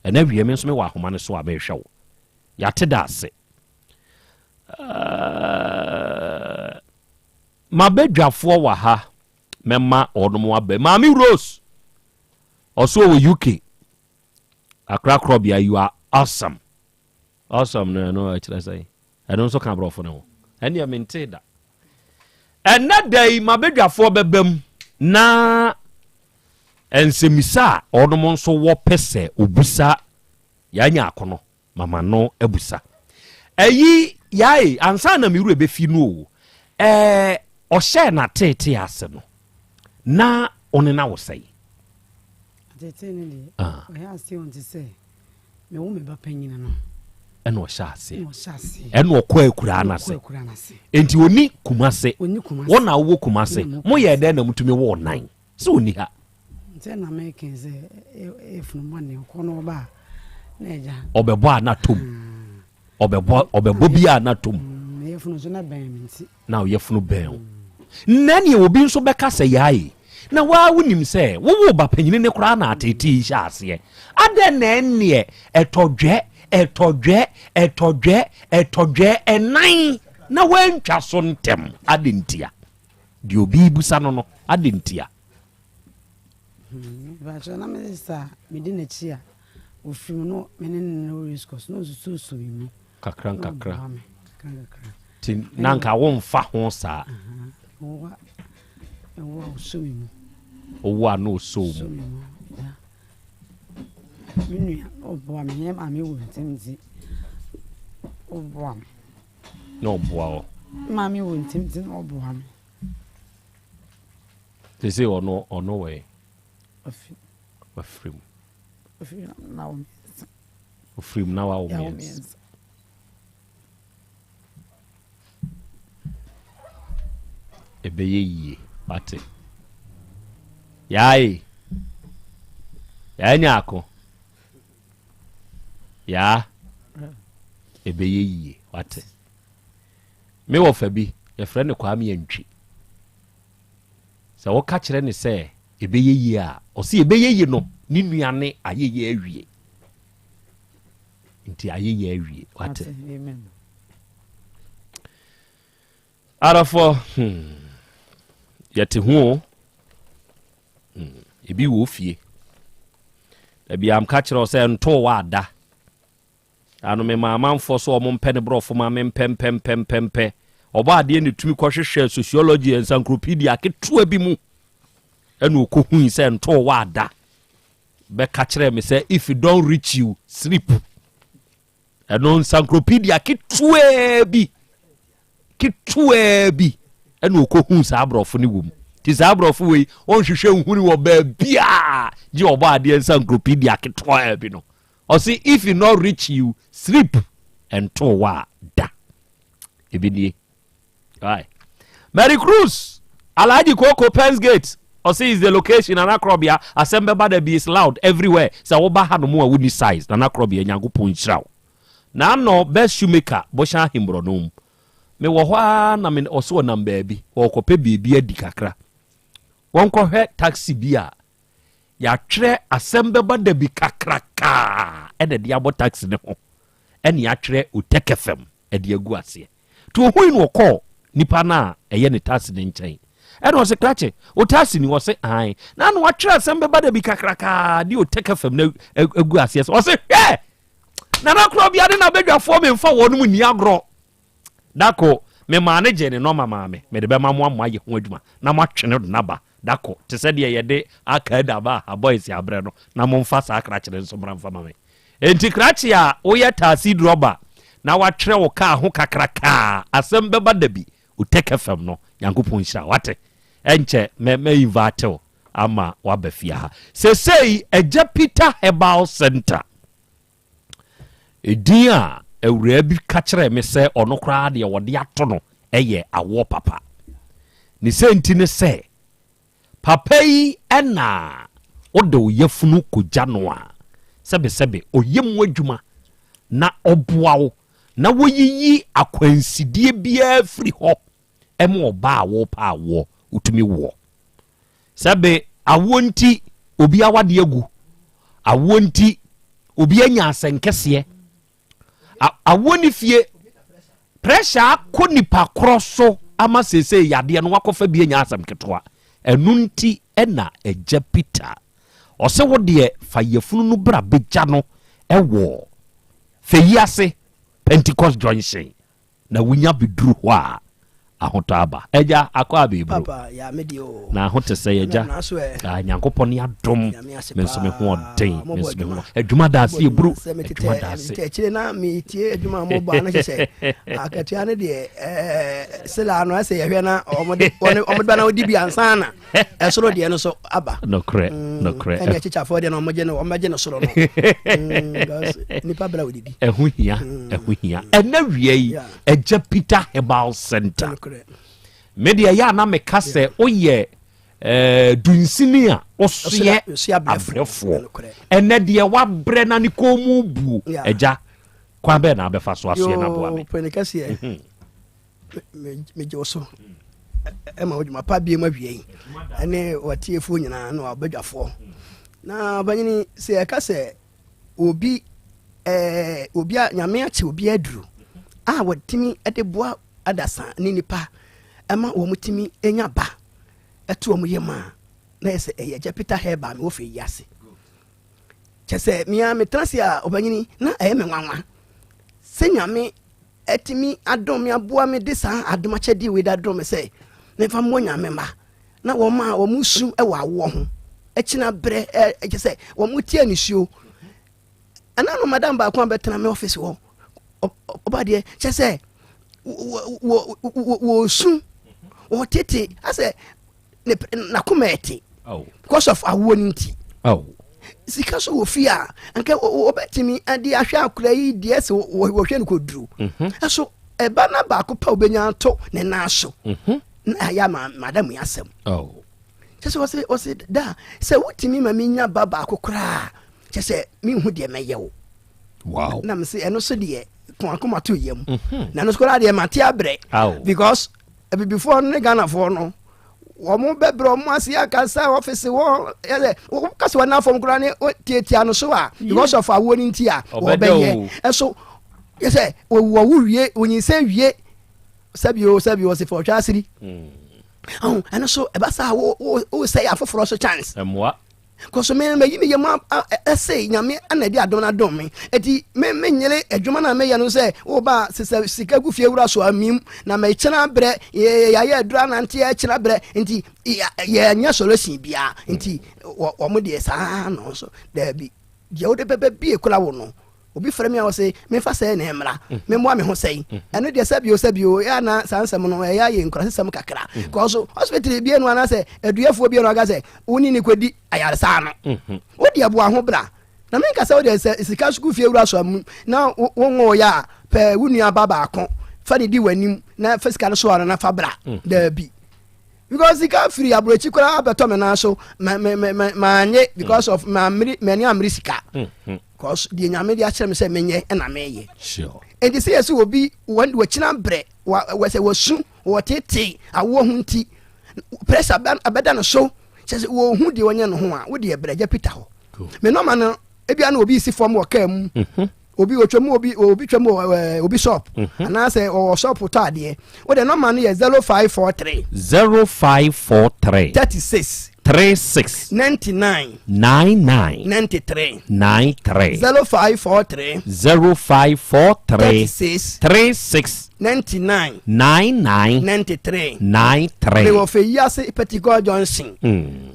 Ɛna wie me nso mewɔ ahoma no so a mehwɛ wo. Yɛate da ase. Uh, mabɛdwafoɔ wɔ ha mɛma wɔnom aba. Maame Rose ɔso wɔ UK. Accra Krɔbea you are awesome. Awesome no ɛno ɛkyerɛ sɛ ɛno nso ka aborɔfo no ho. Ɛnneɛ mentee da. Ɛnɛ da yi mabadwafoɔ bɛba mu na nsɛmisa a ɔnom nso wɔpɛ sɛ obisa yɛanya akono mama no abusa. Ɛyi yae ansa na me wura bɛfi no o ɛɛ ɔhyɛɛ n'ateetee ase no na ɔne na wo sɛe. Ateetee no deɛ ah. ɔyɛ aseɛ ɔnte sɛ mewo me ba panyini no. Ɛna ɔhyɛ aseɛ. Ɛna ɔhyɛ aseɛ. Ɛna ɔkɔ akuraa no ase. Enti ɔni Kumase. Ɔni Kumase. Wɔn na wowɔ Kumase. Moyɛ dɛn na motumi wɔ nan sɛ ɔni ha. Nti na meka sɛ yɛfunu bɔne ɔkɔ no ɔba a na agya. Ɔbɛbɔ a na tom. Ɔbɛbɔ ɔbɛbɔ bi a na tom. Yɛfunu nso na bɛn me nti. Na ɔyɛfunu bɛn o. Na nea obi nso bɛka sɛ yaae na waa wonim sɛ wowoo ba panyini ne koraa na ateetee yi hyɛ aseɛ. Adɛn na ɛnneɛ ɛtɔ dwɛ ɛtɔ dwɛ ɛtɔ dwɛ ɛtɔ dwɛ ɛnan na woantwa so ntɛm adɛn ntia? Deɛ obi rebisa no no adɛn ntia? Mepakyɛw na me sista a medi n'akyi a ofiri mu no me ne no wɔ race course na osusuusu me mu. Kakra Na nkakra. ɔboa me kakra nkakra. Nti na nka womfa ho saa. Mewɔ a mewɔ a ɔsɔ me mu. Ɔwɔ a na ɔsɔ wo Ɔsɔ mu. me mu. Ya. Me nua na ɔboa me yɛn maame wɔ ntɛm nti ɔboa me. Na ɔboa wo. Me maame wɔ ntɛm nti na ɔboa me. Seesei ɔno ɔno wɔ he? Wafi. Wafiri mu. Wafiri mu na wawo mmiɛnsa. Ofiri mu na wawo mmiɛnsa. Ɛbɛyɛ yie wate. Yaae. Yaa nyaako. Yaa. Ɛbɛyɛ yie wate. Me wɔfa bi yɛfrɛ no Kwame Antwi. Sɛ woka kyerɛ no sɛ ɛbɛyɛ yie a, ɔse ɛbɛyɛ yie no ne nua ne ayɛyie awie. Nti ayɛyie awie. Wate? Adɔfoɔ, hmm, yɛte ho o. Hmm, ebi wɔ fie. Dabi amka kyerɛ wo sɛ ntoo wɔ ada. Ano mema amanfoɔ sɛ wɔn mpɛ ne borɔfo ma me mpɛmpɛmpɛmpɛmpɛ. Ɔbɔ adeɛ na ɛtumi kɔhwehwɛ sociology encyclopedia ketewa bi mu ɛna ɔkɔhui sɛ ntoo wɔ ada. Bɛka kyerɛɛ me sɛ if it don't reach you, sleep. Ɛno encyclopedia ketewaa bi ketewaa bi ɛna ɔkɔhuu saa aborɔfo no wɔ mu. Nti saa aborɔfo wei ɔnhwehwɛ nhuni wɔ baabiaa gye ɔbɔ adeɛ encyclopedia ketewaa bi no. Ɔse if it not reach you sleep ɛntoo wo a da. Ebi nie. Right. Mary Cruz Alhaji Koko Pens Gate ɔse is the location Nana Krɔbea asɛm bɛba da bi is loud everywhere sɛ woba ha nom a wonni size Nana Krɔbea Nyankopɔn nhyira wo. Naano best shoemaker Bohyɛn Ahemborɔno mu mewɔ hɔ ara na me ɔse ɔnam baabi ɔrekɔpɛ biribi adi kakra wɔnkɔhwɛ taxi bi a Yɛatwerɛ asɛm bɛba da bi kakrakaa ɛna ɛde abɔ taxi no ho ɛne yɛatwerɛ Otec FM ɛde agu aseɛ. Nti ohui no ɔkɔɔ nipa no a ɛyɛ ne taxi no nkyɛn ɛna ɔse krakye wo taxi ni ɔse ae na na watwerɛ asɛm bɛba da bi kakrakaa de Otec FM no agu aseɛ sɛ ɔse hwɛ nana korɔ bia ne n'abadwafoɔ memfa wɔn mu nni agorɔ Da kor, memaa no gyee ne nɔma maa me, mede bɛma mo ama moayɛ ho adwuma na moatwe no de no aba da kor, te sɛ deɛ yɛde Al-Qaeda ba ha boys abrɛ no, na momfa saa krakye no nso mmra mfa ma me. Enti krakye a woyɛ taxi drɔba na woatwerɛ wo kaa ho kakrakaa, asɛm bɛba da bi, Utec FM no, Nyankopɔn nhyira wo, wate? Ɛnkyɛ mɛ mɛ invite wo ama woaba fie ha. Sesei, Agya Peter Herbal Centre. Edin a awuraa bi ka kyerɛɛ me sɛ ɔno koraa deɛ wɔde ato no yɛ awoɔ papa. Ne sɛ nti ne sɛ, papa yi na wode wo yafunu kɔgya no a, sɛbesɛbe ɔyɛ mu adwuma na ɔboa wo na wɔyiyi akwansideɛ biara firi hɔ ma ɔbaa a wɔrepɛ awoɔ wotumi woɔ. Sɛbe awoɔ nti obi awadeɛ agu, awoɔ nti obi anya asɛnkɛseɛ, awoɔ ne fie pressure akɔ nipa korɔ so ama seesei yadeɛ no wakɔfa bi anya asɛm ketewa. Ɛno nti ɛna agya Peter ɔsɛ wo deɛ fa yafunu no bra bɛgya no ɛwɔ fɛyi ase Pentecost Junction. Na wunya beduru hɔ a, ahotɔ aba. Agya, akɔ a beburo. Papa, ya me deɛ o. Na ho te sɛ agya. Na so ɛ. Ah, Nyankopɔn ne adom. Nyame ase Me nso me ho paa. ɔden. Mobɔ Me nso me ho adwuma. adwuma da ase Mobɔ eburu. adwuma. Sɛ me Adwuma tetɛ, da ase. tetɛ akyire na metie adwuma a mobɔ a na kyerɛ sɛ akatua no deɛ ɛɛ sela no ɛsɛ yɛhwɛ na wɔde wɔde ba na wɔdi bi ansa na ɛsoro deɛ no so aba. Nokorɛ, nokorɛ. Ɛne akyikyafoɔ deɛ no wɔgye no wɔbɛgye no soro no. Because nipa bra odidi. Ɛho hia, ɛho hia. Ɛnɛ wia yi, Agya Peter Herbal Center. Me deɛ ɛyɛ a na meka sɛ woyɛ Eh, dunsini a ɔsoɛ abrɛfoɔ. Ɛnɛ deɛ wabrɛ na ne kɔn mu buo. Agya, kwan bɛɛ na abɛfa so asoɛ no aboa me? Pɛne kɛseɛ. Megye wo so ɛma wo dwuma pa bie mu awie yi ɛne watiefoɔ nyinaa ne wabadwafoɔ. Na ɔbanyini sɛ yɛka sɛ obi ɛɛ obi a nyame akyɛ obi aduru a wɔtumi de boa adasa ne nipa ɛma wɔn tumi nya ba ɛto wɔn yam a, na yɛ sɛ ɛyɛ agya Peter Herbal mewɔ fɛ yi ase. Kyɛ sɛ mea metena ase a ɔbanyini na ɛyɛ me nwanwa sɛ nyame atumi adom me aboa me de saa adom akyɛdeɛ wei de adom me sɛ memfa mmoa nyame mma na wɔn a wɔn su wɔ awoɔ ho akyina berɛ kyɛ sɛ wɔn ti anisuo. Ɛna no madam baako a bɛtena me ɔfisi hɔ ɔba deɛ kyɛ sɛ wɔsu wɔtete asɛ n'akoma ɛte because of awoɔ no nti. Sika so wɔ fie a nka wɔbɛtumi de ahwɛ akora yi deɛ sɛ wɔhwɛ no kɔduru ɛso ɛba na baako pɛ wobɛnya ato ne nan so na ɛyɛ ama madam yi asɛm. Kyɛ sɛ ɔse ɔse da sɛ wotumi ma menya ba baako koraa kyɛ sɛ menhu deɛ mɛyɛ wo. Wow. Na mese ɛno so deɛ ko akoma to yam. Na ɛno so koraa deɛ mate abrɛ. Because abibifoɔ no ne Ghanafoɔ no wɔn bɛbrɛ wɔn ase akasa ɔfisi wɔ ɛsɛ kasa wɔn afɔm koraa ne tietia no so a because of awoɔ no nti a wɔbɛyɛ ɛso yɛ sɛ wɔwu wie wɔnyinsɛn wie sɛbi o sɛbi o sɛ fɔ ɔtwa asiri ɔn ɛno so ɛba saa wo wo wo sɛ afoforɔ so chance ɛmoa kɔso me mayi me yam ɛsɛ nyame ana ɛde adom no adom me eti me me nyere adwuma na meyɛ no sɛ wo ba sesa sika gu fie wura so amim na mekyena brɛ yɛayɛ aduru anante ɛkyena brɛ nti yɛnyɛ solution bia nti wɔn deɛ saa no nso daabi deɛ wode bɛbɛ bie kora wo no. Obi frɛ me a ɔse memfa sɛɛ na ɛmmra, memmoa me ho sɛn. Ɛno deɛ sɛbio sɛbio ɛyɛ a na saa nsɛm no ɛyɛ ayɛ nkurasesɛm kakra. Kɔɔ hospital bie no anaasɛ aduyɛfoɔ bie no aka sɛ wo ne ne kɔdi ayaresa no. Wo deɛ boa ho bra. Na menka sɛ wo deɛ sɛ sika sukuu fie wura so amu na wo nwooyɛ a pɛ wo nua ba baako fa ne di w'anim na fa sika no soa no na fa bra. Daabi. Because sika firi aburokyi koraa bɛtɔ me nan so ma me me me manye because of mammiri m'ani ammiri sika. Cause deɛ nyame de akyerɛ me sɛ menyɛ ɛna meyɛ. Sure. Enti sɛ yɛsɛ obi wɔkyina brɛ wɔsɛ wɔsu wɔtete awoɔ ho nti pressure abɛda no so kyɛ sɛ wɔhu deɛ wɔnyɛ no ho a wodeɛ brɛ gya Peter hɔ. Me nɔma no ebia na obi si fam wɔ kaa mu. Obi otwa mu obi obi twa mu wɔ obi shop mhm. anaasɛ ɔwɔ shop tɔ adeɛ wode nɔma no yɛ 0543 0543 36 36 99 99 93 93 0543 0543 36 36 99 99 93 93 mewɔ fɛ yi ase Pentecost Junction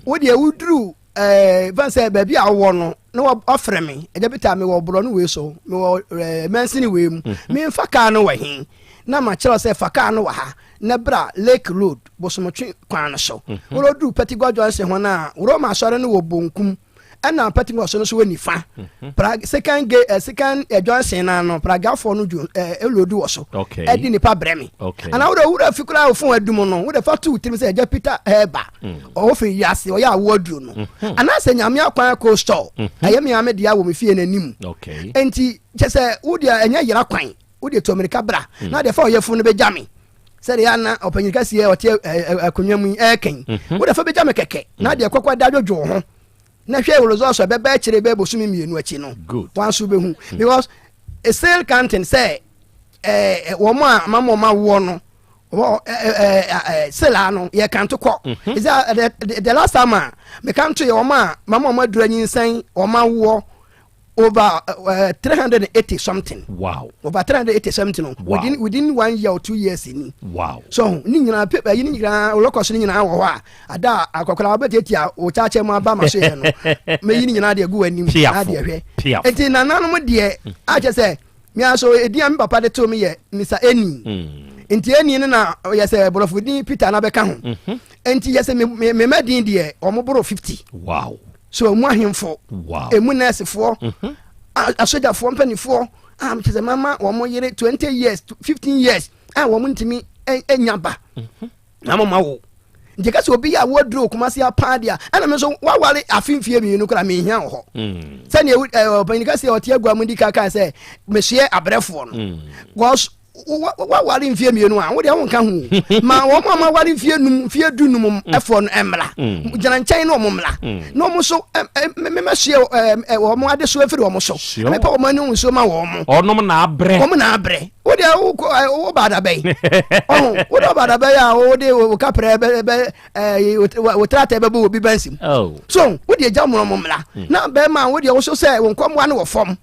wodeɛ woduru Ɛɛ fan sɛ baabi a wowɔ no na wafrɛ me ɛgya bi taa mewɔ borɔno wei so mewɔ ɛɛ mansini wei mu mhm. memfa kaa no wɔ he na makyerɛw sɛ fa kaa no wɔ ha na bra lake road bosomotwe kwan no so mhm. wɔduru Pentecost Junction hɔ no a Roma asɔre no wɔ bonkum ɛna Pentecost no so wɔ nifa mhm. pra second gate eh, second eh, junction na no pragafoɔ no dwo eh, elodu wɔ so ɛde nipa brɛ me ana wode wura fi koraa ofon adum no wode fa to tirim sɛ ɛgya Peter Heber mm. ɔwɔ fɛ wiase ɔyɛ awoɔ aduro no mhm. anaasɛ nyame akwan kɔ store mhm. ɛyɛ me ame deɛ wɔ me fie n'anim nti kyɛ sɛ wodeɛ ɛnyɛ yera kwan wodeɛ tu amirika bra mm. na deɛ fa ɔyɛ funu no bɛgya me sɛdeɛ ana ɔpanyin kɛseɛ ɔte akonnwa mu yi ɛɛkɛn mhm. wodeɛ fa bɛgya me kɛkɛ na deɛ kɔkɔ da dwodwo ho na hwɛ results ɛbɛbɛ akyire bɛɛ bosome mmienu akyi no wɔn nso bɛhu because a sale counting sɛ ɛɛ wɔn a mama wɔn awoɔ no sela no yɛ kanto kɔ ɛsɛ mhm. the last time a mekanto yɛ wɔn a mama wɔn adura nyinsɛn wɔn awoɔ over 380 something. Wow. Over 380 something. Wow. Within within one year or 2 years ni. Wow. So ni nyinaa paper yi ni nyinaa olokɔs ni nyinaa wɔ hɔ a ada akɔkora wobɛtiatia wo kyakyɛ mu aba ma so yɛ no mɛyi ni nyinaa deɛ gu w'anim na deɛ hwɛ. Enti nananom deɛ akyɛ sɛ mea so edin a me papa de too me yɛ Mr. Eni. Mm. Nti Eni no na yɛ sɛ borɔfo din Peter na bɛka ho. Mhm. Nti yɛ sɛ me me ma din deɛ wɔn boro 50. Wow. So emu ahemfo. Wow. Emu nɛɛsefoɔ. Mhm. Asogyafoɔ mpanimfoɔ a kyerɛ sɛ mama wɔn yere 20 years 15 years a wɔn ntumi nya ba. Mhm. Na mo ma wo. Nti ka sɛ obi yɛ a wɔduro Kumasi apaa deɛ ɛna me nso waware afe mfie mmienu koraa menhia wɔ hɔ. Sɛdeɛ ɔpanyin ka sɛ ɔte agua mu di ka kaa sɛ mesoɛ abrɛfoɔ no. Because waware mfie mmienu a wodeɛ wonka ho ma wɔn a maware mfie num mfie du num ɛfoɔ no mmra gyina nkyɛn na wɔn mmra na wɔn nso mmɛsoɛ wɔn adesoa firi wɔn so mepɛ wɔn ani nsuo ma wɔn. Ɔnom na abrɛ. Wɔn na abrɛ. Wo deɛ wo kɔ wo ba adaba yi ɔho wo deɛ ɔba adaba yi a wo de wo kaprɛ bɛ bɛ ɛɛ wo trata bɛbɔ obi bɛnsim oh. So wo deɛ gya wɔn mmra hmm. Na bɛrima wo deɛ wo so sɛ wo nkɔmboa no wɔ fam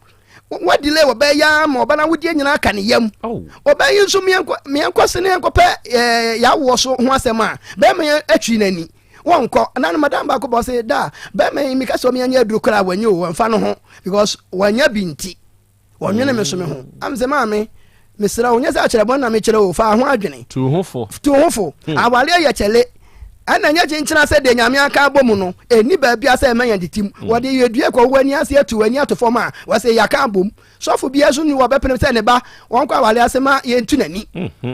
wa delay wɔ bɛyɛ ya ma ɔba na wodeɛ nyinaa ka ne yam oh. Ɔbɛn yi nso miɛnkɔ se ne yɛnkɔ pɛ ɛɛ yawoɔ so ho asɛm a bɛrima yɛn atwi n'ani wɔnkɔ na no madam baako bɔ se da bɛrima yi mika sɛ ɔmo yɛnyɛ aduro koraa wɔnyɛ o wɔnfa no ho because wɔnyɛ bi nti. Wɔnwene me so me ho. Am sɛ maame, mesrɛ wo, nyɛ sɛ akyerɛ bɔne na mekyerɛ o, fa ho adwene. Tu ho fo. Tu ho fo. Hmm. Awareɛ yɛ kyɛle. Ɛna nyɛ kyenkyena sɛ deɛ Nyame aka abɔ mu no, ɛnni baabi a sɛ ɛma yɛn tetem. Hmm. Wɔde yɛ dua kɔ wo ani ase atu w'ani ato fam a, wɔsɛ yɛaka abom. Sɔfo biara so nni wɔbɛpene sɛ ne ba wɔnkɔ awareɛ ase ma yɛntu n'ani. Hmm.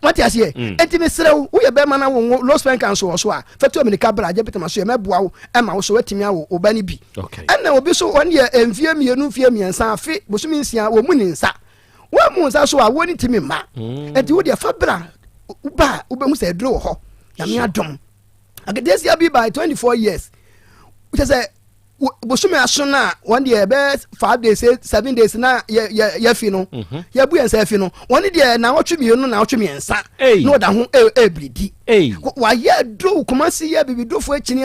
Wate aseɛ? Mm. Enti mesrɛ wo, woyɛ bɛrima na wonwo low sperm count wɔ so a, fa tu aminika bra gye petema so yɛ mɛboa wo ɛma wo so watumi awo wo ba no bi. Ɛna obi so wɔn deɛ mfie mmienu mfie mmiɛnsa afe bosome nsia wɔn mu ne nsa. Wɔn mu nsa so a wɔn ne timi mma. Mm. Enti wo deɛ fa bra ba a wobɛhu sɛ aduro wɔ hɔ. Nyame adom. Aketesia bi by 24 years. Kyɛ sɛ bosome aso no a wɔn deɛ ɛbɛyɛ five days eh, seven days na yɛ yɛ yɛfi no mhm. yɛbu yɛn nsa afi no wɔn deɛ naawɔtwe mmienu naawɔtwe mmiɛnsa na ɔda ho ɛɛbiridi wayɛ duro kumasi yɛ bibidurofo akyini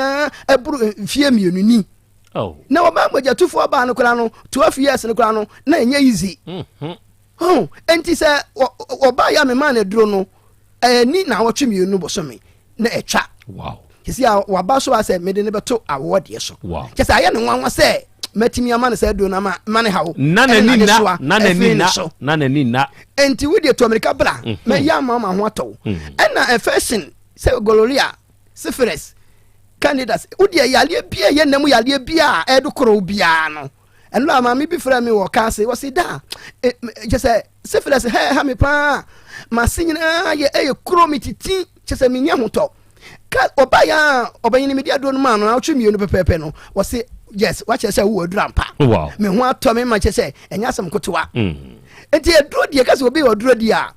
ɛboro mfie mmienu ni oh. na wɔbɛn mogyatufoɔ baa no koraa no 12 years no koraa no na ɛnyɛ easy mhm. ho enti sɛ ɔbaa yɛ a memaa no aduro no ɛni naawɔtwe mmienu bosome na ɛtwa sisi a waba so a sɛ mede no bɛto awoɔ deɛ so kyɛ sɛ ayɛ ne nwanwa sɛ mɛtumi ama no sɛ aduro no ama ma ne haw na n'ani nna na n'ani nna na n'ani nna enti wo deɛ tu amirika bra mhm. mɛyɛ ama ma ho atɔ wo mhm. ɛna ɛfɛsin sɛ gonorrhea syphilis candidas wo deɛ yareɛ bi a ɛyɛ nam yareɛ bi a ɛde koro biara no Ɛno a maame bi frɛ me wɔ kaa se, wɔse da kyɛ sɛ syphilis hɛ ha me paa, m'ase nyinaa yɛ ɛyɛ kuro me titi kyɛ sɛ menni ahotɔ. Ka ɔba yɛ a ɔbɛnyini mede aduro no maa no awotwe mmienu pɛpɛɛpɛ no wɔse yes wakyerɛ sɛ wowɔ aduro ampa. Wow. Me ho atɔ me ma kyɛ sɛ ɛnyɛ asɛm kotoa. Mm. Nti aduro deɛ ka sɛ obi wɔ aduro di a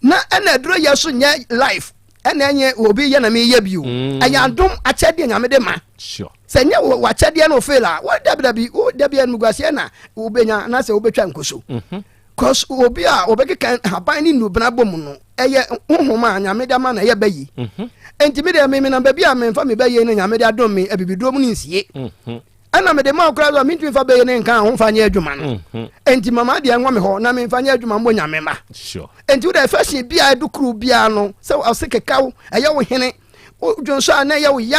na ɛna aduro yɛ so nyɛ life ɛna ɛnyɛ obi yɛ na meyɛ bio. Mm. Ɛyɛ adom akyɛdeɛ nyame de ma. Sure. Sɛ nyɛ w'akyɛdeɛ no fail a, wo dabi dabi, wo dabi animguaseɛ na wobɛnya anaasɛ wobɛtwa nkoso. Mhm. Cause obi a wɔbɛkeka haban ne nnubena bɔ mu no, ɛyɛ honhom a Nyame de ama no ɛyɛ bɛyi. Mhm. Enti me deɛ me menam baabi a memfa me bɛyie no Nyame de adom me abibiduro mu no nsie. Mhm. Ɛna mede ma wo koraa so a mentumi mfa bɛyie no nka ho mfa nyɛ adwuma no. Enti ma m'adeɛ nwɔ me hɔ na memfa nyɛ adwuma mmɔ Nyame ma. Enti wo deɛ fashion biara ɛdukuru biara no sɛ ɔse keka wo ɛyɛ wo hene wodwonsɔ a na ɛyɛ wo ya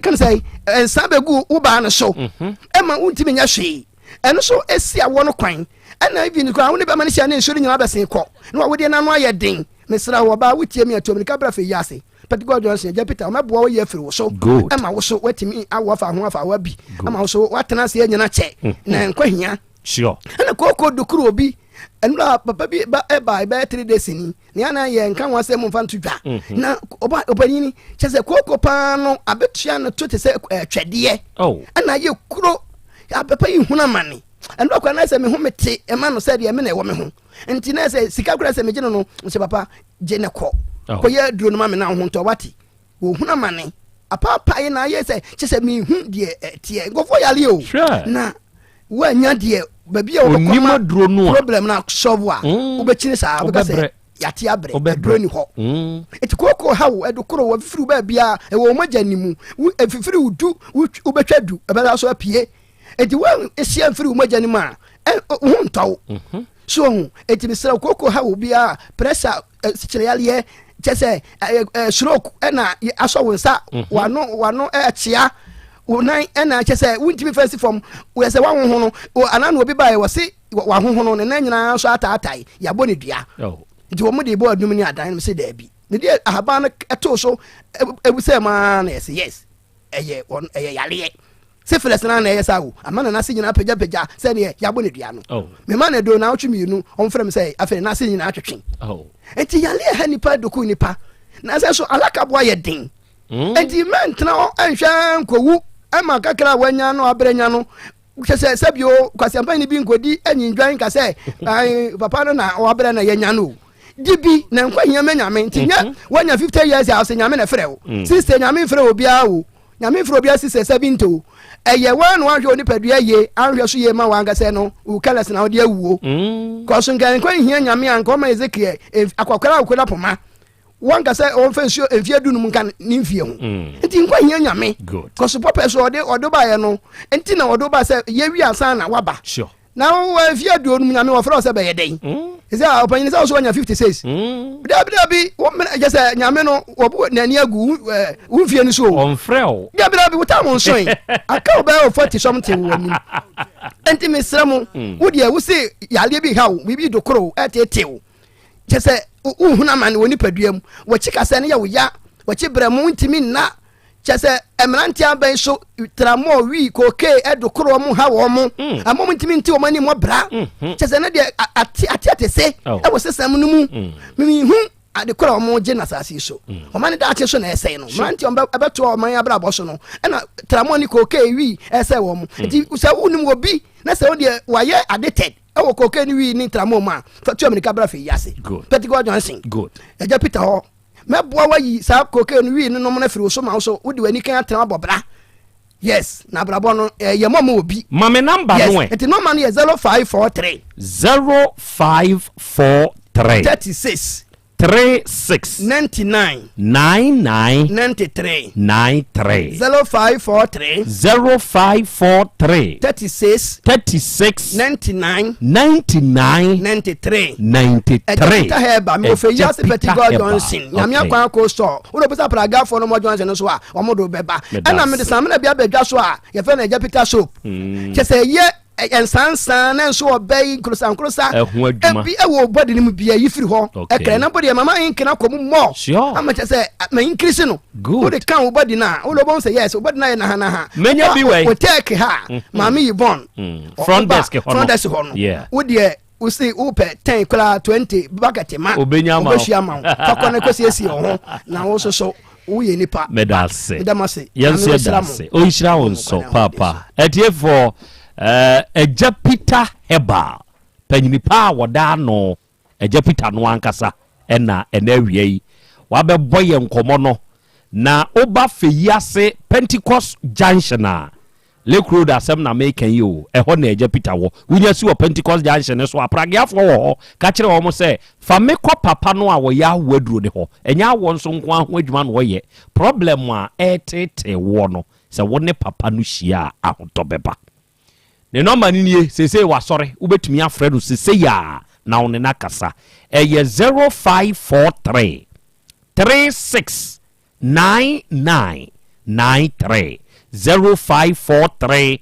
kan sɛ nsa bɛgu wo baa no so mhm. ɛma wontumi nyɛ hwee ɛno so ɛsi awoɔ no kwan ɛna even koraa wo ne bɛma no hyia ne nsuo no nyinaa bɛsen kɔ na wawodeɛ no ano ayɛ den mesrɛ wo ɔbaa wotie me atuo mirika bra fɛ yi ase Pentecost Johnson agya Peter wɔmɛboa wo yɛ afiri wo so ɛma wo so woatumi awo afa ho afa wo abi ama wo so woatena ase anyina kyɛ mhm. na nkwa hia Sure. Ɛna kooko dukuru obi ɛnura papa bi ba ɛba ɛbɛyɛ three days ni nea na yɛ nka ho asɛm nfa nto dwa mhm. na ɔba ɔpanyin kyɛ sɛ kooko paa no abetua no to te sɛ ɛtwɛdeɛ oh. ɛna ayɛ kuro papa yi hunu amane ɛnura kora na sɛ me ho me te ɛma no sɛ deɛ me na ɛwɔ me ho nti na sɛ sika kora sɛ megye no no sɛ papa gye ne kɔ oh. kɔyɛ aduro no ma me na ho ntɔ wate Wɔhunu amane, apaapae na ayɛ sɛ kyɛ sɛ mehu deɛ ɛteɛ. Nkurɔfoɔ yare o. Na woanya deɛ baabi a wɔbɛkɔ ma problem no asɔbo a mm. wobɛkyini saa wobɛka sɛ yɛate abrɛ aduro ni hɔ. Ɛti mm. kooko ha wo ɛdo koro wɔ fifiri baabiara ɛwɔ wɔn agya ni mu ɛfifiri wo du wobɛtwa du ɛbɛda so apue. Enti woanhyia mfiri wo mogya no mu a, wo ho ntɔ wo. Mhm. So ohu, enti mesrɛ wo kooko ha wo biara, pressure, sikyerɛ yareɛ, kyɛ sɛ stroke ɛna asɔ wo nsa, mhm. wano wano ɛkyea, wo nan ɛna kyɛ sɛ wontumi fa si fam, woyɛ sɛ wahoho no, anaa na obi baeɛ wɔse wahoho no, ne nan nyinaa nso ataatae, yɛabɔ ne dua. Oh. Nti wɔn de bɔ adum ne adan no sɛ daabi. Ne deɛ ahaban no ɛtoo so ebu sɛ maa na yɛsɛ yes. ɛyɛ wɔn ɛyɛ yareɛ syphilis na na ɛyɛ saa o ama na n'ase nyinaa pagyapagya sɛdeɛ yɛabɔ ne dua no oh. mema no aduro naawɔtwe mmienu ɔmfrɛ me sɛ afei n'ase nyinaa twetwe oh. nti yareɛ ha nipa doko nipa Na sɛ so alakaboa yɛ den. Enti mɛntena hɔ nhwɛ nkɔwu ma kakra a wanya no abrɛ nya no kyɛ sɛ sɛbio kwasiampanyin bi nkɔdi anyindwan nka sɛ papa no na wabrɛ na yɛnya no o di bi na nkwa hia ma nyame nti nyɛ mhm. wanya 50 years a ɔsɛ nyame na ɛfrɛ wo 60 mm. nyame mfrɛ obiara o nyame mfrɛ obiara 60 70 o ɛyɛ wɔn na wɔahwɛ onipadua yie anhwɛ so yie ma wɔn ankasa no wo kɛlɛs na wɔde awuo mm. kɔso nka nkwa hia nyame a nka ɔma Ezekiel akɔkora akoda poma wɔnka sɛ wɔmfa nsuo mfeɛ dunum nka ne mfie ho mm. nti nkwa hia nyame kɔso pɔpɛ so ɔde ɔde baeɛ no nti na ɔde ba sɛ yɛwi ansa na waba na wɔ mfeɛ aduonum nyame wɔfrɛ wo sɛ bɛyɛ dɛn mm. sɛ ɔpanyini sɛ wo so wanya 56 mm. dabi dabi kyɛ sɛ nyame no wɔbo n'ani agu wo mfie no so ɔmfrɛ wo dabi dabi wo tam nsoe aka wo bɛyɛ wo 40 something wɔ anim nti mesrɛ mo wo deɛ wo se yareɛ bi ha wo biribi dokoro ɛtetew kyɛ sɛ wohunu amane wɔ nipadua mu wɔkyi kasɛ no yɛ wo ya wɔkyi brɛ mo ntumi nna kyɛ sɛ mmeranteɛ abɛn so tramɔ wii kookee ɛdo koro wɔn ha wɔn mo mm. ama wɔn ntumi nti wɔn anim ɔbra mm-hmm. kyɛ sɛ ne deɛ ate ate ate se oh. ɛwɔ sesɛm no mu mm. mihu ade koro a wɔn gye na asase so mm. wɔn ani daakye so na ɛsɛn no mmeranteɛ wɔn ɛbɛto wɔn abrabɔ so no ɛna tramɔ ne kookee wii ɛsɛ wɔn nti sɛ wonim obi na sɛ wodeɛ wayɛ addicted ɛwɔ cocaine ne wii ne ntramɔ mu a fa tu amirika bra fɛ yi ase Pentecost Johnson ɛgya Peter hɔ mɛboa wayi saa cocaine wii ne nom no afiri wo so ma wo so wode w'ani kan atena abɔ bra yes na abrabɔ no ɛyɛ mɔ ma obi ma me namba no ɛ nti nɔma no yɛ 0543 0543 36 36. 99. 99. 93. 93. 0543. 0543. 36. 36. 99. 99. 93. 93. Ɛgya Peter Heber mi ofe yi ase Petty God Johnson nyame akwan ko store wọ́n bisa pragafoɔ no mɔ Johnson nso a wɔn do bɛba ɛna mi de samina bi abɛdwa so a yɛfɛ no ɛgya Peter soap kyɛ sɛ ɛyɛ nsansan na nso ɔbɛ yi nkorosankorosa ebi ɛwɔ bɔdi no mu bia yi firi hɔ ɛkɛrɛ na bɔdi yɛ mama nkena kɔ mu mɔ ama kyɛ sɛ ma nkirisi no o de kan o bɔdi na o de bɔn sɛ yɛs o bɔdi na yɛ nahanaha menya bi wɛ o tɛɛki ha mm-hmm. maame yi bɔn mm. front desk hɔ no front desk hɔ no o deɛ o se o pɛ ten koraa 20 bucket ma obenya ma o fakɔ ne kɔ siesie o ho na o soso woyɛ nipa. Meda ase. Meda mo ase. Yɛn nso yɛda ase. Ɔnhyira wo nso paapa. Atiefoɔ, eh, Agya Peter Herbal, panyini pa a wɔda ano, Agya Peter no ankasa ɛna ɛna awia yi wabɛbɔ yɛn nkɔmmɔ no. Na woba fɛ yi ase Pentecost Junction a, Lake Road asɛm na meka yi o, ɛhɔ na Agya Peter wɔ. Wonya si wɔ Pentecost Junction no so a, Prageafoɔ wɔ hɔ. Ka kyerɛ wɔn sɛ, Fa me kɔ papa no a ɔyɛ awoɔ aduro no hɔ. Ɛnyɛ awoɔ nso nko ara ho adwuma na ɔyɛ. Problem a ɛreteetee woɔ no, sɛ wo ne papa no hyia a, ahotɔ bɛba. Ne nɔmba no nie, seesei wasɔre, wobɛtumi afrɛ no seesei ara na wo ne no akasa. Ɛyɛ 0543 36 9993 0543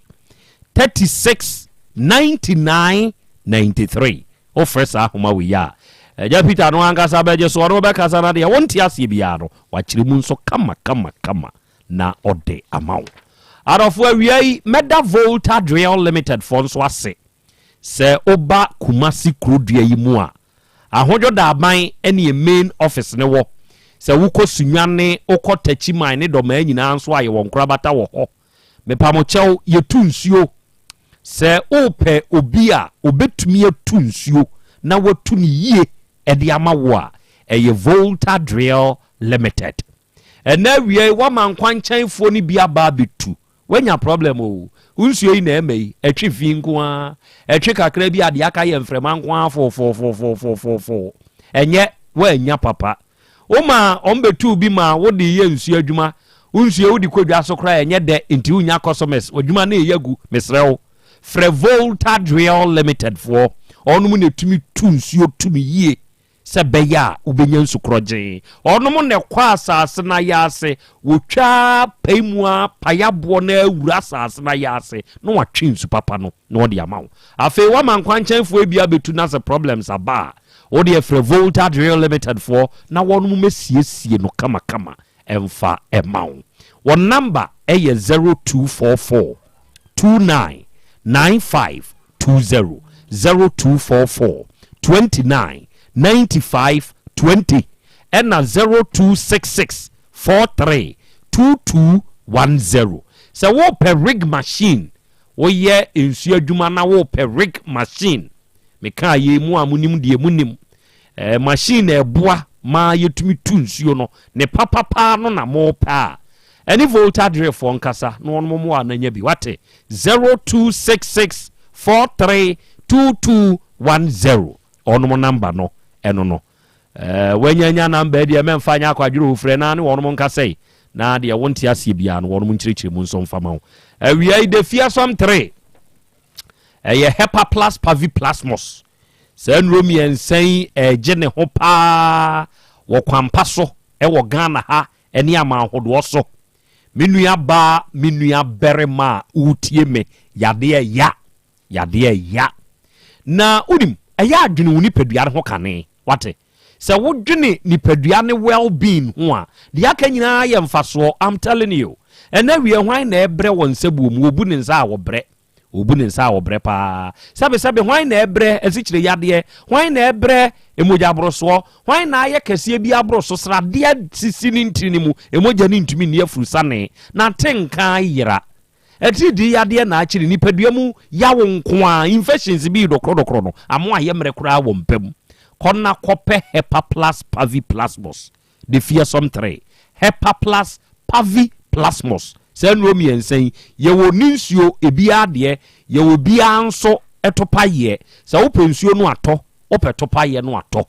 36 99 93 Wofrɛ saa ahoma wei a, Agya Peter no ankasa bɛgye so, ɔne wo bɛkasa na deɛ wonte aseɛ biara no, wakyerɛ mu nso kama kama kama na ɔde ama wo. Adɔfoɔ, awia yi mɛda Volta Drill Limited foɔ nso ase Sɛ woba Kumasi kurodua yi mu a, Ahodwo Daaban ne yɛn main office no wɔ. Sɛ wokɔ Sunyani, wokɔ Takyiman ne Dɔmaa nyinaa nso a, yɛwɔ nkorabata wɔ hɔ. Mepamokyɛw, yɛtu nsuo. Sɛ wopɛ obi a obetumi atu nsuo na watu no yie de ama wo a, ɛyɛ Volta Drill Limited. Ɛnɛ awia yi woama nkwankyɛnfoɔ no bi aba abɛtu. Woanya problem o. Wo nsuo yi na ɛma yi, ɛtwe fi nko ara. Ɛtwe kakra bi a deɛ aka yɛ mframa nko ara fofofofofofofoɔ. Ɛnyɛ, woannya papa. Woma wɔn bɛtuu bi ma wode yɛ nsuo adwuma. Wo nsuo wode kɔ dwa so koraa ɛnyɛ dɛ nti wonnya customers. W'adwuma no reyɛ agu. Mesrɛ wo, frɛ Volta Drill Limited foɔ. Wɔnom na ɛtumi tu nsuo tu no yie. Sɛ ɛbɛyɛ a wobɛnya nsu korɔgyee. Wɔnom na ɛkɔ asase no ayaase, wɔtwa ara pae mu ara pae aboɔ no ara wura asase no ayaase na wɔatwe nsu papa no na wɔde ama wo. Afei woama nkwankyɛnfoɔ ebi abɛtu na sɛ problems aba a, wo deɛ frɛ Volta Drill Limited foɔ na wɔnom mmɛsiesie no kamakama mfa mma wo. Wɔn number yɛ 0244 29 95 20 0244 29 95 20. ɛna 0266 43 2210. Sɛ wopɛ rig machine, woyɛ nsuo adwuma na wopɛ rig machine, mekaa yei mu a monim deɛ monim. Eh, machine na ɛboa ma yɛtumi tu nsuo no ne papapaa no na mopɛ a, ɛne Volta Drefoɔ nkasa na wɔn mmoa na nya bi. Wate? 0266 43 2210 ɔnom namba no ɛno no. Eh, wanya nya namba deɛ mɛmfa nyɛ akwadwerɛ ofrɛ na ne wɔnom nkasa yi na deɛ wonte aseɛ biara no wɔnom nkyerɛkyerɛ mu nso mfa ma wo. Awia yi da fie asɔm 3 ɛyɛ Hepa Plus Pavi Plasmos. Saa nnuro mmiɛnsa yi ɛregye ne ho paa wɔ kwampa so ɛwɔ Ghana ha ɛne aman ahodoɔ so. Me nua baa, me nua barima a wotie me, yadeɛ ya, yadeɛ ya. Na wonim, ɛyɛ adwene wo nipadua no ho kane, wate? Sɛ wodwene nipadua ne well-being ho a, deɛ aka nyinaa yɛ mfasoɔ, I'm telling you. Ɛnɛ wie hwan na ɛbrɛ wɔ nsabuo mu? Wɔbu ne nsa a wɔbrɛ. Wɔbu ne nsa a wɔbrɛ paa. Sɛbesɛbe, hwan na ɛbrɛ asikyire yadeɛ? Hwan na ɛbrɛ mogya aborosoɔ? Hwan na ayɛ kɛseɛ bi aboro so? Sradeɛ sisi ne ntini mu, mogya no ntumi nni afurusane, na atenka yera. Atiridii yadeɛ na akyere nipadua mu yaw nko ara, infections bi dɔkorɔdɔkorɔ no, ano ayɛ mmerɛ koraa wɔ mpa mu. Kɔ na kɔpɛ Hepa Plus Pavi Plasmos, The Fearsome 3, Hepa Plus Pavi Plasmos. Saa nnuro mmiɛnsa yi, yɛwɔ ne nsuo, ebiara deɛ, yɛwɔ biara nso topayeɛ. Sɛ wopɛ nsuo no a tɔ, wopɛ topayeɛ no a tɔ.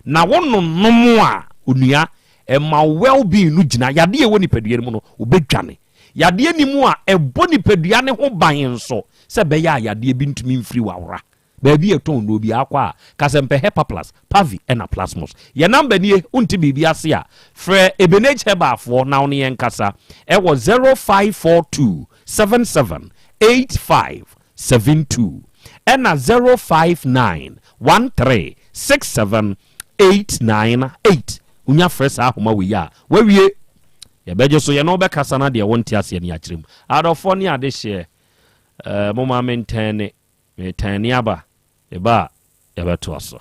Na wo nonom a, onua, ɛma wo well being no gyina. Yadeɛ a ɛwɔ nipadua no mu no, wobɛdwane. Yadeɛ nni mu a, ɛbɔ nipadua no ho ban nso, sɛ ɛbɛyɛ a yadeɛ bi ntumi mfiri w'awora. Baabi a yɛtɔn nnuro biara kɔ a, ka sɛ mpɛ Hepaplus, Pavi ɛna Plasmos. Yɛn namba nie, wonte biribi ase a, frɛ Ebenage Herbalfoɔ na wo ne yɛn nkasa ɛwɔ 0542 77 85 72 ɛna 059 13 67 898. Wonya frɛ saa ahoma wei a, wawie. Yɛbɛgye so, yɛne wo bɛkasa na deɛ wonte aseɛ no yɛakyerɛ mu. Adɔfoɔ ne adehyeɛ, eh, momma mentɛne, metɛne aba, meba a, yɛbɛtoa so.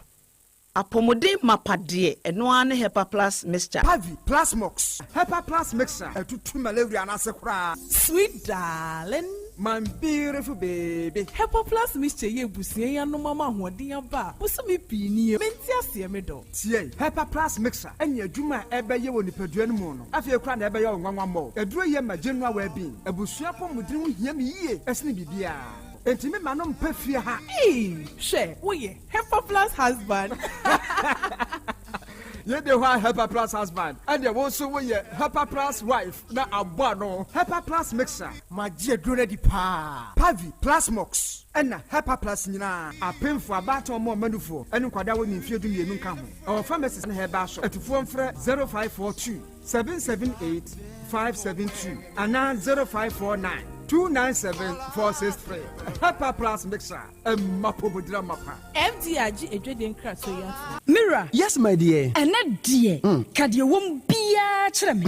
Apɔmuden mapa deɛ, ɛno ara ne Hepa Plus Mixture. Pavi, Plasmox, Hepa Plus Mixture atutu malaria no ase koraa. Sweet darling. My beautiful baby. Hepa Plus Mixture yi abusua yi anom ama ahoɔden aba a bosome pii nie. Mente aseɛ me dɔ. Tie! Hepa Plus Mixture ne adwuma a ɛbɛyɛ wɔ nipadua no mu no, afei koraa na ɛbɛyɛ wo nwanwa mmɔɔ. Aduro yi ma general well-being. Abusua apɔmuden ho hia me yie sene biribiara. Enti me ma no mpa fie ha. Eii hwɛ woyɛ Hepa plus husband. Yei de hɔ a Hepa plus husband ɛneɛ wo nso wo yɛ Hepa plus wife na abɔ ano. Hepa plus mixer. Magye aduro no adi paa. Pavi, Plasmox ɛna Hepa plus nyinaa. Apemfoɔ, abaatan ɔmo ɔma nufoɔ ɛne nkwadaa a wɔnni mfeɛ 12 nka ho. Ɛwɔ pharmacies ne herbal shop. Atufoɔ mfrɛ 0542 778 572 anaa 0549 297 463. Hepa plus mixer. Ɛmma pomodira mapa. FDA agye adwadie nkratoɔ yi atom. Me wura. Yes my dear. Ɛnnɛ deɛ, ka deɛ ɛwɔ mu biara kyerɛ me.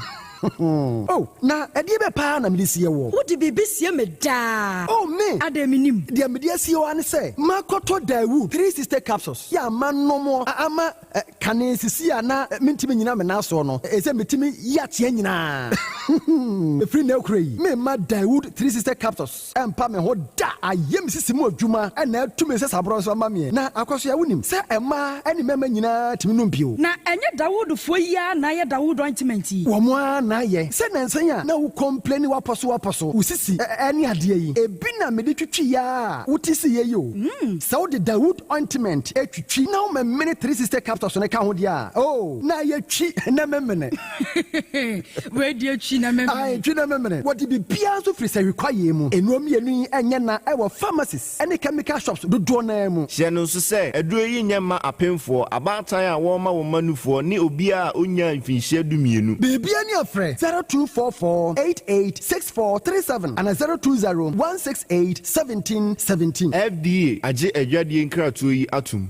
Oh, na ɛdeɛ bɛn paa na mede sie woɔ? Wode biribi sie me daa. Oh, me! Adɛn mennim? Deɛ mede asie wo ara ne sɛ, makɔtɔ Daewoo 360 capsules yi a manom a ama Kane sisi a na mentumi nnyina me nan soɔ no, ɛsɛ metumi yi ateɛ nyinaa. Ɛfiri nnɛ rekora yi, meremma Daewoo 360 Capsules mpa me ho da. Ayɛ me sisi mu adwuma na atu me nsasaborɔ nso ama meɛ. Na Akwasoa, wonim sɛ mmaa ne mmarima nyinaa tumi nom bio. Na ɛnyɛ Dawoodfoɔ yi ara na ayɛ Dawood ointment yi? Wɔn ara na ayɛ. Sɛ nnansa yi a na wo complaini w'apɔso w'apɔso, wo sisi ne adeɛ yi, ebi na mede twitwiiɛ ara a wote siiɛ yi o. Sɛ wode Dawood ointment twitwi na wo memene 360 capsules no ka ho deɛ a, oh, na ayɛ twi na memene. Wei deɛ twi na memene. Ae, twi na memene. Wɔde biribiara nso firi sahwi kwaeɛ mu. Nnuro mmienu yi nyɛ na ɛwɔ pharmacies ne chemical shops dodoɔ no ara mu. Hyɛ no nso sɛ, aduro yi nyɛ mma apemfoɔ, abaatan a wɔrema wɔn mma nufoɔ ne obiara a ɔnnyaa mfinhyia dumienu. Biribiara ni a frɛ 0244 88 6437 anaa 020 168 1717. FDA agye adwadie nkratoɔ yi atom.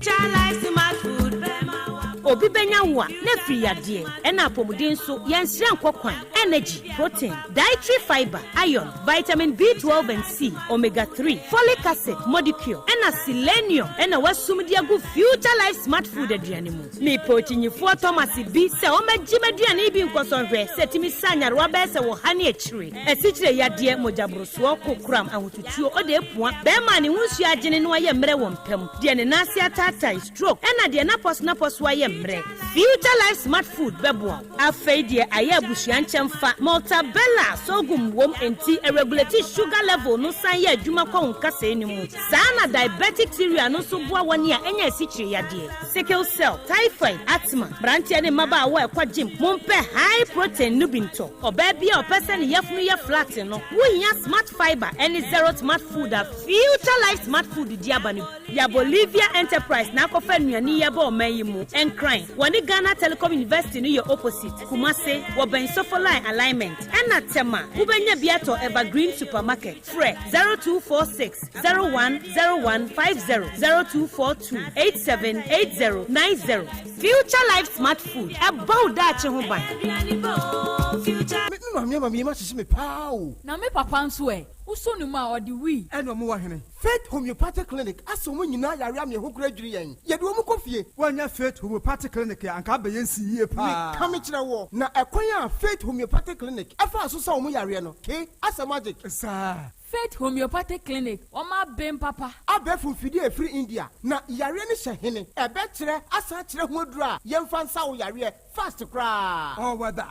Obi bɛnya wo a, na afiri yadeɛ. Ɛna apɔmuden nso, yɛnsrɛ nkɔ kwan. Energy, protein, dietary fibre, iron, vitamin B12 and C, omega 3, folic acid, modicure, ɛna selenium ɛna wɔasum de agu Future Life Smart Food aduane mu. Mepɛ okyinyifoɔ Thomas bi sɛ ɔmmɛgye m'aduane yi bi nkɔsɔ nhwɛ sɛ ɛtumi sa nyarewa bɛyɛ sɛ ɔha ne akyire, asikyire yadeɛ, mogyaborosoɔ, kokoram, ahotutuo, ɔde apua, bɛrima a ne ho nsuo agyene na wayɛ mmerɛ wɔ mpa mu, deɛ ne nan ase ataatae, stroke, ɛna deɛ n'apɔso-n'apɔso ayɛ mmerɛ. Future Life Smart Food bɛboa wo. Afei deɛ ayɛ abusua nkyɛmfa, Maltabella sorghum wom enti ɛregulate sugar level no san yɛ adwuma kɔ wo nkasɛɛ no mu. Saa na diabetic cereal no nso boa wɔn a anya asikyire yadeɛ, sickle cell, typhoid, asthma. Mmeranteɛ ne mmabaawa a ɛkɔ gym, mompɛ high protein no bi ntɔ. Ɔbaa bi a ɔpɛ sɛ ne yafunu yɛ flat no, wohia Smart Fibre ne Zero Smart Food a Future Life Smart Food de aba no bi. Ya Bolivia Enterprise na akɔfa nnuane yi aba ɔman yi mu. Nkran, wɔne Ghana Telecom University no yɛ opposite. Kumase, wɔbɛn Sofoline Alignment. Ɛna Tema, wobɛnya bi atɔ Evergreen Supermarket. Frɛ 0246 010150, 0242 878090. Future Life Smart Food, ɛbɔ wo daakye ho ban. Me maame ama me yam ahyehye me paa o. Na me papa nso ɛ? Wosɔ ne mu a, ɔde wii. Ɛna ɔmo wɔ hene? Faith Homeopathic Clinic asa wɔn nyinaa yare ama yɛn ho kora adwiri yɛn. Yɛde wɔn kɔ fie. Woannya Faith Homeopathic Clinic a, anka abɛyɛ nsi yie paa. Meka mekyerɛ woɔ, na ɛkwan a Faith Homeopathic Clinic faa so sa wɔn yareɛ no, ke, asɛ magic. Saa. Faith Homeopathic Clinic, wɔn aben papa. Abɛɛfo mfidie a ɛfiri India, na yareɛ no hyɛ hene? Ɛbɛkyerɛ asan akyerɛ ho aduro a yɛmfa nsa wo yareɛ fast koraa. All weather.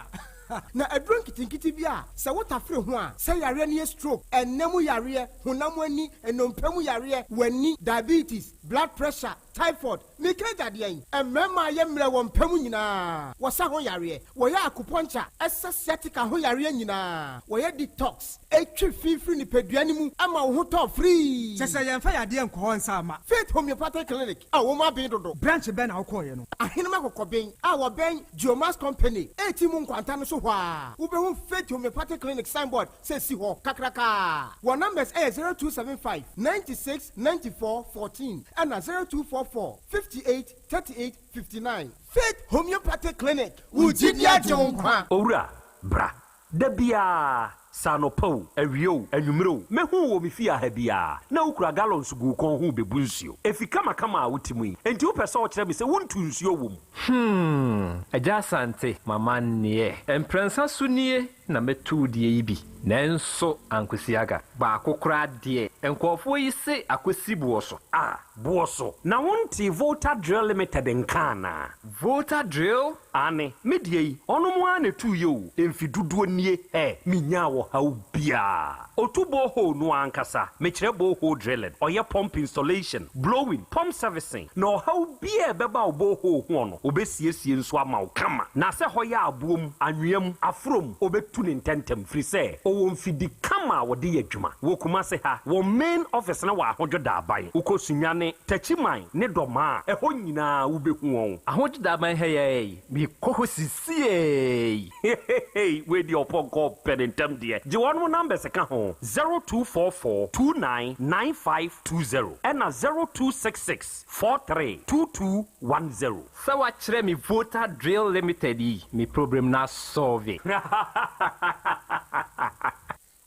Na aduro nketenkete bi a sɛ wotafere ho a, sɛ yareɛ no yɛ stroke, ɛnna mu yareɛ, honam ani, nnompe mu yareɛ, w'ani, diabetes, blood pressure, typhoid, meka agya deɛn? Mmarima a yɛ mmerɛ wɔ mpa mu nyinaa, wɔsa ho yareɛ, wɔyɛ acupuncture, ɛsa sciatica ho yareɛ nyinaa, wɔyɛ detox, ɛtwe fi firi nipadua no mu ma wo ho tɔ firii. Kyerɛ sɛ yɛmfa yadeɛ nkɔ hɔ nsa mma. Faith Homeopathic Clinic a wɔn aben dodo. Branch bɛn na wokɔeɛ no? Ahenem Akɔkɔben a wɔbɛn Geomax Company a ɛti mu nkwanta no so hɔ ara, wobɛhu Faith Homeopathic Clinic signboard sɛ ɛsi hɔ kakrakaa. Wɔn numbers yɛ 0275 96 94 14 ɛna 0244 58 38 59. Faith Homeopathic Clinic, wo gyidi agye wo nkwa. Owura, bra. Da biara, sɛ anɔpa o, awia o, anwummere o, mɛhu wo wɔ me fie ha biara, na wokura gallons gu wo kɔn ho rebebu nsuo. Efi kamakama a wote mu yi, enti wopɛ sɛ wokyerɛ me sɛ wontu nsuo wɔ mu? Hmm, Agya Asante, m'amanneɛ. Mprɛnsa so nie na mɛtu wo deɛ yi bi, nanso ankosi aga. Baako koraa deɛ, nkurɔfoɔ yi se akɔsi boɔ so. Ah, boɔ so? Na wontee Volta Drill Limited nka anaa? Volta Drill? Aane, me deɛ yi, ɔnom ara na ɛtuiɛ o, mfe dodoɔ nie, ɛ, menyaa ɔhaw biara. Ɔtu borehole no ara ankasa, mekyerɛ borehole drilling, ɔyɛ pump installation, blowing, pump servicing, na ɔhaw biara a ɛbɛba wo borehole hoɔ no, ɔbɛsiesie nso ama wo kama. Na sɛ hɔ yɛ aboɔ mu, anwea mu, aforɔ mu, ɔbɛtu no ntɛntɛm, firi sɛ ɔwɔ mfidi kama a wɔde yɛ adwuma. Wɔ Kumase ha, wɔn main office no wɔ Ahodwo Daaban. Wokɔ Sunyani, Techiman ne Dɔmaa a, ɛhɔ nyinaa wobɛhu wɔn. Ahodwo Daaban ha yi ara yi, mekɔ hɔ sisiei. Heheheey wei deɛ ɔpɔnkɔ pɛ ne ntɛm deɛ gye wɔnom numbers ka ho 0244 29 9520 ɛna 0266 43 2210. Sɛ wakyerɛ me Volta Drill Limited yi me problem no asɔlve.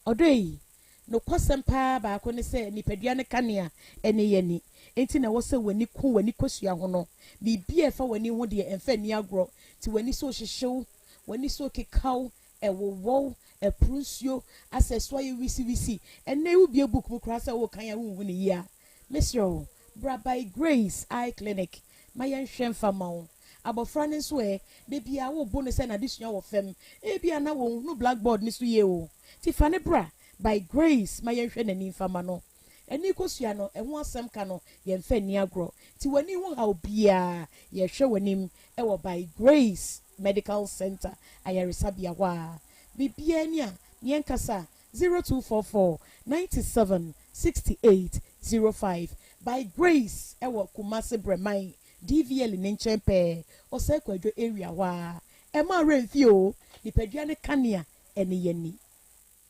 Ɔdɔ yi, nokwasɛm paa baako ne sɛ nipadua no kanea ne yɛn ani. Enti na ɛwɔ sɛ w'ani ku w'ani kosua ho no. Biribi a ɛfa w'ani ho deɛ, ɛmfa nni agorɔ. Nti w'ani so rehyehye wo, w'ani so rekeka wo, ɛwowɔ wo, ɛporo nsuo, asɛ ɛso ayɛ wisiwisi. Ɛnnɛ yi wobue book mu koraa sɛ worekan a wonhu no yie a, mesrɛ wo, bra By Grace Eye Clinic ma yɛnhwɛ mfa mma wo. Abɔfra no nso ɛ, da biara wobo no sɛ n'adesua wɔ fam. Ebia na wɔnhunu blackboard no so yie o. Nti fa no bra By Grace ma yɛnhwɛ n'ani mfa mma no. Ani kosua no, ɛho asɛm ka no, yɛmfa nni agorɔ. Nti w'ani ho haw biara, yɛhwɛ w'anim wɔ By Grace Medical Center ayaresabea hɔ ara. Biribiara ni a, ne yɛnkasa 0244 97 68 05. By Grace wɔ Kumasi Brɛman DVL ne nkyɛn pɛɛ, Osei Kwadwo area hɔ ara. Ɛmma wo werɛ mfi o, nipadua no kanea ne yɛn ani.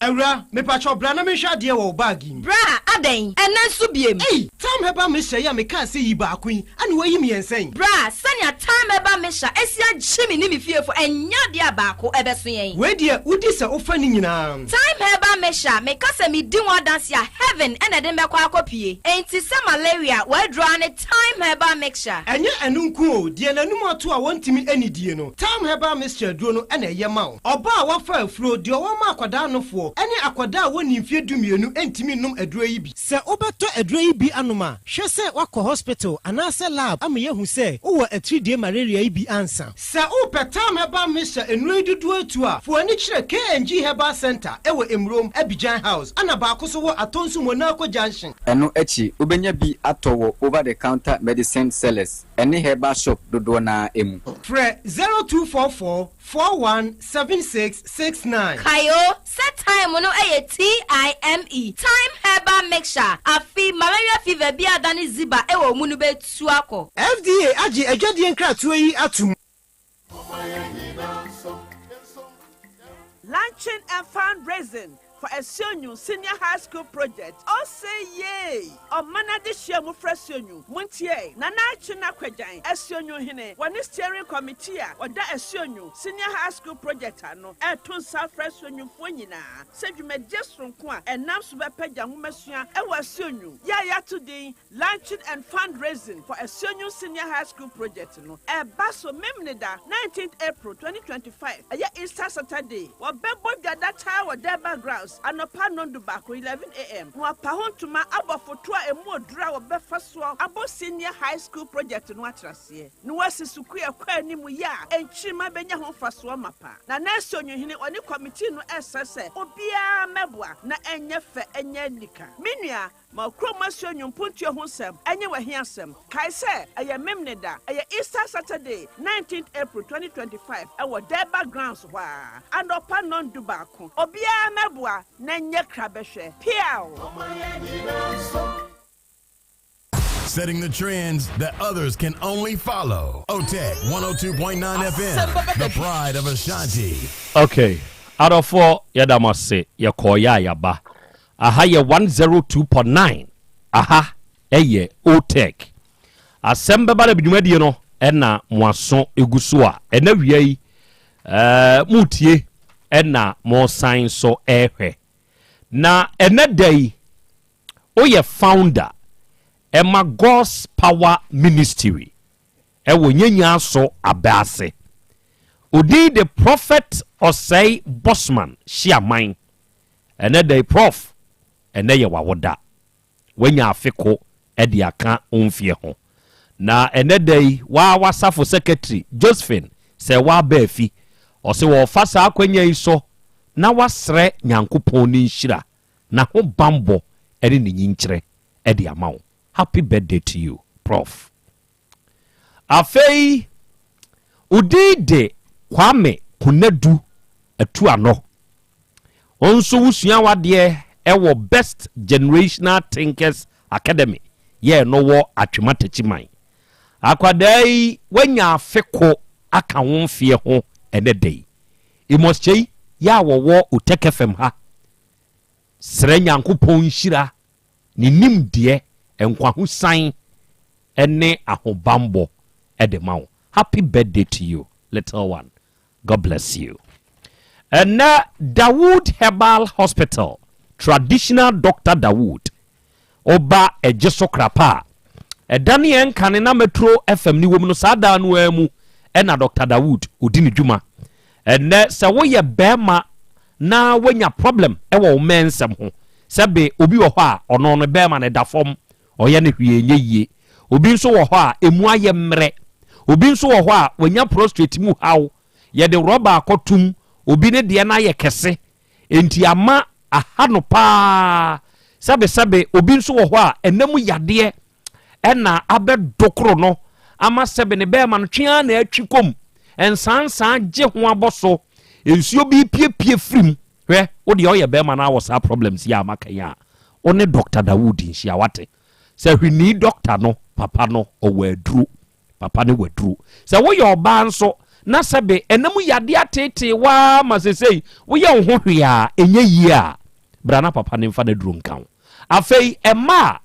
Awuraa, mepakyɛw bra na menhwɛ adeɛ wɔ wo bag yi mu. Bra! Adɛn, ɛnnɛ nso biem? Ei! Thyme Herbal Mixture yi a mekaa sɛ yi baako yi, ɛna woayi mmiɛnsa yi? Bra, sɛnea Thyme Herbal Mixture asi agye me ne me fiefo, ɛnyɛ adeɛ a baako bɛso yɛn. Wei deɛ, wodi sɛ wofa ne nyinaa. Thyme Herbal Mixture, meka sɛ medi ho adanse a, heaven na ɛde me bɛkɔ akɔpue. Enti sɛ malaria, w'aduro ara ne Thyme Herbal Mixture. Ɛnyɛ ɛno nko o, deɛ n'anum ato a wɔntumi nnidie no, Thyme Herbal Mixture aduro no na ɛyɛ ma wo. Ɔbaa a wafa afuro, deɛ ɔwɔ ma akwadaa nofoɔ, ne akwadaa a wɔnnii mfeɛ dumienu ntumi nnom aduro yi bi. Sɛ wobɛtɔ aduro yi bi anom a, hwɛ sɛ woakɔ hospital anaasɛ lab ama yɛahu sɛ wowɔ atiridie malaria yi bi ansa. Sɛ wopɛ Thyme Herbal Mixture nnuro yi dodoɔ atu a, fa w'ani kyerɛ KNG Herbal Centre wɔ Emurom, Abidjan House, ɛna baako nso wɔ Atonsu Monaco Junction. Ɛno akyi, wobɛnya bi atɔ wɔ over-the-counter medicine sellers ne herbal shop dodoɔ no ara mu. Frɛ 0244 417669. Kae o, sɛ thyme no yɛ TIME, Thyme Herbal Mixture, afe malaria fever bi a adane ziba wɔ wo mu no bɛtu akɔ. FDA agye adwadie nkratoɔ yi atom. Launching and fundraising for Asuonyu Senior High School project Ose yay! Ɔman Adesua mu frɛ Asuonyu, Montie! Nana Akyen Akwagyan, Asuonyu Hene, wɔne Steering Committee a wɔda Asuonyu Senior High School project ano reto nsa afrɛ Asuonyufoɔ nyinaa sɛ dwumadie soronko a ɛnam so bɛpagya nwomasua wɔ Asuonyu yi a yɛato din Launching and Fundraising for Asuonyu Senior High School Project no reba so Memeneda, 19th April 2025, ɛyɛ Easter Saturday. Wɔbɛbɔ dwa dataa wɔ Durbar Grounds anɔpa nnɔndu baako, 11 AM, na wɔapa ho ntoma abɔ foto a emu oduru a wɔbɛfa soɔ abɔ Senior High School Project no atraseɛ, na wɔasi sukuu a ɛkɔ anim yi a nkyirimma bɛnya ho mfasoɔ mapa. Nana Asuonyu Hene ɔne kɔmitii no resrɛ sɛ obiara mmɛboa na ɛnyɛ fɛ nyɛ anika. Me nua, Ma wo kurom asuo nnwom mpontuo ho nsɛm nyɛ w'ahiasɛm. Kae sɛ, ɛyɛ Memeneda, ɛyɛ Easter Saturday, 19th April 2025, ɛwɔ Durbar Grounds hɔ ara, anɔpa nnɔn dubaako. Obiara mmɛboa na ɛnyɛ krabɛhwɛ. Peaw! Setting the trends that others can only follow. OTEC 102.9 FM, the pride of Ashanti. Okay, adɔfoɔ yɛda mo ase yɛkɔɔ yɛ a yɛaba Aha yɛ 102.9 aha yɛ Otec. Asɛm bɛba na dwumadie no na mo aso gu so a ɛna wia yi eh, motie ɛna mosan nso ɛrehwɛ. Na ɛnɛ da yi woyɛ founder ɛma God's Power Ministry ɛwɔ Nyenyaa so abɛ ase. Odin de Prophet Ɔsɛe Bosman Hyiaman. Ɛnɛ da yi prof ɛnɛ yɛ wawoda wanya afe ko de aka wo mfeɛ ho na ɛnɛ da yi waa wasafo secretary Josephine sɛ waba afi ɔse wɔfa saa akwanya yi so na wasrɛ Nyankopɔn ne nhyira na ho banbɔ ne ne nyinkyerɛ de ama wo happy birthday to you prof. Afei wo din de Kwame Konadu Atuanɔ. Wo nso wosua w'adeɛ wɔ Best Generational Thinkers Academy yɛ no wɔ Atwema Takyiman. Akwadaa yi wanya afe ko aka wo mfeɛ ho ɛnɛ da yi. Amos Kyei yɛ a wɔwɔ Otec FM ha srɛ Nyankopɔn nhyira ne nimdeɛ, nkwahosan ne ahobanbɔ de ma wo. Happy birthday to you little one. God bless you. Ɛnɛ Dawood Herbal Hospital, traditional doctor Dawood, ɔba ɛgye so krapa a, ɛda ne yɛn nkane na Metro FM ne wɔm no saa daa no ara mu ɛna Dr. Dawood ɔdi ne dwuma. Ɛnɛ sɛ woyɛ bɛrima na wanya problem wɔ wo mmɛn nsɛm ho. Sɛbe obi wɔ hɔ a, ɔno no bɛɛma no da fam, ɔyɛ no hwee nyɛ yie. Obi nso wɔ hɔ a, emu ayɛ mmerɛ. Obi nso wɔ hɔ a, wanya prostrate mu haw, yɛde rɔba akɔtom, obi ne deɛ no ayɛ kɛse, enti ama aha no paa. Sɛbe sɛbe obi nso wɔ hɔ a, ɛna mu yadeɛ ɛna abɛdokoro no ama sɛbe ne bɛɛma no twe ara na atwi kɔm nsansan gye ho abɔ so nsuo bi piepie firim hwɛ wo deɛ ɔyɛ bɛɛma no awɔ saa problems yi a maka yi a wo ne Dr. Dawood nhyia wate sɛ hwini doctor no papa no ɔwɔ aduro Papa ne waduru. Sɛ woyɛ ɔbaa nso na sɛbe ɛna mu yadeɛ ateetee wo ara ma sesei woyɛ wo ho hwee a ɛnyɛ yie a, bra na papa no mfa n'aduro nka wo. Afei ɛma a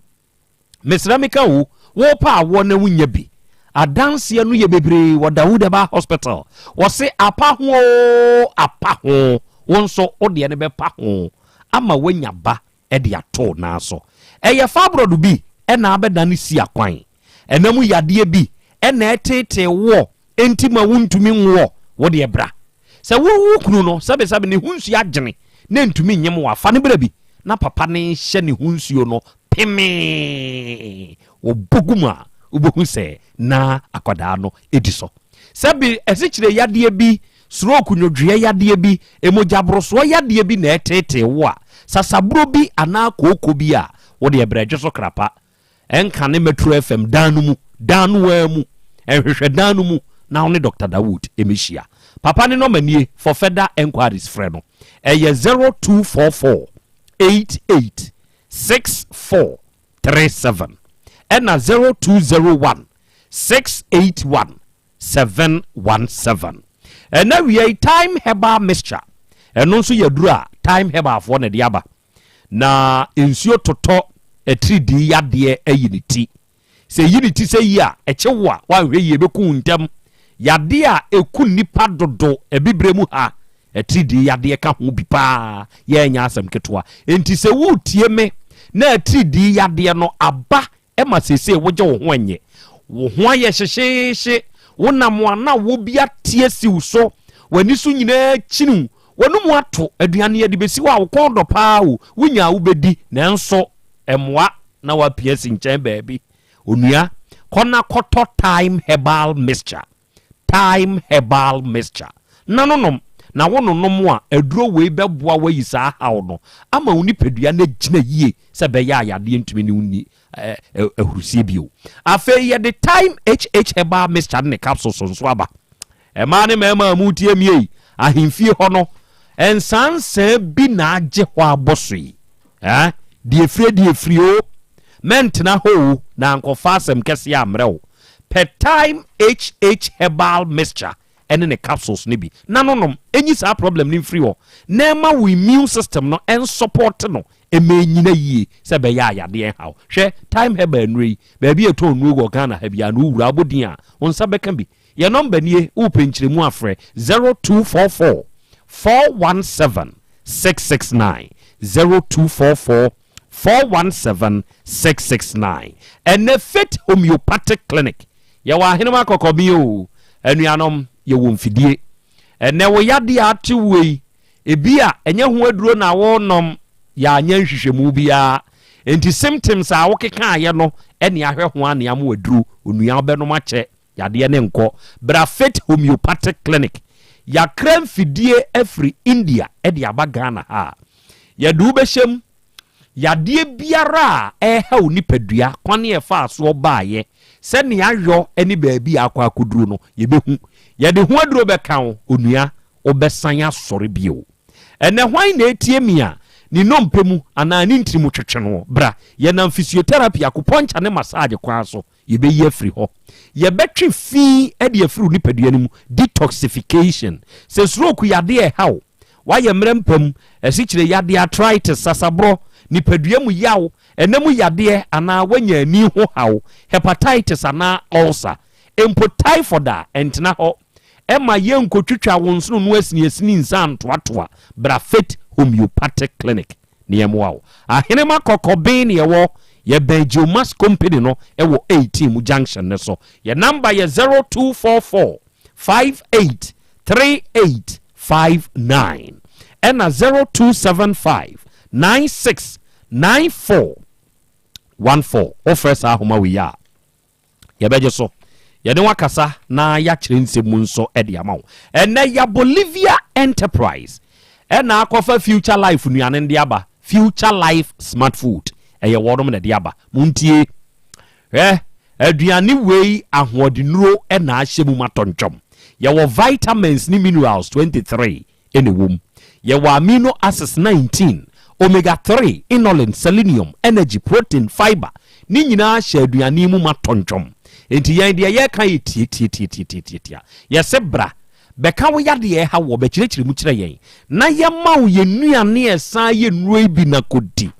Mesrɛ meka o, wopɛ awoɔ na wonnya bi. Adanseɛ no yɛ bebree wɔ Dawood Herbal Hospital. Wɔse apa ho oo, apa ho. Wo nso wo deɛ no bɛpa ho ama woanya ba de ato wo nan so. Ɛyɛ fibroid bi na abɛdane si akwan. Ɛna mu yadeɛ bi na ɛteetee woɔ enti ma wontumi nwoɔ, wo deɛ bra. Sɛ wo wo kunu no, sɛbesɛbe, ne ho nsuo agyene na ɛntumi nyem wo a, fa no bra bi na papa no nhyɛ ne ho nsuo no pemee. Wɔbɔ gu mu a, wobɛhu sɛ na akwadaa no di so. Sɛbe asikyire yadeɛ bi, stroke nwodwoeɛ yadeɛ bi, mogyaborosoɔ yadeɛ bi na ɛreteetee wo a, sasaburo bi anaa kooko bi a, wo deɛ brɛ dwo so krapa. Ɛnkane Metro FM dan no mu, dan no ara mu, nhwehwɛ dan no mu na wo ne Doctor Dawood mmɛhyia. Papa ne nɔma nie, for further enquiries frɛ no, ɛyɛ 0244 88 64 37 ɛna 0201 681 717. Ɛna wia yi Thyme Herbal Mixture, ɛno nso yɛ aduro a Thyme Herbalfoɔ na ɛde aba. Na nsuo totɔ atiridii yadeɛ ayi ne ti. Sɛ ɛyi ne ti sɛ yi a, ɛkye wo a, woanhwɛ yie ɛbɛku wo ntɛm. Yadeɛ a ɛku nnipa dodo abibire mu ha, atiridii yadeɛ ka ho bi paa, yɛ ɛnyɛ asɛm ketewa. Enti sɛ woretie me na atiridii yadeɛ no aba ma seesei wogye wo ho nnye. Wo ho ayɛ hyehyeehye, wonam a na wo bi ate asi wo so, w'ani so nyinaa kyini wo, w'anom ato, aduane yɛde bɛsi hɔ a wo kɔn dɔ paa o, wonya a wobɛdi, nanso ɛmmoa na woapia asi nkyɛn baabi. Onua, kɔ na kɔtɔ Thyme Herbal Mixture. Thyme Herbal Mixture na no nom, na wo nonom a, aduro wei bɛboa wo ayi saa haw no ama wo nipadua no agyina yie sɛ ɛbɛyɛ a yadeɛ ntumi ne wo nni ahurusie bio. Afei yɛde Thyme HH Herbal Mixture ne ne capsules nso aba. Mmaa ne mmarima a moretie me ei, ahemfie hɔ no, nsansaa bi na agye hɔ abɔ so yi. Eh, deɛ fire deɛ firi o, mɛntena hɔ o, na ankɔfa asɛm kɛseɛ ammrɛ wo. Pɛ Thyme HH Herbal Mixture ne ne capsules no bi na no nom. Ɛnyi saa problem no mfiri hɔ na ɛma wo immune system no ɛnsupporte no ɛma ɛnyina yie sɛ ɛbɛyɛ a yadeɛ nha wo. Hwɛ Thyme Herbal nnuro yi, baabi a ɛtɔn nnuro wɔ Ghana ha biara no wowura abɔ din a, wo nsa bɛka bi. Yɛn nɔmba nie, wopɛ nkyerɛmu a frɛ 0244 417 669, 0244 417 669. Ɛnnɛ Faith Homeopathic Clinic, yɛwɔ Ahenem Akɔkɔbe o, anuanom, yɛwɔ mfidie. Ɛnnɛ wo yadeɛ a ate woɔ yi, ebia ɛnyɛ ho aduro na worenom, yɛanyɛ nhwehwɛmu biara, enti symptoms a wokekaeɛ no ne ahwɛ ho a na yɛama wo aduro, onua wobɛnom akyɛ. Yadeɛ no nkɔ. Bra Faith Homeopathic Clinic. Yɛakra mfidie afiri India de aba Ghana ha a, yɛde wo bɛhyɛ mu. Yadeɛ biara a ɛreha wo nipadua, kwan a ɛfaa soɔ baeɛ, sɛnea ayɔ ne baabi a akɔ akɔduro no, yɛbɛhu. Yɛde ho aduro bɛka wo, onua, wobɛsan asɔre bio. Ɛnnɛ, hwan na ɛretie me a ne nnompe mu anaa ne ntini mu twetwe noɔ? Bra, yɛnam physiotherapy, acupuncture ne massage kwan so Yɛbɛyi afiri hɔ. Yɛbɛtwe fi de afiri wo nipadua no mu, detoxification. Sɛ stroke yadeɛ ɛha wo, woayɛ mmerɛ mpa mu, asikyire yadeɛ, arthritis, sasaborɔ, nipadua mu yaw, ɛna mu yadeɛ anaa woanya ani ho haw, hepatitis anaa ulcer, mpo typhoid a, ɛntena hɔ. Ɛmma yɛnkɔtwitwa wo nsono no asiniasini nsa ntoatoa. Bra Faith Homeopathic Clinic. na yɛmmoa wo. Ahenema Kɔkɔben na yɛwɔ, yɛbɛn Geomas Company no wɔ 18 mu junction no so. Yɛn number yɛ 0244 58 38 59 ɛna 0275 96 94 14. Wofrɛ saa ahoma wei a, Yɛbɛgye so, yɛne wo akasa na yɛakyerɛ nsɛm mu nso de ama wo. Ɛnnɛ ya Bolivia Enterprise ɛna akɔfa Future Life nnuane no de aba. Future Life Smart Food, ɛyɛ wɔnom na ɛde aba. Montie. Hwɛ, aduane wei ahoɔdennuro na ahyɛ mu ma tɔntwɔm. Yɛwɔ vitamins ne minerals 23. na ɛwɔ mu. Yɛwɔ amino acids 19, omega 3, inulin, selenium, energy, protein, fiber, ne nyinaa hyɛ aduane yi mu ma tɔntwɔm. Enti yɛn deɛ yɛreka yɛ tiatiatiatiatiatia. Yɛse bra, bɛka wo yadeɛ a ɛha woɔ, bɛkyerɛkyerɛ mu kyerɛ yɛn, na yɛma wo yɛn nnuane a ɛsan yɛ nnuro yi bi na kɔdi.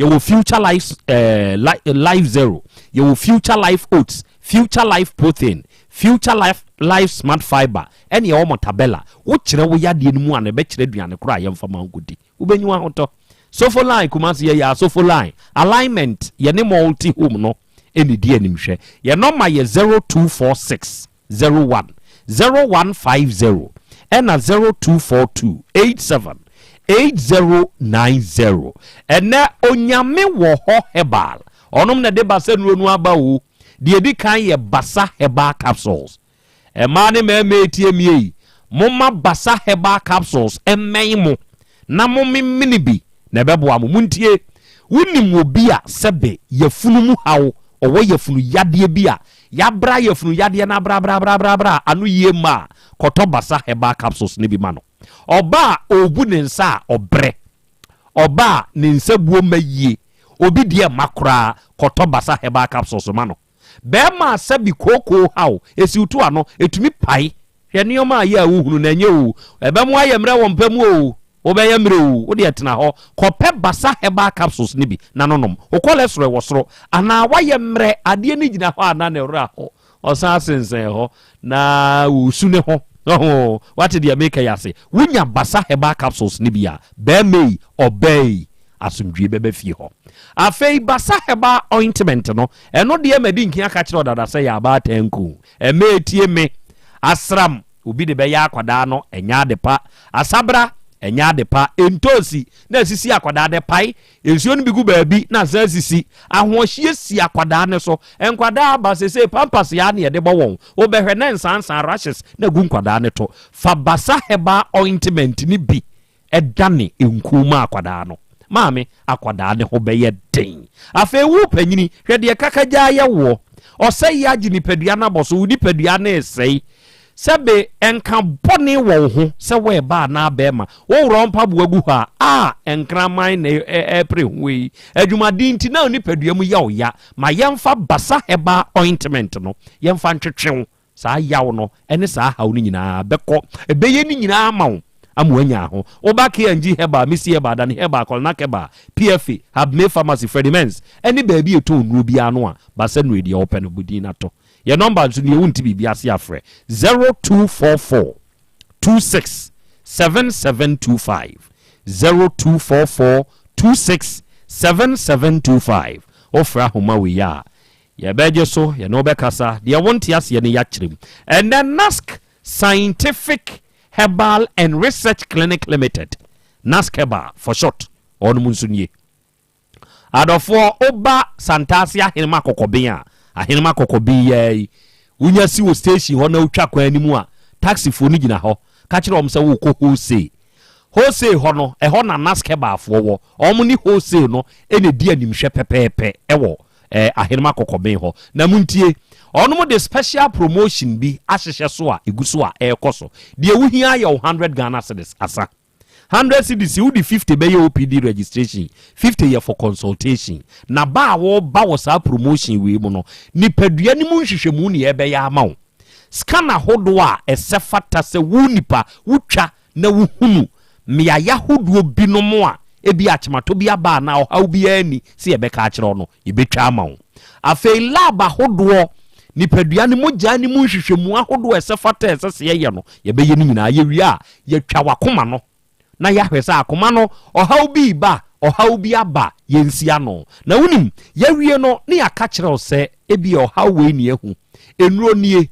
Yɛwɔ Future Life, eh, Life Zero, yɛwɔ Future Life Oats, Future Life Protein, Future Life, Life Smart Fiber, ɛne yɛwɔ Mortabella. Wokyerɛ wo yadeɛ no mu a na ɛbɛkyerɛ aduane korɔ a yɛmfa ma nkɔdi. Wobɛnyi w'ahotɔ. Sofo Line, Kumasi yɛyɛ Asofo Line. Alignment, yɛne Multi Home no ɛna ɛdi animhwɛ. Yɛn nɔma yɛ 0246 01 0150 ɛna 0242 87 8090. Ɛnɛ Onyame wɔ hɔ herbal ɔnom na ɛde basa nnuro no aba o. Deɛ ɛdi kan yɛ Basa herbal capsules. Mmaa ne mmarima retie me yi, momma Basa herbal capsules mmɛn mo na momemene bi na ɛbɛboa mo. Montie, wonim obi a sɛbe yafunu mu haw, ɔwɔ yafunu yadeɛ bi a yɛabra yafunu yadeɛ no abrabrabrabrabra a ano yie mma a, kɔtɔ Basa herbal capsules no bi ma no. Ɔba a ɔrebu ne nsa a ɔbrɛ, ɔba a ne nsa buo mma yie, obi deɛ mma koraa, kɔtɔ Basa herbal capsules ma no. Bɛɛma a sɛbi kookoo haw, esiw to ano, etumi pae. Hwɛ nneɛma a yɛ a wohunu no, ɛnyɛ oo. Ɛbɛmo ayɛ mmerɛ wɔ mpa mu oo, wobɛyɛ mmerɛ oo, wo deɛ tena hɔ. Kɔpɛ Basa Herbal Capsules no bi na no nom. Wo cholesterol wɔ soro anaa woayɛ mmerɛ, adeɛ no gyina hɔ anaa na ɛwura hɔ, ɔsan sensɛn hɔ na wosu ne ho. Ɔho, woate deɛ meka yi ase? Wonya Basa Herbal Capsules no bi a, bɛɛma yi, ɔbaa yi, asomdwie bɛba fie hɔ. Afei Basa Herbal Ointment no, ɛno deɛ madi nkin aka kyerɛ wo dada sɛ yɛ abaatan ku. Ɛmɛ etie me. Asram, obi de bɛyɛ akwadaa no, ɛnyɛ ade pa. Asabra, ɛnyɛ ade pa. Ntoosi, na asisi akwadaa no, ɛpae. Nsuo no bi gu baabi, na asan asisi. Ahoɔhyeɛ si akwadaa no so. Nkwadaa aba seesei, pampers yaa na yɛde bɔ wɔn. Wobɛhwɛ na nsansan, rashes, na agu nkwadaa no to. Fa Basa Herbal Ointment no bi dane nku ma akwadaa no. Maame, akwadaa no ho bɛyɛ den. Afei wo panyini, hwɛ deɛ kakagyaa yɛ woɔ. Ɔsɛeɛ agye nipadua no abɔ so, wo nipadua no resɛe. Sɛbe nka bɔne wɔ wo ho sɛ woɛba anaa bɛɛma, woworɔ wo mpaboa gu hɔ a, a nkraman na ɛrepere ho yi. Adwumaden nti na wo nipadua mu yɛ wo ya. Ma yɛmfa Basa Herbal Ointment no, yɛmfa ntwetwe wo. Saa yaw no ne saa haw no nyinaa bɛkɔ. Ɛbɛyɛ ne nyinaa ama wo ama woanya aho. Woba K&G Herbal, Missy Herbal, Adani Herbal, Kolnak Herbal, PFA, Habmay Pharmacy, Freddie Mens, ne baabi a yɛtɔn nnuro biara no a, Basa Nnuro yi deɛ wopɛ no, bɔ din na tɔ. Yɛn nɔmba nso nie, wonte biribi ase a frɛ 0244 26 7725, 0244 26 7725. Wofrɛ ahoma wei a, Yɛbɛgye so, yɛne wo bɛkasa, deɛ wonte aseɛ no yɛakyerɛ mu. Ɛnnɛ NASC Scientific Herbal and Research Clinic Limited, NASC Herbal for short, wɔnom nso nie. Adɔfoɔ, woba Santase Ahenema Kɔkɔben a, Ahenema Kɔkɔben yi ara yi, wonya si wɔ station hɔ na wotwa kwan no mu a, taxifoɔ no gyina hɔ, ka kyerɛ wɔn sɛ worekɔ Wholesale. Wholesale hɔ no, ɛhɔ na NASC Herbalfoɔ wɔ. Wɔn ne wholesale no na ɛdi animhwɛ pɛpɛɛpɛ wɔ eh, Ahenem Akɔkɔben hɔ. Na montie, wɔnom de special promotion bi ahyehyɛ so a ɛgu so a ɛrekɔ so. Deɛ wohia yɛ wo 100 Ghana cedis asa. 100 cedis yi, wode 50 bɛyɛ OPD registration, 50 yɛ for consultation. Na ba a woreba wɔ saa promotion wei mu no, nipadua no mu nhwehwɛmu na yɛbɛyɛ ama wo. Scan ahodoɔ a ɛsɛ fata sɛ wo nipa wotwa na wohunu mmeaeɛ ahodoɔ binom a ebia akyematɔ bi aba anaa ɔhaw biara nni sɛ yɛbɛka akyerɛ wo no, yɛbɛtwa ama wo. Afei lab ahodoɔ, nipadua no mogya no mu nhwehwɛmu ahodoɔ a ɛsɛ fata a ɛsɛ sɛ yɛyɛ no, yɛbɛyɛ no nyinaa. Yɛwie a, yɛtwa w'akoma no na yɛahwɛ sɛ akoma no ɔhaw bi reba a, ɔhaw bi aba a, yɛnsi ano. Na wonim, yɛawie no na yɛaka kyerɛ wo sɛ ebia ɔhaw wei na yɛahu, nnuro nie,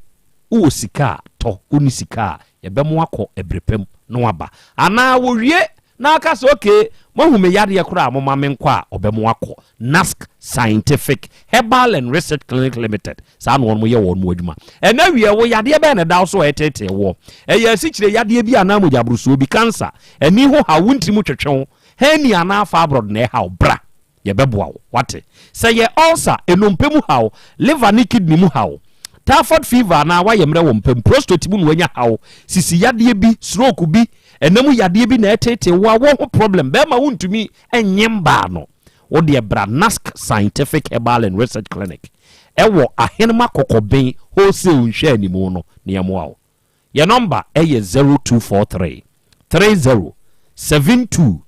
wowɔ sika a, tɔ, wonni sika a, Yɛbɛmo akɔ ɛbere pa mu na waba. Anaa wɔwie na aka sɛ okay moahu me yadeɛ koraa a momma menkɔ a ɔbɛmo akɔ. NASC Scientific Herbal and Research Clinic Limited saa na wɔn yɛ wɔn adwuma. Ɛnɛ wie wo yadeɛ bɛn na ɛda wo so a ɛteetee woɔ? Ɛyɛ asikyire yadeɛ bi anaa mogyaborosoɔ bi, cancer, ani ho haw, wo ntiri mu twetwe wo, hernia anaa fibroid na ɛha wo? Bra Yɛbɛboa wo. Woate? Sɛ ɛyɛ ulcer, nnompe mu haw, liver ne kidney mu haw, typhoid fever anaa woayɛ mmerɛ wɔ mpa mu, prostate mu na woanya haw, sisi yadeɛ bi, stroke bi, ɛna mu yadeɛ bi na ɛreteetee wo a, wo ho problem, bɛrima wontumi nye mbaa no, wo deɛ bra NASC Scientific Herbal and Research Clinic ɛwɔ Ahenema Kɔkɔben Wholesale nhwɛanimu no na yɛmmoa wo. Yɛn nɔmba ɛyɛ 0243 30 72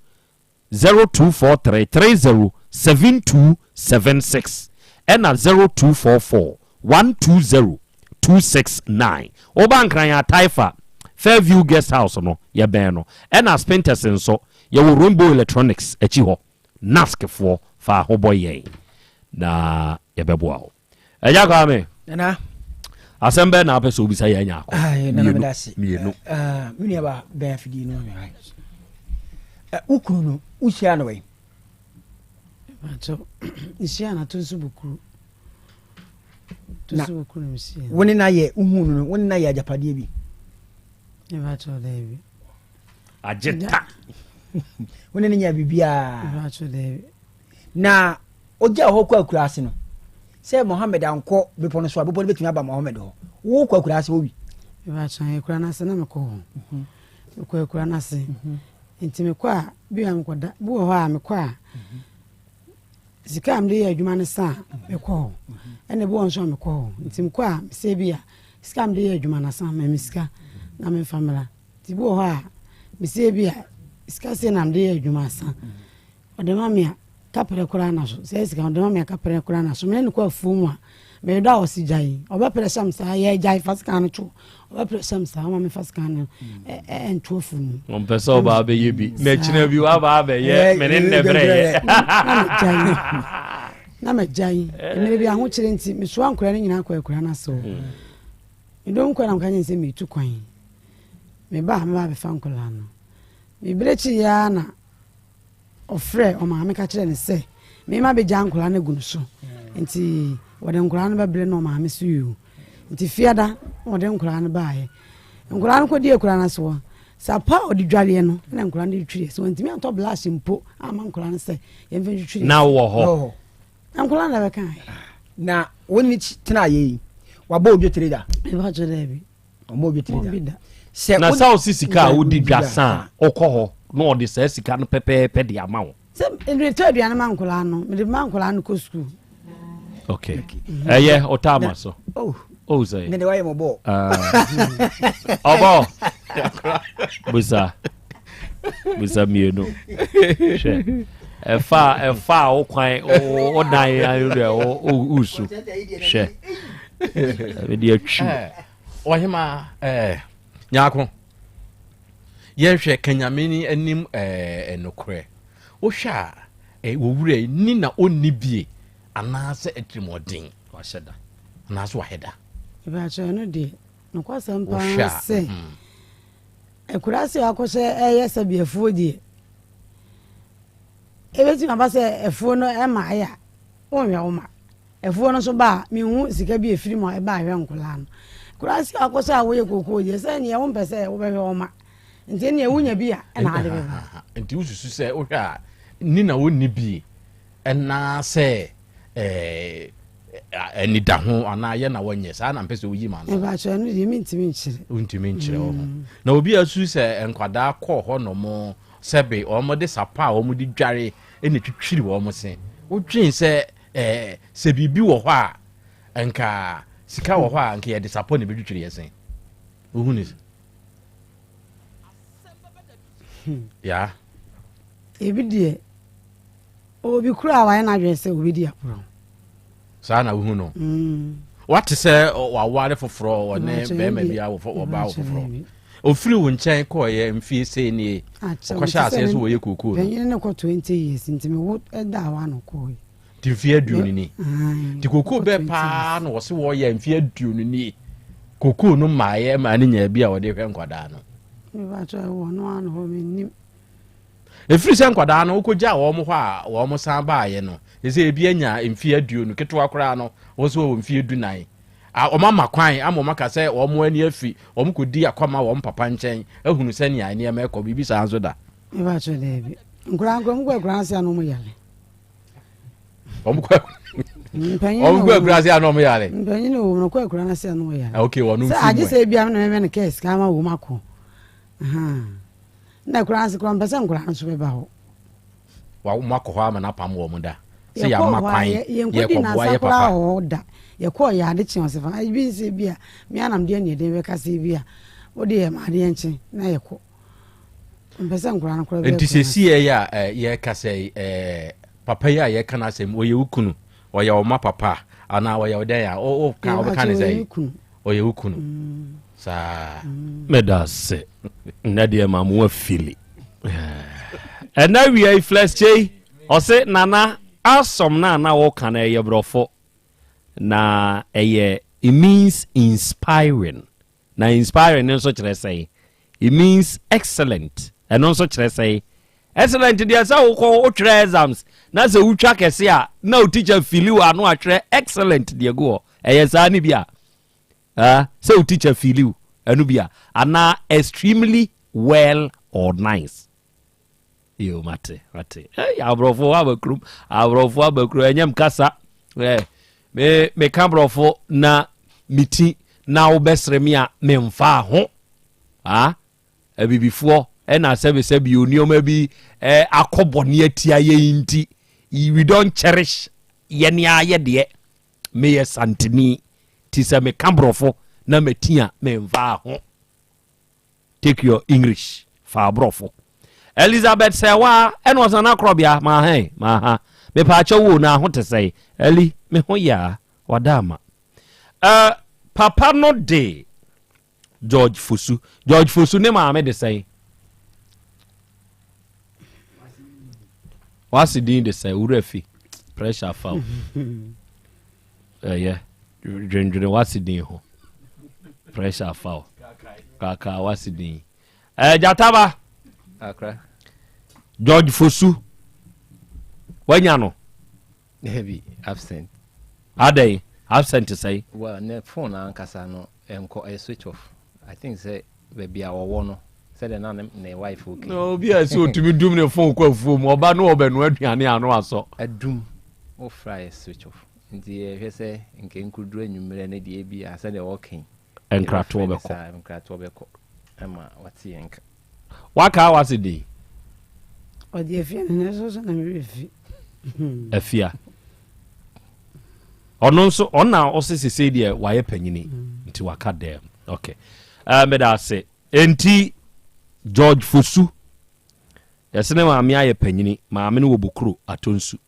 0243 30 7276 ɛna 0244 120 269. Woba Nkran a Taifa, Fairview Guest House no yɛbɛn no ɛna Spintex nso yɛwɔ Rainbow Electronics akyi hɔ. Nask foɔ fa ho bɔ yɛn na yɛbɛboa wo. Agya Kwame. Nana. Asɛm bɛɛ na apɛ sɛ obisa yɛ anya akɔ. Nana meda ase. Mmienu. Me nua ba bɛn afidie no ma me. Wo kunu no, wohyia no wɛn? Mepakyɛw, mehyia no ato nso bukuru. Na wo ne no ayɛ, wohu no no, wo ne no ayɛ agyapadeɛ bi? Mepakyɛw, daabi. Agye ta. Wo ne no nyɛ biribiara? Mepakyɛw, daabi. Na ogyaa hɔ kɔ akuraase no, sɛ Mohammed ankɔ bepɔ no so a, bepɔ no bɛtumi aba Mohammed hɔ. Wokɔ akuraase hɔ wi? Mepakyɛw, akura no ase na mekɔ hɔ. Mhm. Mekɔ akura no ase. Mhm. Nti mekɔ a, bi a mekɔda, bi wɔ hɔ a mekɔ a, mhm. sika a mede yɛ adwuma no sa a, mekɔ hɔ. Ɛna bi wɔ nso a mekɔ hɔ. Nti mekɔ a, mesɛ bi a, sika a mede yɛ adwuma no asa, ma me sika na memfa mmra. Nti bi wɔ hɔ a, mesɛ bi a, sika sei na mede yɛ adwuma asa. Ɔde ma me a, kaprɛ koraa na so. Sɛ sika ɔde ma me a, kaprɛ koraa na so. Mene no kɔ afuo mu a, medɔ a ɔse gyae. Ɔbɛprɛ hyɛ me saa, yɛ gyae fa sika no to. Ɔbɛprɛ hyɛ me saa, ɔma me fa sika no nto afuo mu. Ɔmpɛ sɛ ɔba abɛyɛ bi. Na kyina bi waba abɛyɛ me ne nnɛ brɛ yɛ. Na megyae. Na megyae. Mmerɛ bi ahokyere nti, mesoa nkwadaa no nyinaa kɔ akura no ase hɔ. Medɔ nkwadaa na meka kyerɛ no sɛ metu kwan. Meba a, mɛba abɛfa nkwadaa no. Mebrɛ kyiiɛ ara na Ɔfrɛɛ ɔmaame ka kyerɛɛ no sɛ, Me mabɛgyaa nkwadaa no agu no so, nti wɔde nkwadaa no bɛbrɛ no ɔmaame so yoo. Nti fiada na wɔde nkwadaa no baeɛ. Nkwadaa no kɔdi akwadaa no asoɔ. Sapɔ a ɔde dwareɛ no na nkwadaa no de twitwireɛ. Sɛ wɔntumi antɔ blush mpo amma nkwadaa no sɛ yɛmfa ntwitwireɛ. Na wɔ hɔ. Na nkwadaa no na bɛkaeɛ. Na wo ne tenaeɛ yi, wabɔ wo dwetire da? Mepa kyɛw daabi. Ɔmmɔ obi tiri da. Sɛ na sɛ ɔsi sika a wodi dwa sa a wokɔ hɔ na ɔde saa sika no pɛpɛɛpɛ de ama wo. Sɛ mede tɔ aduane ma nkwadaa no, mede ma nkwadaa no kɔ sukuu. Okay. Ɛyɛ ɔtaa ma so. Oh. Oh sɛ. Ne de wayɛ mɔbɔ. Ɔbɔ. Busa. Busa mmienu. Hwɛ. Ɛfa ɛfa a wo kwan wo dan ayo dɛ wo wo su. Hwɛ. Ɛde atwi. Ɔhema ɛɛ Nyarko, yɛhwɛ Kanyame ni anim ɛɛ nokorɛ. Wohwɛ a ɛɛ wɔ wura yi ni na ɔnni bie anaasɛ atirimuɔden wahyɛ da anaasɛ wahɛ da. Ìbàkyɛ ɛno deɛ nokwasɛm paa sɛ akuraase a wakɔhyɛ ɛyɛ sɛbi afuo deɛ ebetumi aba sɛ afuo no ɛma ayɛ a wonhwɛ wo ma. Afuo no nso ba a, menhu sika bi a ɛfiri mu a ɛba ahwɛ nkwadaa no. Akuraase a wakɔsɔ a woyɛ kookoo deɛ, sɛ neɛ wompɛ sɛ wobɛhwɛ wo ma. Nti ɛneɛ wonya bi a ɛna ade bɛba. Nti wosusu sɛ wohwɛ a ni na wonni bi ɛna sɛ anidaho anaa yɛ na wɔnyɛ saa na mpɛ sɛ woyi ma no. Mpakyɛ ɛno deɛ mentumi nkyerɛ. Wontumi nkyerɛ wɔ ho. Na obi a su sɛ nkwadaa kɔɔ hɔ nom sɛbe wɔn de sapa a wɔn de dware ɛna twitwiri wɔn se. Wodwen sɛ Ɛɛ, sɛ biribi wɔ hɔ a, nka sika wɔ hɔ a, nka yɛde sapɔ na ebetwitwiri yɛ se. Wohu ne Hmm. Ya. Ebi deɛ, obi kura a wayɛ n'adwene sɛ obi di aporɔ. Saa na wohu no. Wate sɛ waware foforɔ ɔne bɛrima bi awo ɔbaa wo foforɔ. Ofiri wo nkyɛn kɔɔyɛ mfie sei nie. Ɔkɔhyɛ aseɛ sɛ wɔyɛ kookoo no. Panyin no kɔ 20 years nti me wo da hɔ ano kɔɔyɛ. Nti mfie aduonu ni. Nti kookoo bɛɛ paa na wɔse wɔyɛ mfie aduonu nie. Kookoo no mmaeɛ maa ne nyaa bi a wɔde hwɛ nkwadaa no. Mebatɔ ɛwɔ no ano hɔ mennim. Ɛfiri sɛ nkwadaa no wokɔgyaa wɔn hɔ a wɔn san baeɛ no, ɛsɛ ebi anya mfie aduonu ketewa koraa no wɔn nso wɔ mfie dunan. A Wɔama kwan ama wɔaka sɛ wɔn ani afi, wɔkɔdi akwamma wɔ wɔn papa nkyɛn, ahunu sɛnea nneɛma rekɔ, biribi saa nso da. Mepakyɛ daabi. Nkoraa nkoraa wɔn kɔ akura ase a na wɔn yare. Wɔn kɔ wɔn kɔ akura ase a na wɔn yare. Mpanyin na wɔn kɔ akura ase a na wɔn yare. Okay, wɔn mfi mu. Sɛ agye sɛ ebi a na mɛmɛ no kɛse kan ma wɔn akɔ. Na akura ase koraa mpɛ sɛ nkoraa nso bɛba hɔ. Wa mo akɔ hɔ ama no apam wɔn da. Sɛ yɛama kwan yɛkɔboa yɛ papa. Hɔ da. Yɛkɔɔ yɛ ade kye ɔsɛ fa ebi nsɛ bi a me anam deɛ ne ɛden bɛka sɛ bi a wode yɛ ma adeɛ nkye na yɛkɔ. Mpɛ sɛ nkoraa no koraa bɛyɛ. Nti sɛ si yɛ yɛ a yɛka sɛ ɛɛ. Papa yi a yɛka n'asɛm, ɔyɛ wo kunu, ɔyɛ wo ma papa anaa ɔyɛ wo dɛn a, woka wobɛka ne sɛ ɔyɛ wo kunu saa. Meda ase. Nnɛ deɛ ma mo afili. Ɛnɛ wia yi Flex Kyei ɔse Nana asɔm no a na woka no ɛyɛ borɔfo na ɛyɛ it means inspiring. Na inspiring no nso kyerɛ sɛn? It means excellent. Ɛno nso kyerɛ sɛn? Excellent deɛ sɛ wokɔ wotwerɛ exams na sɛ wotwa kɛse a na wo teacher fili wo ano atwerɛ excellent deɛ gu hɔ. Ɛyɛ saa ne bi a? Ah, sɛ wo teacher fili wo ɛno bi a? Anaa extremely well or nice. Yo, mate, mate. Hey, aborɔfo aba kurom, aborɔfo aba kurom, ɛnyɛ mkasa. Eh, me meka aborɔfo na meti na wobɛsere me a memfa ho. Ah, abibifoɔ ɛna sɛbesɛbe o nneɛma bi eh, akɔ bɔne atia yɛn nti, we don't cherish yɛne ayɛ deɛ. Meyɛ santini, ti sɛ meka aborɔfo na meti a memfa ho. Take your English fa aborɔfo. Elizabeth Sɛwa ɛna ɔsena n'akorɔbea ma hɛn ma ha mepaakyɛ wo na ho te sɛn Eli me ho yɛ a wada ama. Uh, papa no de George Fosu. George Fosu ne maame de sɛn? Wase din de sɛn? Wura fi pressure fa o. Ɛyɛ dwendwene wase din ho. Pressure fa o. Kaka wase din. Ɛɛ Gyataba. Akra. George Fosu. Wanya no. Dabi, absent. Adɛn? Absent sɛn? Well, ne phone ankasa no ɛnkɔ, ɛyɛ switch off. I think sɛ baabi a ɔwɔ no, sɛdeɛ na ne wife okay. Na obi a ɛsɛ otumi dum ne phone kɔ afuo mu, ɔba no ɔbɛnoa aduane ano asɔ. Adum, wofra yɛ switch off. Nti yɛhwɛ sɛ nka nkuduru anwummerɛ no deɛ ebi a sɛdeɛ ɔka yi. Nkratoɔ bɛkɔ. Nkratoɔ bɛkɔ ɛma wate yɛn nka. Waka wase din. Ɔde afia no na ɛso so na me werɛ fi. Afia. Ɔno nso ɔna ɔse sesei deɛ wayɛ panyini nti waka dɛm. Okay. Uh, meda ase. Enti George Fosu yɛse ne maame ayɛ panyini, maame no wɔ Bukuru Atonsu.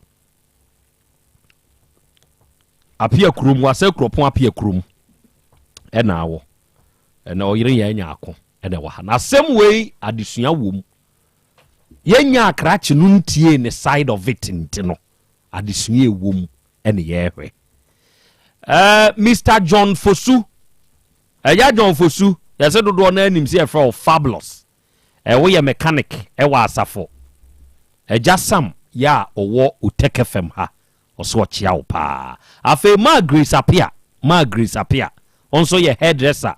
Apia kurom, wasɛ kuropɔn Apia kurom ɛna awɔ. Ɛna ɔyere yɛn anya ako ɛna ɛwɔ ha. Na asɛm wei adesua wom. Yɛnya akrakye no ntie ne side of it nti no adesua ɛwɔ mu ɛne yɛhwɛ. Uh, Mr. John Fosu, ɛya John Fosu, yɛsɛ dodoɔ no anim sɛ yɛfrɛ wo Fabulous. Ɛ woyɛ mechanic ɛwɔ asafo. Agya Sam yɛ a ɔwɔ Otec FM ha, ɔso ɔkyea wo paa. Afei Maa Grace Apea, Maa Grace Apea, ɔnso yɛ hairdresser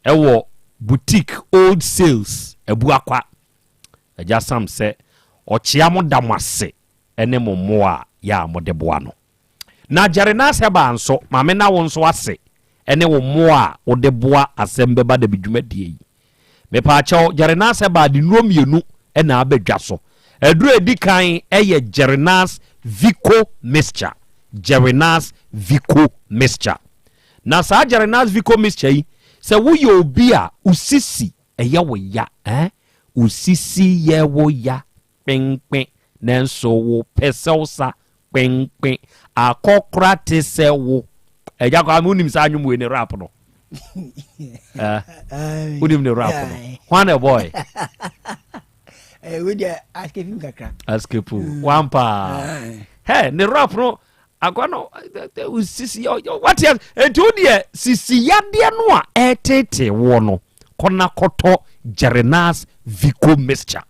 ɛwɔ Boutique Old Sales Abuakwa. Agya Sam sɛ ɔkyea mo da mo ase ɛne mo mmoa a yɛ a mode boa no. Na Jerry Nas Herbal nso, Maame na wo nso ase ɛne wo mmoa a wode boa asɛm bɛba da bi dwumadie yi. Mepaakyɛw, Jerry Nas Herbal de nnuro mmienu na aba dwa so. Aduro a ɛdi kan yɛ Jerry Nas Vico Mixture, Jerry Nas Vico Mixture. Na saa Jerry Nas Vico Mixture yi, sɛ woyɛ obi a wo sisi ɛyɛ wo ya, eh, wo sisi yɛ wo ya kpenkpen, nanso wo pɛ sɛ wo sa kpenkpen, akɔkora te sɛ wo. Agya Kwame, wonim saa nnwom wei ne rap no? Eh, wonim ne rap no? Hwan na ɛbɔe? Eh, wei deɛ escape mu kakra. Escape wampa. Hɛ, ne rap no akwa no sisi wate ase. Enti wo deɛ sisi yadeɛ no a ɛtetee woɔ no, kɔ na kɔtɔ Jerenas Vico mixture.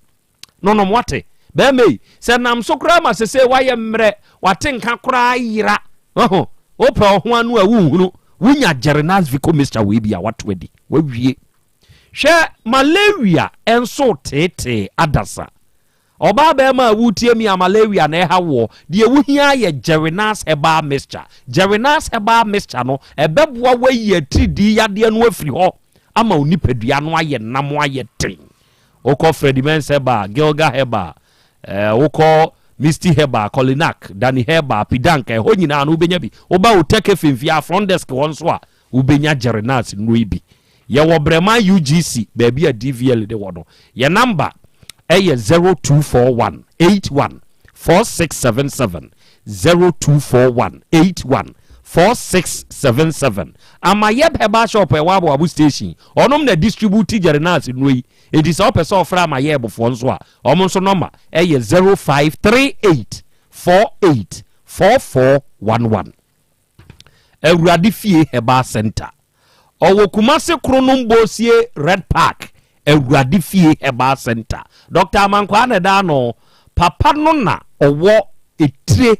No nom wate. Bɛrima yi, sɛ nam so koraa ma sese wayɛ mmerɛ, wate nka koraa yera. Ɔho, wopɛ ɔho ano a wonhunu. Wonya Jerenas Vico mixture wei bi a wato adi. Wawie. Hwɛ malaria nso teetee adasa. Ɔbaa bɛrima a woretie mi a malaria na ɛha woɔ, deɛ wohia yɛ Jerenas Herbal Mixture. Jerenas Herbal Mixture no, ɛbɛboa woayi atiridii yadeɛ no afiri hɔ ama wo nipadua no ayɛ nam ayɛ den. Wokɔ Freddie Mens Herbal, Gilga Herbal, eh, wokɔ Misty Herbal, Kolinak, Danny Herbal, Pidank, ɛhɔ nyinaa no wobɛnya bi. Woba Otec Efemfia front desk hɔ nso a, wobɛnya Jerenas nnuro yi bi. Yɛwɔ Breman UGC, baabi a DVL de wɔ no. Yɛn namba ɛyɛ 0241 81. 4677 0241 81 4677 Amayɛb Herbal Shop a ɛwɔ Aboabo Station, ɔnom na distribute Gyɛrenas nnuro yi. Enti sɛ wopɛ sɛ ɔfrɛ Amayɛbfoɔ nso a, wɔn nso nɔma yɛ 0538 48 4411. Awurade Fie Herbal Centre. Ɔwɔ Kumasi Kronom Bosie Red Park, Awurade Fie Herbal Centre. Dɔkta Amankwaa na ɛda ano. Papa no na ɔwɔ etire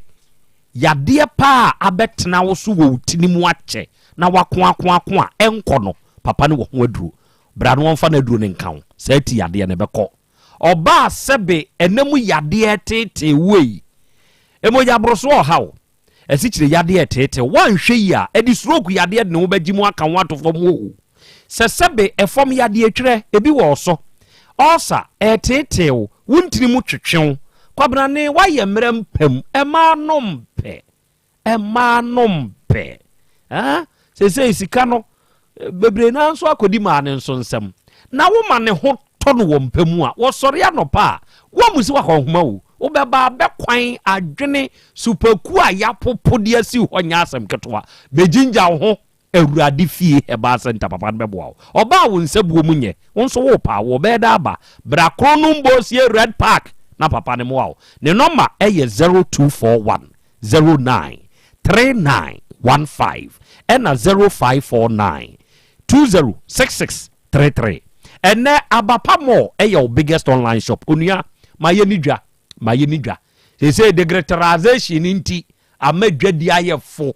yadeɛ paa a abɛtena wo so wɔ wo tiri mu akyɛ na wakoakoako a ɛnkɔ no, papa no wɔ ho aduro. Bra na wɔmfa n'aduro no nka wo. Saa ti yadeɛ no ɛbɛkɔ. Ɔbaa sɛbe ɛna mu yadeɛ reteetee wo ei. Mogya borosoɔ ɔha wo. Asikyire yadeɛ reteetee wo. Woanhwɛ yie a, ɛde stroke yadeɛ de ne ho bɛgye mu aka wo ato fam oo. Sɛ sɛbe ɛfam yadeɛ twerɛ, ebi wɔ wo so. Ulcer ɛreteetee wo, wo ntini mu twetwe wo. Kwabrane, woayɛ mmerɛ mpam, mmaa nom pɛ. Mmaa nom pɛ. Ah, seesei sika no, bebree naa nso akɔdi maa ne nso nsam. Na woma ne ho tɔ no wɔ mpa mu a, wɔsɔre anɔpa a, woamu sɛ wakɔ nhoma o. Wobɛba abɛkwan adwene supaku a yɛapopo de asi hɔ nyɛ asɛm ketewa. Bɛgyingya wo ho Awurade fie Herbal Center papa no bɛboa wo. Ɔbaa wo nsa buo mu nyɛ, wo nso wo paa wo ɔbɛyɛ dɛ aba. Bra Kronom Bosie Red Park na papa no mmoa wo. Ne nɔma yɛ 0241 09 3915 ɛna 0549 20 66 33. Ɛnɛ Abapa Mall yɛ wo biggest online shop. Onua ma yɛni dwa, ma yɛni dwa. Seesei digitalization nti ama dwadi ayɛ fo.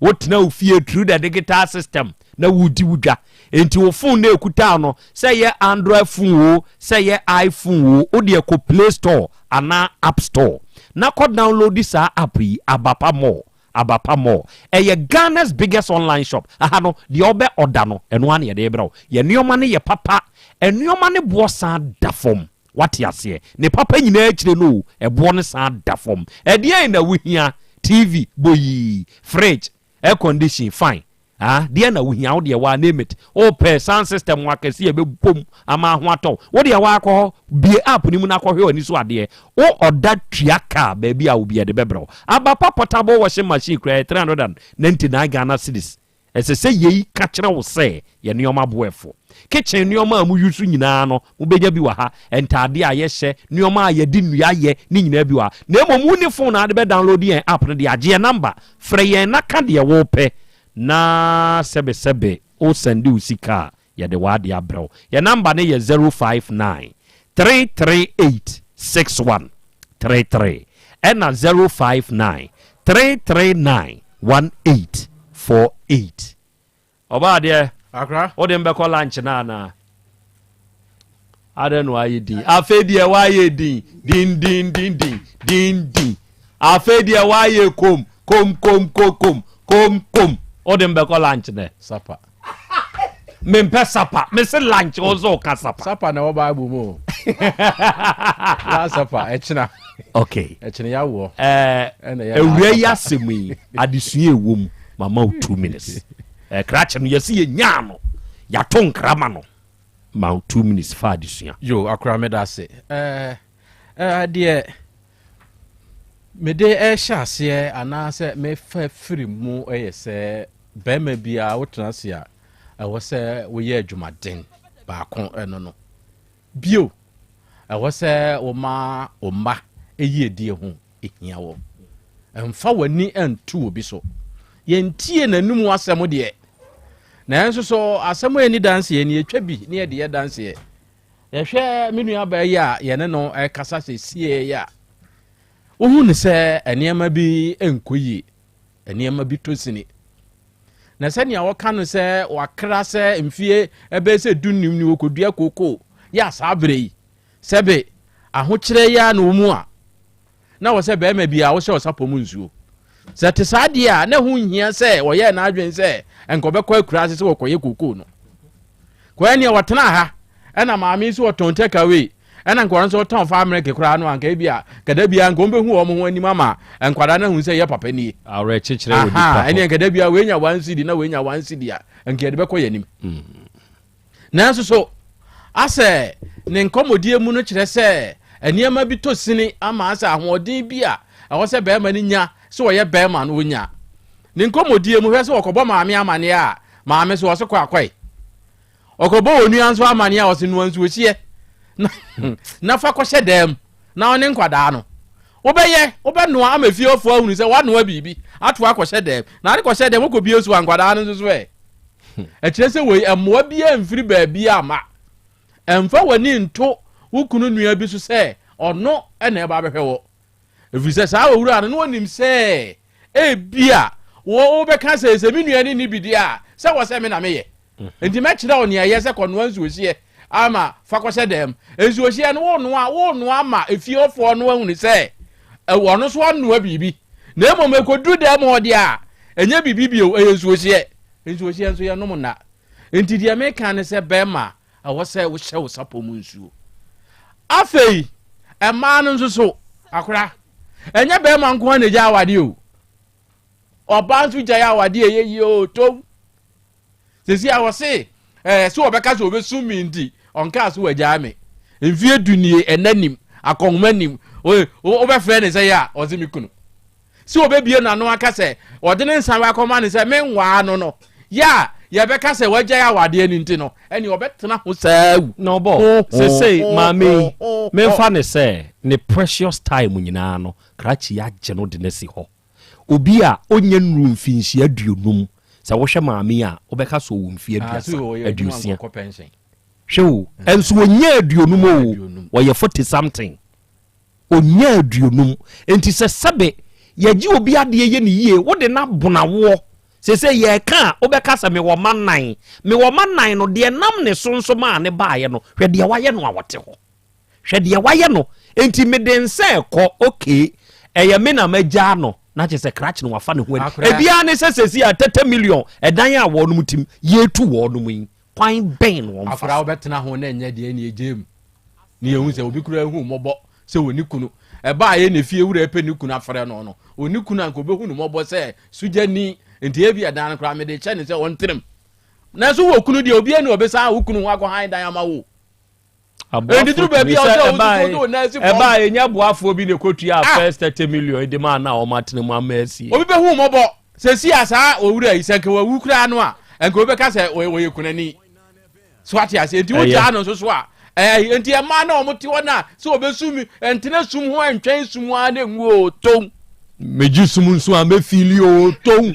Wotena wo fie through the digital system na wodi wo dwa. Enti wo phone na ekuta no, sɛ ɛyɛ Android phone o, sɛ ɛyɛ iPhone o, wo deɛ kɔ Play Store anaa App Store na kɔ download saa app yi, Abapa Mall. Abapa Mall. Ɛyɛ Ghana's biggest online shop. Aha no, deɛ wobɛ ɔda no, ɛno ara na yɛde rebrɛ wo. Yɛn nneɛma no yɛ papa. Nneɛma no boɔ san da fam. Wate aseɛ? Ne papa nyinaa akyire no o, ɛboɔ no san da fam. Ɛdeɛn na wohia? TV, boyii, fridge, air condition, fine. Ah, deɛn na wohia? Wo deɛ waa name it. Wopɛ sound system akɛseɛ a ɛbɛbom ama ho atɔ wo. Wo deɛ waa kɔ hɔ, bue app no mu na kɔhwɛ w'ani so adeɛ. Wo ɔda tua kaa baabi a obi ɛde bɛbrɛ wo. Aba pa portable washing machine koraa yɛ 399 Ghana cedis. Ɛsɛ sɛ yei ka kyerɛ wo sɛ yɛn nneɛma bo ɛfo. Kitchen nneɛma a mo use nyinaa no, mobɛnya bi wɔ ha. Ntaadeɛ a yɛhyɛ, nneɛma a yɛde nnua yɛ, ne nyinaa bi wɔ ha. Na mmom wonni phone a wode bɛ download yɛn app no deɛ a, gye yɛn number, frɛ yɛn na ka deɛ wopɛ na sɛbesɛbe wo sɛnde wo sika a, yɛde w'adeɛ abrɛ wo. Yɛn number no yɛ 059 338 6133 ɛna 059 339 1848. Ɔbaa deɛ, Akra. wode me bɛkɔ lunch no anaa? Adɛn na wayɛ din? Afei deɛ wayɛ din, din din din din din din. Afei deɛ wayɛ kom kom kom kom kom kom kom. Wode me bɛkɔ lunch nɛ? Sapa. Mempɛ sapa. Mese lunch wo nso woka sapa. Sapa na ɛwɔ Bible mu o. Last supper ɛkyena. Okay. Ɛkyena yawoɔ. Ɛɛ awura yi asɛm yi adesua ɛwɔ mu mama wo 2 minutes. Ɛɛ krakye no yɛsi yɛ nyaa no yɛato nkrama no ma wo 2 minutes fa adesua. Yo akora meda ase. Ɛɛ ɛɛ deɛ mede ɛhyɛ aseɛ anaasɛ mefa firi mu ɛyɛ sɛ barima biara wotena ase a ɛwɔ sɛ woyɛ adwumaden baako ɛno no. Bio, ɛwɔ sɛ woma wo mma yiedie ho hia wɔn. Mfa w'ani nto obi so. Yɛntie n'anum asɛm deɛ, nanso so asɛm a ɛnni danseɛ no yɛtwa bi na yɛde yɛ danseɛ. Yɛhwɛ me nuabaa yi a yɛne no rekasa seesei yi a, wohu no sɛ nneɛma bi nkɔ yie. Nneɛma bi tɔ sini. Na sɛnea wɔka no sɛ wakra sɛ mfie ɛbɛyɛ sɛ dunum ni wɔkɔdua kookoo yɛ a saa berɛ yi sɛbe ahokyerɛ yi ara na wɔ mu a na wɔ sɛ bɛrima bi a wohyɛ ɔsapɔ mu nsuo. Sɛ te saa deɛ a na ɛho nhia sɛ wɔyɛɛ n'adwene sɛ nka ɔbɛkɔ akuraase sɛ wɔkɔyɛ kookoo no. Kɔɛ nea wɔtenaa ha ɛna maame yi nso wɔtɔn take away ɛna nka wɔn nso wɔtɔn fa milk koraa no anka ebi a kada biara nka wɔn bɛhu wɔn ho anim ama nkwadaa no ahu sɛ yɛ papa nie. Awerɛkyekyerɛ wɔ nipa hɔ. Ɛne nka da biara wɔanya one cedi na wɔanya one cedi a nka yɛde bɛkɔ yɛn anim. Nanso so asɛ ne nkɔmmɔdie mu no kyerɛ sɛ nneɛma bi tɔ sini ama asɛ ahoɔden bi a ɛwɔ sɛ barima no nya sɛ ɔyɛ barima no ɔnya. Ne nkɔmmɔdie mu, hwɛ sɛ ɔkɔbɔ maame amaneɛ a, maame so ɔse kɔ akɔe. Ɔkɔbɔ onua nso amaneɛ a, ɔse noa nsuohyeɛ na, na fa kɔhyɛ dan mu na ɔne nkwadaa no. Wobɛyɛ, wobɛnoa ama fiefoɔ ahunu sɛ woanoa biribi ato akɔhyɛ dan mu. Na ade kɔhyɛ dan mu, wokɔbie so a, nkwadaa no nso so ɛ. Ɛkyerɛ sɛ wei, mmoa biara mfiri baabiara mma. Mfa w'ani nto wo kunu nua bi so sɛ ɔno na ɛba abɛhwɛ wo. Ɛfiri sɛ saa owura no, na ɔnim sɛ ebia wobɛka sɛ, sɛ me nua no nni bi deɛ a, sɛ wɔ sɛ me na meyɛ. Mhm. Nti mɛkyerɛ wo nea ɛyɛ sɛ kɔnoa nsuohyeɛ ama fa kɔhyɛ dɛm. Nsuohyeɛ no wonoa, wonoa ama efiefoɔ no ahunu sɛ ɔno nso anoa biribi. Na mmom ɛkɔduru dɛm hɔ deɛ a, ɛnyɛ biribi bio, ɛyɛ nsuohyeɛ. Nsuohyeɛ nso yɛnom nna. Nti deɛ meka ne sɛ bɛrima ɛwɔ sɛ wohyɛ wo sapɔ mu nsuo. Afei mmaa no nso so akora ɛnyɛ bɛrima nko ara na egya awadeɛ o. Ɔbaa nso gyae awadeɛ ɛyɛ yie o tom. Sisi a wɔse ɛɛ so wɔbɛka sɛ wɔbɛsum mi nti ɔnkaa so wɔagyaa me. Mfie du nie ɛna nim akɔnhoma nim wobɛfrɛ ne sɛ yɛ a ɔse me kunu. Sɛ ɔbɛbue n'ano aka sɛ ɔde ne nsa akɔma no sɛ menwaa no no, yɛ a yɛbɛka sɛ wagyae awadeɛ no nti no, ɛnneɛ ɔbɛtena ho saa awu. Na ɔbɔ, sesei maame yi, memfa no sɛ ne precious time nyinaa no, krakye yi agye no de no asi hɔ. Obi a ɔnnya nnuruu mfinhyia aduonum, sɛ wohwɛ maame yi a, wobɛka sɛ ɔwɔ mfeɛ aduasa, aduosia. Hwɛ o, nso ɔnnya aduonum o, ɔyɛ forty something. Ɔnyaa aduonum. Enti sɛ sɛbe yɛgye obi adeɛ yɛ no yie, wode no abono awoɔ. Seesei yɛreka a, wobɛka sɛ mewɔ mma nnan. Mewɔ mma nnan no, deɛ ɛnam ne so nso maa no baeɛ no, hwɛ deɛ wayɛ no a ɔte hɔ. Hwɛ deɛ wayɛ no. Enti mede nsa rekɔ, okay, ɛyɛ me na magyaa no. Na kyerɛ sɛ krakye no wafa ne ho adi. Ebiara ne sɛ seesei a thirty million ɛdan a wɔnom tim, yɛretu wɔnom yi, kwan bɛn na wɔmfa so? Akwadaa wobɛtena ho na ɛnyɛ deɛ ɛne ɛgyaa mu. Ne yɛhu sɛ obi koraa hu mmɔbɔ sɛ ɔni kunu. Ɛbaa yɛ ne fie wura pɛ ne kunu afrɛ no no, ɔni kunu anka ɔbɛhu no mmɔbɔ sɛ sugyani nti ebi ɛdan no koraa mede kyɛ ne sɛ ɔntenam. Nanso wɔ kunu deɛ obiara ni ɔbɛsan wo kunu ho akɔhan dan ama wo. Aboafoɔ tumi sɛ ɛbaa ɛnyɛ aboafoɔ bi na ɛkɔtua ah! first 30 million de maa na wɔn atena mu ama asie. Obi bɛhu mmɔbɔ sɛ si a saa owura yi sɛ nka wawu koraa no a nka obi bɛka sɛ wɔyɛ kunani. So ate aseɛ nti wogyaa no nso so a ɛɛ nti ɛmaa na wɔn te hɔ na sɛ wɔbɛsum ɛntena sum ho ɛntwɛn sum ara na enwu o tom. Megye sum nso a mɛfili o tom.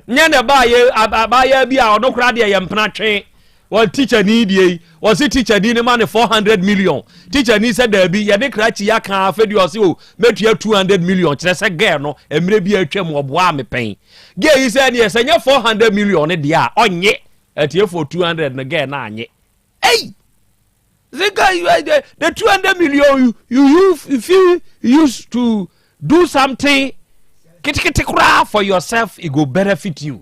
Nyɛ na ɛbaayɛ abaayewa bi a ɔno koraa deɛ yɛ mpena twe. Wɔ tikyani deɛ yi, wɔse tikyani no ma no 400 million. Tikyani sɛ daabi, yɛne krakye yi aka afei deɛ ɔse o, mɛtua 200 million. Kyerɛ sɛ girl no, mmerɛ bi a atwam ɔboaa me pɛn. Girl yi sɛ ɛneɛ sɛ nyɛ 400 million no deɛ a, ɔnnye. Atiefoɔ 200 no girl no annye. Ei! Sika you the, the 200 million you, you, you if you use to do something ketekete koraa for yourself, it go benefit you.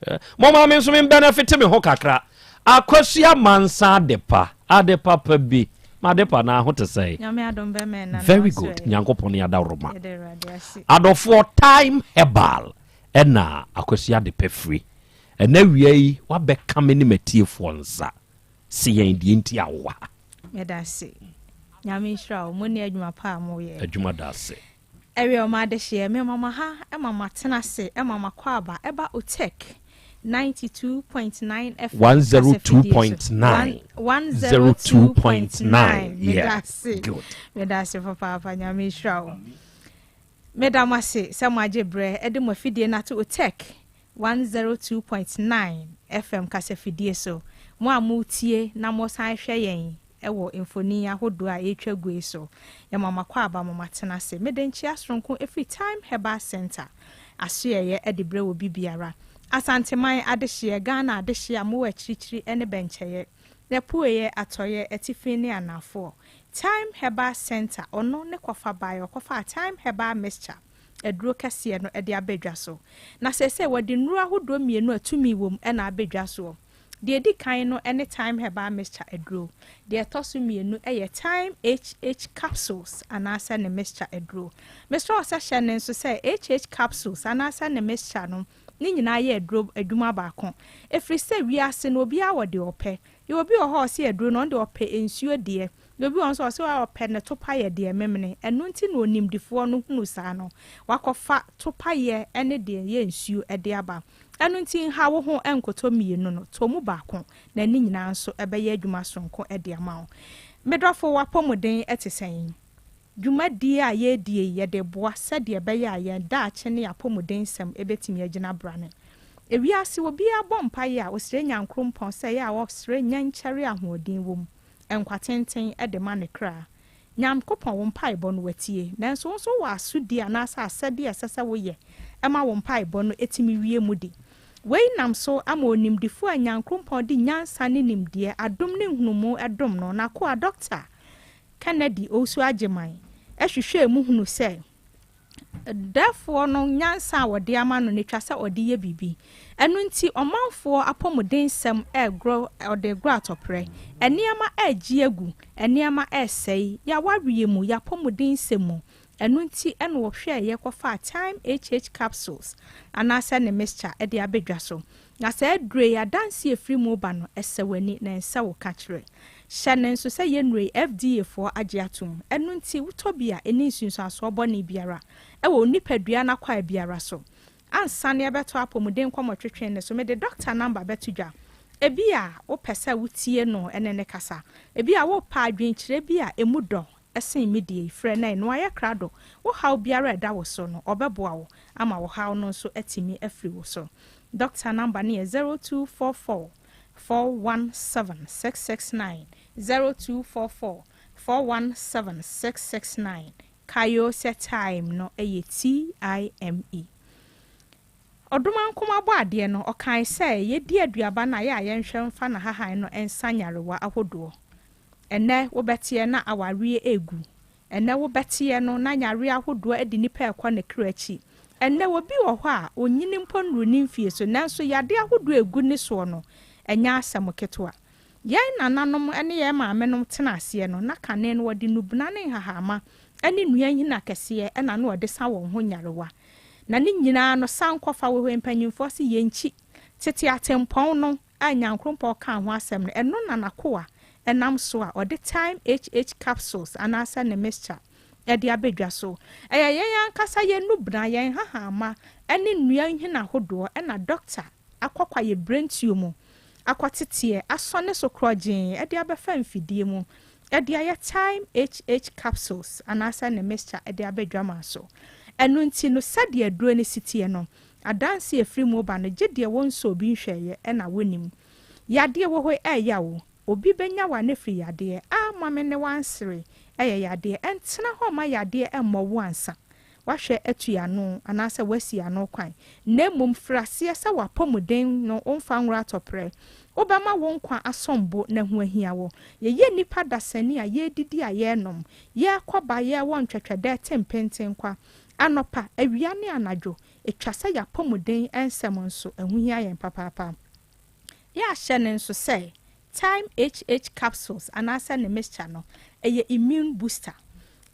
Eh, momma me nso me benefit me ho kakra. Akosua Mansa Adepa, Adepa pa bi. M'adepa na ho te sɛn? Nyame adom bɛmɛ na Very good. Nyankopɔn ne adaworoma. Adɔfoɔ Time Herbal ɛna Akosua Adepa firi. Ɛna awia yi wabɛka me ne m'atiefoɔ nsa. Se yɛn deɛ nti a wowɔ ha. Meda ase. Nyame nhyira wo. Mo ne adwuma pa a moyɛ. Adwuma da ase. Ɛwia ɔma adehyeɛ me ma maha ma matena ase ma makɔ aba ɛba Otec 92.9 FM kasafidie so 102.9 102.9 yeah medase good medase papaapa Nyame nhyira wo meda mo ase sɛ moagye berɛ ɛde mo afidie no ato Otec 102.9 FM kasafidie so mo a motie na mosan hwɛ yɛn wɔ mfoni ahodoɔ a ɛretwa gu yi so. Yɛma mo akwaaba ma moatena ase. Mede nkyea soronko firi Time Herbal Centre asoɛeɛ de brɛ obi biara. Asanteman adehyeɛ, Ghana adehyeɛ a mowɔ akyirikyiri ne bɛnkyɛeɛ, apueɛ, atɔeɛ, atifi ne anaafoɔ. Time Herbal Centre, ɔno ne kɔfa baeɛ, ɔkɔfaa Time Herbal Mixture aduro kɛseɛ no de aba dwa so. Na seesei wɔde nnuro ahodoɔ mmienu a tumi wɔ mu na aba dwa soɔ. Deɛ ɛdi kan no ne Thyme Herbal Mixture aduro. Deɛ ɛtɔ so mmienu yɛ Thyme HH Capsules anaasɛ ne mixture aduro. Mesrɛ wo sɛ hyɛ no nso sɛ HH Capsules anaasɛ ne mixture no ne nyinaa yɛ aduro adwuma baako. Ɛfiri sɛ wiase no obiara wɔ deɛ ɔpɛ. Yɛwɔ obi wɔ hɔ a ɔse aduro no ɔno deɛ ɔpɛ nsuo deɛ. Na obi wɔ hɔ nso a ɔse ɔpɛ ne topayɛ deɛ memene. Ɛno nti na onimdifoɔ no hunu saa no, wakɔfa topayɛ ne deɛ ɛyɛ nsuo de aba. Ɛno nti nha wo ho nkotɔ mmienu no, tɔ mu baako na ne nyinaa nso bɛyɛ adwuma sononko de ama wo. Me dɔfo, w'apɔmuden te sɛn? Dwumadie a yɛredie yi, yɛde reboa sɛdeɛ ɛbɛyɛ a yɛn daakye ne yɛn apɔmudensɛm bɛtumi agyina brane. Ewiase, obiara bɔ mpaeɛ a, ɔsrɛ Nyankrompɔn sɛ ɛyɛ a ɔsrɛ nyankyɛre a ahoɔden wɔ mu, nkwa tenten de ma ne kra. Nyankopɔn, wo mpaebɔ no, watie. Nanso wo nso wowɔ asodie anaasɛ asɛdeɛ a ɛsɛ sɛ woyɛ ma wo mpaebɔ no tumi wie mu di. Wei nam so ama onimdefoɔ a Nyankrompɔn de nyansa ne nimdeɛ, adom ne nhunumu dom no, n'akoa Dɔkta Kennedy Owusu-Agyeman hwehwɛɛ mu hunuu sɛ dɛɛfoɔ no nyansa a wɔde ama no no ɛtwa sɛ ɔde yɛ biribi. Ɛno nti ɔmanfoɔ apɔmudensɛm regorɔ, ɔde regorɔ atɔprɛ. Nneɛma regye agu, nneɛma resɛe, yɛawareɛ mu, yɛapɔmudensɛm mu. Ɛno nti na wɔhwɛeɛ kɔfaa Thyme HH capsules anaasɛ ne mixture de aba dwa so. Na saa aduro yi, adanseɛ a ɛfiri mu ba no, ɛsɛ w'ani na ɛnsɛ wo ka kyerɛ. Hyɛ no nso sɛ yɛn nnuro yi, FDA foɔ agye atom. Ɛno nti, wotɔ bi a, ɛnni nsunsuansoɔ bɔne biara wɔ wo nipadua no akwaa biara so. Ansa na yɛbɛtɔ apɔmuden nkɔmmɔtwetwe no so, mede dɔkta namba bɛto dwa. Ebia wopɛ sɛ wotie no ne no kasa. Ebia worepɛ adwenkyerɛ bi a ɛmu dɔ sen me deɛ yi, frɛ na ɛno ayɛ krado. Wo haw biara a ɛda wo so no, ɔbɛboa wo ama wo haw no nso atumi afiri wo so. Dɔkta namba no yɛ 0244 417 669, 0244 417 669. Kae o sɛ time no yɛ TIME. Ɔdomankoma Bɔadeɛ no, ɔkae sɛ yɛdi aduaba no a, yɛ a yɛnhwɛ mfa n'ahahan no nsa nyarewa ahodoɔ. Ɛnnɛ wobɛteɛ na awareɛ regu. Ɛnnɛ wobɛteɛ no na nyareɛ ahodoɔ adi nipa rekɔ ne kra akyi. Ɛnnɛ obi wɔ hɔ a ɔnyini mpo nnuru ne mfie so nanso yadeɛ ahodoɔ a ɛgu ne soɔ no ɛnyɛ asɛm ketewa. Yɛn nananom ne yɛn maamenom tena aseɛ no na kane no wɔde nnubena ne nhahamma ne nnua nhini akɛseɛ na na wɔde sa wɔn ho nyarewa. Na ne nyinaa no sankɔfa wɔ hɔ mpanyinfoɔ se yɛnkyi tete atempɔn no a Nyankoropɔn kaa ho asɛm no, ɛno na n'akoa nam so a ɔde Thyme HH capsules anaasɛ ne mixture de aba dwa so. Ɛyɛ yɛn ankasa yɛn nnubena, yɛn nhahamma ne nnua nhini ahodoɔ na dɔkta akɔ kwaeɛbirentuo mu akɔteteɛ, asɔ ne so korɔgyee de abɛfa mfidie mu de ayɛ Thyme HH capsules anaasɛ ne mixture de aba dwaman so. Ɛno nti no, sɛdeɛ aduro no si teɛ no, Adanse a ɛfiri mu ba no gye deɛ wɔnsɔɔ bi nhwɛeɛ na wɔnim. Yadeɛ wɔ hɔ yi ɛɛya wo, obi bɛnya wo anafiri yadeɛ, amma me ne wo ansere, ɛyɛ yadeɛ, ɛntena hɔ mma yadeɛ mmɔ wo ansa woahwɛ atu ano anaasɛ woasi ano kwan, na mmom firi aseɛ sɛ w'apɔmuden no womfa nworo atɔprɛ, wobɛma wo nkwa asom bo na ho ahia wo. Yɛyɛ nnipa dasani a yɛredidi a yɛrenom, yɛrekɔ ba yɛrewɔ ntwɛtwɛdɛ tempenten kwa, anɔpa, awia ne anadwo, Etwa sɛ y'apɔmuden nsɛm nso, ɛho hia yɛn papaapa. Yɛahyɛ no nso sɛ Thyme HH capsules anaasɛ ne mixture no, ɛyɛ immune booster.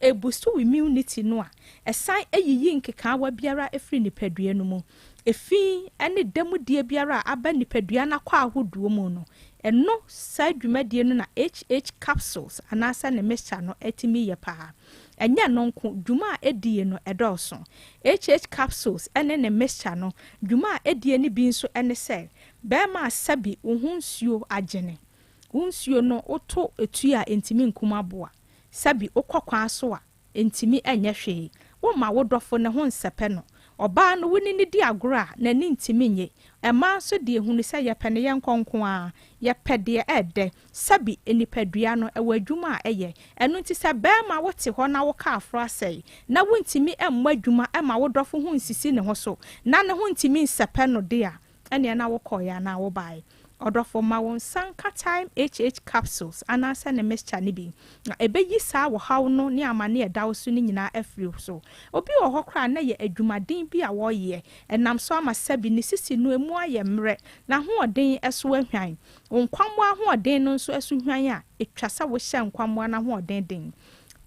Ɛbustu wo immunity no a, ɛsan yiyi nkekaawa biara firi nipadua no mu. Efi ne dɛmudie biara a aba nipadua no akɔ ahodoɔ mu no, ɛno saa dwumadie no na HH capsules anaasɛ ne mixture no tumi yɛ paa. Ɛnyɛ ɛno nko, dwuma a ɛdie no ɛdɔɔso. HH capsules ne ne mixture no, dwuma a ɛdie no bi nso ne sɛ, bɛrima a sɛbi wo ho nsuo agyene, wo nsuo no woto tui a ɛntumi nkum aboa, sɛbi wokɔ kwan so a ɛntumi nyɛ hwee, woma wo dɔfo ne ho nsɛpɛ no, Ɔbaa no, wo ne no di agorɔ a, n'ani ntumi nnye. Mmaa nso deɛ, hunu sɛ yɛpɛ no yɛnkɔ nko ara. Yɛpɛ deɛ ɛɛdɛ. Sɛbi, nipadua no, ɛwɔ adwuma a ɛyɛ. Ɛno nti sɛ barima wote hɔ na wo kaa aforo asɛe, na wontumi mmɔ adwuma mma wo dɔfo ho nsisi ne ho so, na ne ho ntumi nsɛpɛ no de a, ɛnneɛ na wokɔeɛ anaa wobaeɛ. Ɔdɔfo, ma wo nsa nka Thyme HH capsules anaasɛ ne mixture no bi, na ɛbɛyi saa ɔhaw no ne amane a ɛda wo so no nyinaa afiri wo so. Obi wɔ hɔ koraa a na ɛyɛ adwumaden bi a ɔreyɛ, ɛnam so ama sɛbi ne sisi no emu ayɛ mmerɛ, n'ahoɔden so ahwan. Wo nkwammoa ahoɔden no nso so hwan a, ɛtwa sɛ wohyɛ nkwammoa no ahoɔden den.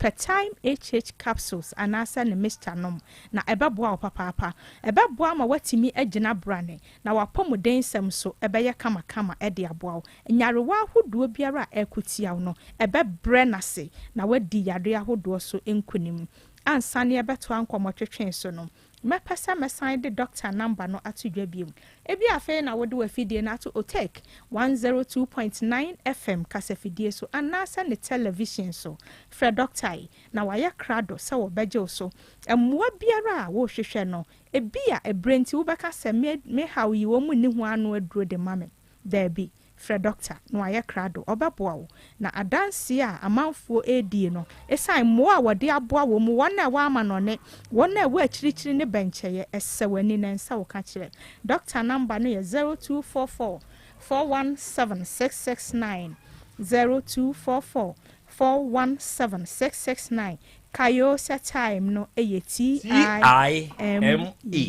Pɛ Thyme HH capsules anaasɛ ne mixture nom, na ɛbɛboa wo papaapa. Ɛbɛboa ama woatumi agyina brane, na w'apɔmuden nsɛm nso ɛbɛyɛ kamakama de aboa wo. Nyarewa ahodoɔ biara a ɛreko tia wo no, ɛbɛbrɛ no ase na woadi yareɛ ahodoɔ so nkunim. Ansa na yɛbɛtoa nkɔmmɔtwetwe so no, mɛpɛ sɛ mɛsan de dɔkta namba no ato dwa bio. Ebia afei na wode w'afidie no ato Otec 102.9 FM kasafidie so anaasɛ ne tɛlɛvihyɛn so. Frɛ dɔkta yi, na wayɛ krado sɛ wɔbɛgye wo so. Mmoa biara a worehwehwɛ no, ebia ɛberɛ nti wobɛka sɛ, Me, me haw yi, wɔn nni ho ano aduro de ma me. Daabi. Frɛ dɔkta na wayɛ krado, ɔbɛboa wo. Na adanseɛ a amanfoɔ redie no, ɛsiane mmoa a wɔde aboa wɔn mu, wɔn a ɛwɔ amanɔne, wɔn a ɛwɔ akyirikyiri ne bɛnkyɛeɛ, ɛsɛ w'ani na ɛnsɛ wo ka kyerɛ. Dɔkta namba no yɛ 0244 417 669, 0244 417 669. Kae o sɛ time no yɛ T-I-M-E.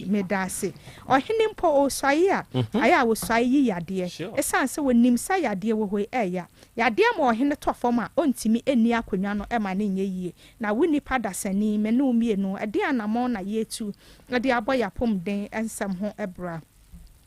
Medaase. Ɔhene mpo ɔresuae a, ayɛ a ɔsuae yi yadeɛ. Ɛsiane sɛ ɔnim sɛ yadeɛ wɔ hɔ yi, ɛya. Yadeɛ ma ɔhene tɔ fam a, ɔntumi nni akonnwa no ma no nyɛ yie. Na wo nipa dasani, me ne wo mmienu, ɛdeɛn anammɔn na yɛretu de abɔ yɛn apɔmuden nsɛm ho bra?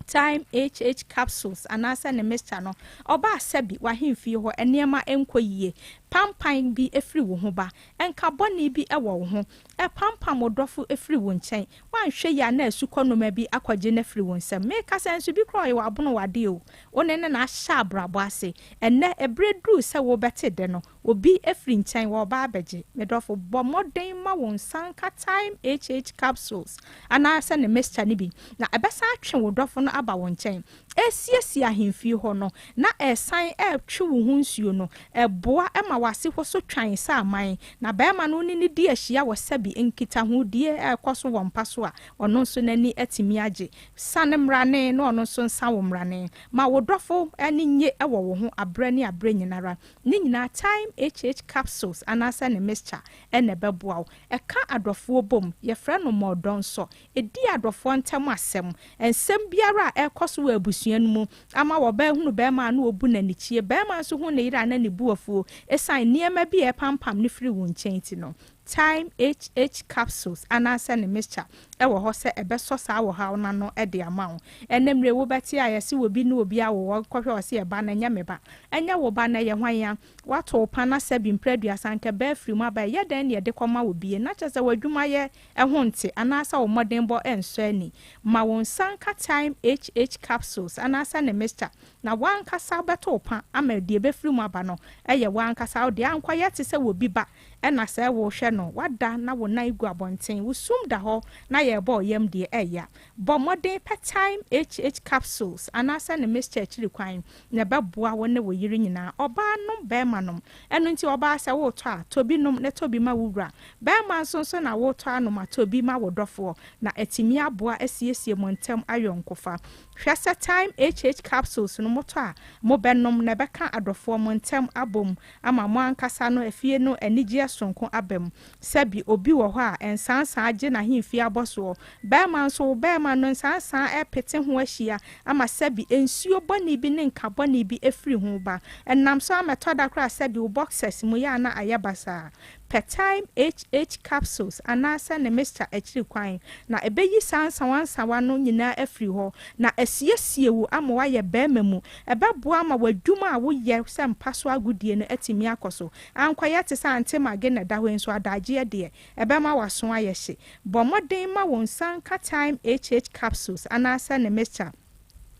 Thyme HH capsules anaasɛ ne mixture no, ɔbaa sɛbi w'ahemfie hɔ nneɛma nkɔ yie, pampan bi firi wo ho ba, nka bɔne bi wɔ wo ho, ɛpampam wo dɔfo firi wo nkyɛn, woanhwɛ yie a na asukɔnoma bi akɔgye no afiri wo nsam. Meka sɛ nso bi koraa ɔyɛ w'abono w'adeɛ o, wo ne no na ahyɛ abrabɔ ase, ɛnnɛ ɛberɛ duru sɛ wobɛte dɛ no, Obi firi nkyɛn wɔreba abɛgye. Me dɔfo, bɔ mmɔden ma wo nsa nka Thyme HH capsules anaasɛ ne mixture no bi, na ɛbɛsan atwe wo dɔfo no aba wo nkyɛn. Ɛresiesie ahemfie hɔ no, na ɛresan retwe wo ho nsuo no, ɛboa ma w'ase hɔ so twan sɛ aman, na barima no wo ne no di ahyia wɔ sɛbi nkitahodie a ɛrekɔ so wɔ mpa so a, ɔno nso n'ani atumi agye. Sane mmrane na ɔno nso nsa wo mmrane. Ma wo dɔfo ani nnye wɔ wo ho aberɛ ne aberɛ nyinara. Ne nyinaa Thyme HH capsules anaasɛ ne mixture na ɛbɛboa wo. Ɛka adɔfoɔ bom, yɛfrɛ no mɔɔdɔnsɔ. Ɛdi adɔfoɔ ntam asɛm. Nsɛm biara a ɛrekɔ so wɔ abusua no mu ama ɔbaa hunu barima a na ɔbu no anikyie, barima nso hu ne yere a na ne bo afuo ɛsiane nneɛma bi a ɛrepampam no firi wo nkyɛn nti no. Thyme HH capsules anaasɛ ne mixture wɔ hɔ sɛ ɛbɛsɔ saa ɔhaw no ano de ama wo. Ɛnnɛ mmerɛ yi wobɛte a yɛse obi ne obi awo wɔkɔhwɛ ɔse ɛba no ɛnyɛ me ba. Ɛnyɛ wo ba no ɛyɛ hwan a? Woato wo pa na sɛbi mprɛ aduasa anka ɛba afiri mu aba ɛyɛ dɛn na yɛde kɔma wo bie na kyerɛ sɛ w'adwumayɛ ho nte anaasɛ wo mmɔdenbɔ nsɔ ani. Ma wo nsa nka Thyme HH capsules anaasɛ ne mixture na w'ankasa wobɛto wo pa ama deɛ ɛbɛfiri mu aba no ɛyɛ w'ankasa wo deɛ ankɔyɛ te sɛ obi ba Ɛna sɛ worehwɛ no, woada na wo nan gu abɔnten, wo sum da hɔ na yɛrebɔ wo yam deɛ, ɛya. Bɔ mmɔden pɛ Thyme HH capsules anaasɛ ne mixture akyiri kwan na ɛbɛboa wo ne wo yere nyinaa. Ɔbaa nom, barima nom. Ɛno nti ɔbaa sɛ woretɔ a, tɔ bi nom na tɔ bi ma wo wura. Barima nso nso na woretɔ anom a, tɔ bi ma wo dɔfoɔ na atumi aboa asiesie mo ntam ayɔnkofa. Hwɛ sɛ Thyme HH capsules no motɔ a, mobɛnom na ɛbɛka adɔfoɔ mo ntam abom ama mo ankasa no afie no anigyeɛ sononko aba mu. Sɛbi obi wɔ hɔ a nsansaa gye n'ahemfie abɔsoɔ, barima nso wo barima no nsansaa repete ho ahyia ama sɛbi nsuo bɔne bi ne nka bɔne bi firi ho ba. Ɛnam so ama ɛtɔ da koraa sɛbi wo boxers mu yɛ a na ayɛ basaa. Pɛ Thyme HH capsules anaasɛ ne mixture akyiri kwan, na ɛbɛyi saa nsawansawa no nyinaa afiri hɔ, na asiesie wo ama woayɛ barima mu. Ɛbɛboa ama w'adwuma a woyɛ sɛ mpa so agodie no atumi akɔ so. Ankɔyɛ te sɛ Ante Mage na ɛda hɔ yi nso, adagyeɛ deɛ, ɛbɛma w'aso ayɛ hye. Bɔ mmɔden ma wo nsa nka Thyme HH capsules anaasɛ ne mixture.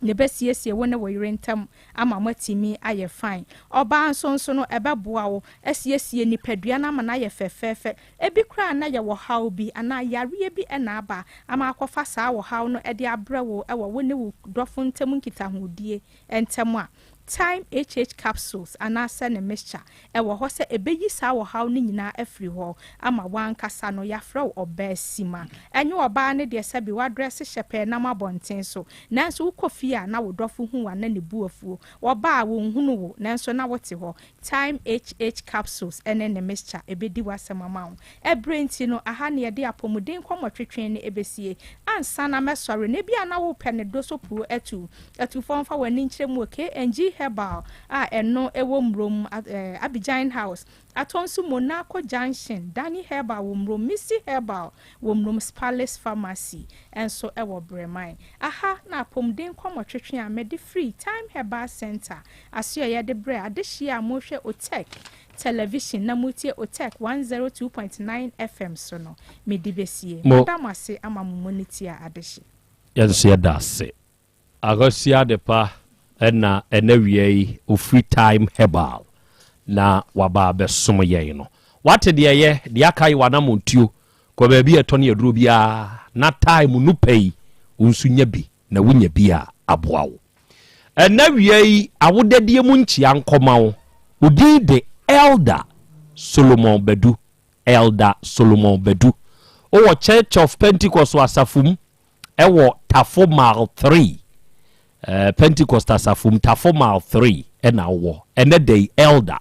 Na ɛbɛsiesie wo ne wo yere ntam ama moatumi ayɛ fine. Ɔbaa nso nso no, ɛbɛboa wo asiesie nipadua no ama no ayɛ fɛfɛɛfɛ. Ebi koraa na yɛwɔ haw bi anaa yareɛ bi na aba ama akɔfa saa ɔhaw no de abrɛ wo wɔ wo ne wo dɔfo ntam nkitahodie ntam a, Thyme HH capsules anaasɛ ne mixture wɔ hɔ sɛ ɛbɛyi saa ɔhaw no nyinaa afiri hɔ ama w'ankasa no yɛafrɛ wo ɔbaa sima. Ɛnyɛ ɔbaa no deɛ sɛbi w'adrɛse hyɛ pɛɛ nam abɔnten so nanso wokɔ fie a na wo dɔfo hu wo a na ne bo afuo. Ɔbaa a wɔnhunu wo nanso na wote hɔ. Thyme HH capsules ne ne mixture ɛbɛdi w'asɛm ama wo. Ɛberɛ nti no aha na yɛde apɔmuden nkɔmmɔtwetwe no ɛbɛsie. Ansa na mɛsɔre no ebia na worepɛ ne do so puo atu. Atufoɔ mfa w'ani nkyerɛ mu wɔ KNG. Herbal a ɛno ɛwɔ Murom, Abidjan House, Atɔ nso Monaco Junction, Danny Herbal wɔ Murom, Missy Herbal wɔ Murom, Spalis Pharmacy nso ɛwɔ Breman. Aha na apɔmuden nkɔmmɔtwetwe a mede firi Time Herbal Center aso a yɛde brɛ adehyeɛ a mohwɛ Otec Television na motie Otec 102.9 FM so no, mede bɛsie. Mo. Mada mo ase ama mo monitie a adehye. Yɛn nso yɛda ase. Akosua Adepa na ɛnɛ awia yi ɔfiri Time Herbal na waba abɛsom yɛn no. Wate deɛ ɛyɛ, deɛ aka yɛ w'anammɔntuo. Kɔ baabi a ɛtɔne aduro biara na Time no pɛ yi wo nso nya bi na wonya bi a aboa wo. Ɛnɛ awia yi awodadie mu nkyea nkɔma wo. Wo din de Elder Solomon Badu. Elder Solomon Badu. Wowɔ Church of Pentecost asafo mu ɛwɔ Tafo Mile 3. Pentecost asafo mu Tafo Mile 3 ɛna wowɔ. Ɛnɛ da yi Elder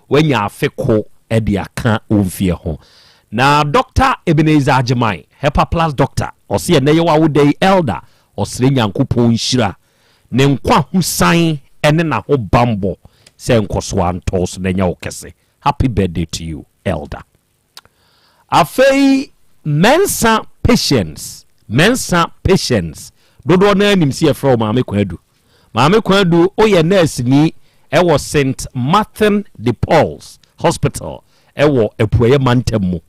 wanya afe ko ɛde aka wo mfeɛ ho. Na Dr. Ebenezer Agyeman, Hepa Plus Doctor, ɔse ɛnɛ yɛ w'awoda yi Elder, ɔsrɛ Nyankopɔn nhyira, ne nkwa ho san ɛne n'ahobanbɔ sɛ nkɔsoɔ antɔ wo so na ɛnyɛ wo kɛse. Happy birthday to you, Elder. Afei Mensah Patience, Mensah Patience, dodoɔ no ara nim sɛ yɛfrɛ wo Maame Kwadu. Maame Kwadu, woyɛ nɛɛseni ɛwɔ St. Martin de Paul's Hospital ɛwɔ Apueɛ mantam mu.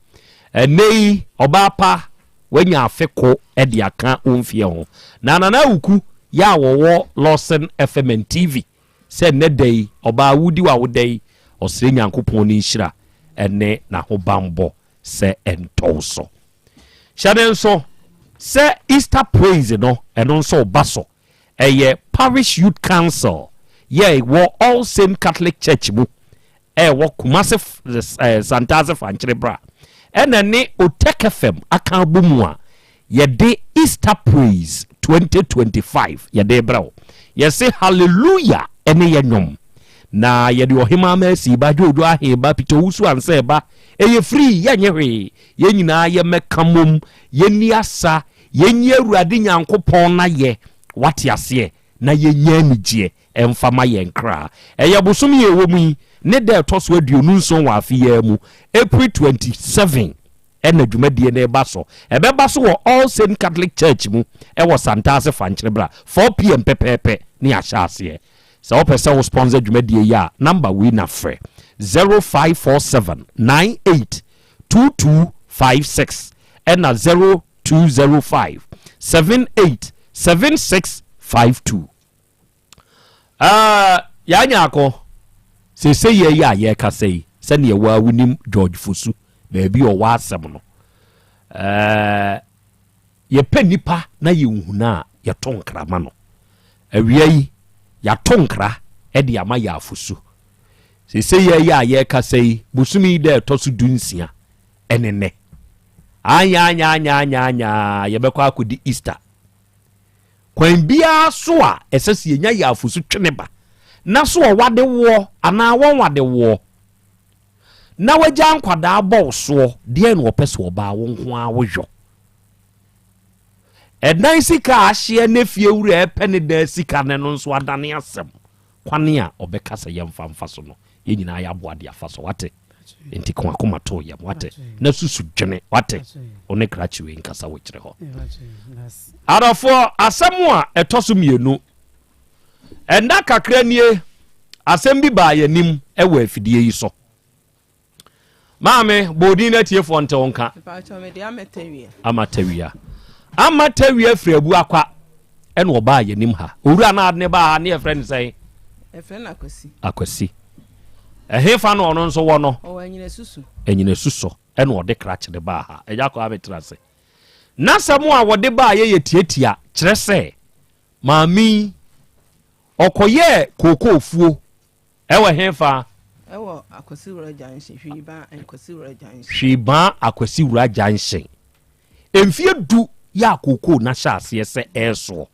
Ɛnnɛ yi, ɔbaa pa, wanya afe ko de aka wo mfeɛ ho. Na Nana Awuku yɛ a wɔwɔ Lawson FM and TV sɛ nnɛ da yi, ɔbaa wodi w'awoda yi, ɔsrɛ Nyankopɔn ne nhyira ne n'ahobanbɔ sɛ ɛntɔ wo so. Hyɛ no nso sɛ Easter Praise no, ɛno nso ba so. Ɛyɛ Parish Youth Council yɛ ɛwɔ All Saint Catholic Church mu, ɛwɔ Kumasi Santase Fankyere Bra, ɛna ne Otec FM aka abɔ mu a yɛde Easter Praise 2025 yɛde rebrɛ wo. Yɛse Hallelujah ɛne yɛ nnwom. Na yɛde Ɔhemaa Mercy ba, Dwoodwoo Ahe ba, Peter Owusu Ansah ba. Ɛyɛ free, yɛnyɛ hwee. Yɛn nyinaa yɛmmɛka mmom, yɛnni asa, yɛnyi Awurade Nyankopɔn no ayɛ, wate aseɛ, na yɛnya anigyeɛ mfa ma yɛn kra. Ɛyɛ bosome a ɛwɔ mu yi ne da a ɛtɔ so 27 wɔ afe yi ara mu, April 27 na dwumadie no reba so. Ɛbɛba so wɔ All Saint Catholic Church mu wɔ Santase Fankyere bra 4pm pɛpɛɛpɛ ne yɛahyɛ aseɛ. Sɛ wopɛ sɛ wo sponsor dwumadie yi a, number wei na frɛ, 0547 98 2256 ɛna 0205 78 7652. Ah, yɛanya ako. Seesei yɛ yi a yɛrekasa yi, sɛdeɛ wo ara wonim George Fosu, baabi a ɔwɔ asɛm no. Eh, yɛpɛ nnipa na yɛnhunu a, yɛto nkra ma no. Awia yi, yɛato nkra de ama yɛn Afosu. Seesei yɛ yi a yɛrekasa yi, bosome yi da ɛtɔ so 16 ɛne nnɛ. Anya, anya, anya, anya, anya, yɛbɛkɔ akɔdi Easter. Kwan biara so a ɛsɛ sɛ yɛnya yɛn afosu twe ne ba, na so ɔwade woɔ anaa wɔnwade woɔ, na wagya nkwadaa bɔ wo soɔ, deɛn na ɔpɛ sɛ ɔbaa wo nko ara woyɔ? Ɛdan sika a ahyeɛ ne fie wura ɛpɛ ne dan sika no no nso adane asɛm. Kwane a ɔbɛka sɛ yɛmfa mfa so no, yɛn nyinaa yɛaboa de afa so, wate? Nti ka w'akoma to yam, wate? Na susu dwene, wate? Wo ne krakye wei nkasa wɔ akyire hɔ. Adɔfoɔ, asɛm a ɛtɔ so mmienu. Ɛnna kakra nie, asɛm bi baa yɛn anim wɔ afidie yi so. Maame, bɔ odin na atiefoɔ nte wo nka. Ama Tawia. Ama Tawia firi Abuakwa ɛna ɔbaa yɛn anim ha. Owura no ade ne baa ha ne yɛfrɛ no sɛn? Yɛfrɛ no Akwasi. Akwasi. Ɛhefa na ɔno nso wɔ no? Ɔwɔ Anyinasusu. Anyinasusu ɛna ɔde krakye de baa ha. Ɛgya kɔ abɛtena ase. N'asɛm a wɔde baa yɛ yɛ tiatia kyerɛ sɛ maame yi ɔkɔyɛɛ kookoofuo Ɛwɔ hefa? Ɛwɔ Akwasiwura Junction, Hwibaa Akwasiwura Junction. Hwibaa Akwasiwura Junction. Mfeɛ du yɛ a kookoo no ahyɛ aseɛ sɛ ɛresoɔ.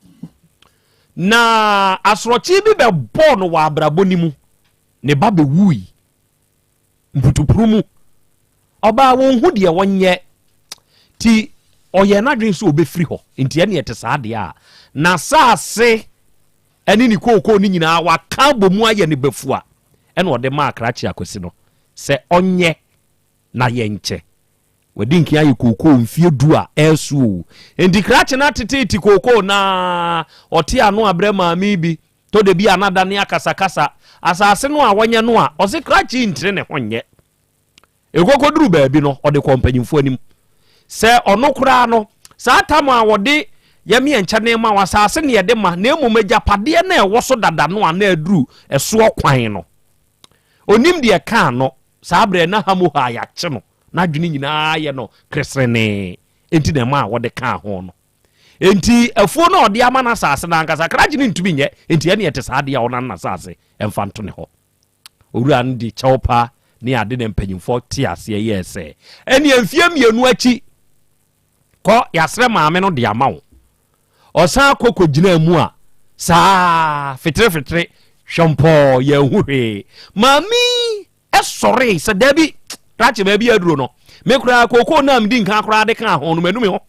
Na asorɔkye bi bɛbɔɔ no wɔ abrabɔ no mu. Ne ba bɛwui mputupuru mu. Ɔbaa wɔnhu deɛ wɔnyɛ ti ɔyɛ n'adwene sɛ ɔbɛfiri hɔ. Nti ɛne ɛte saa deɛ a n'asaase. Ɛne ne kookoo no nyinaa waka abɔ mu ayɛ no bafua ɛna ɔde maa Krakye Akwasi no sɛ ɔnyɛ na yɛnkyɛ. Wadi nkan ayɛ kookoo mfeɛ du a ɛreso o. Enti Krakye no ateteete kookoo no ara, ɔte ano abrɛ maame yi bi, tɔ da bi a na adane akasakasa. Asase no a wɔnyɛ no a, ɔse Krakye yi ntere ne ho nyɛ. Ɛkɔkɔduru baabi no, ɔde kɔɔ mpanyimfoɔ anim sɛ ɔno koraa no, saa tam a wɔde yɛmeɛ nkyɛne ma wɔ asase ne yɛde ma, na mmom agyapadeɛ no a ɛwɔ so dada no a na aduru ɛsoɔ kwan no. Ɔnim deɛ ɛkaa no saa berɛ na Hamoha a yɛakye no, n'adwene nyinaa yɛ no keserenee, enti na ɛma a wɔde kaa ho no. Enti afuo no a ɔde ama no asase no ankasa, krakye no ntumi nyɛ, enti ɛne ɛte saa adeɛ a ɔnane n'asase mfa nto ne hɔ. Owura no de kyɛwpa ne ade na mpanyimfoɔ te aseɛ yɛɛ sɛ, ɛneɛ mfeɛ mmienu akyi, kɔ yɛasrɛ maame no de ama wo. Ɔsan kɔ kɔgyinaa mu a, saa feterefetere hwɛmpɔɔ yɛnhu hwee. Maame yi sɔree sɛ daabi, krakye baabi aduro no, me koraa kookoo no a medi nkan koraa de kaa ho no, manu me ho.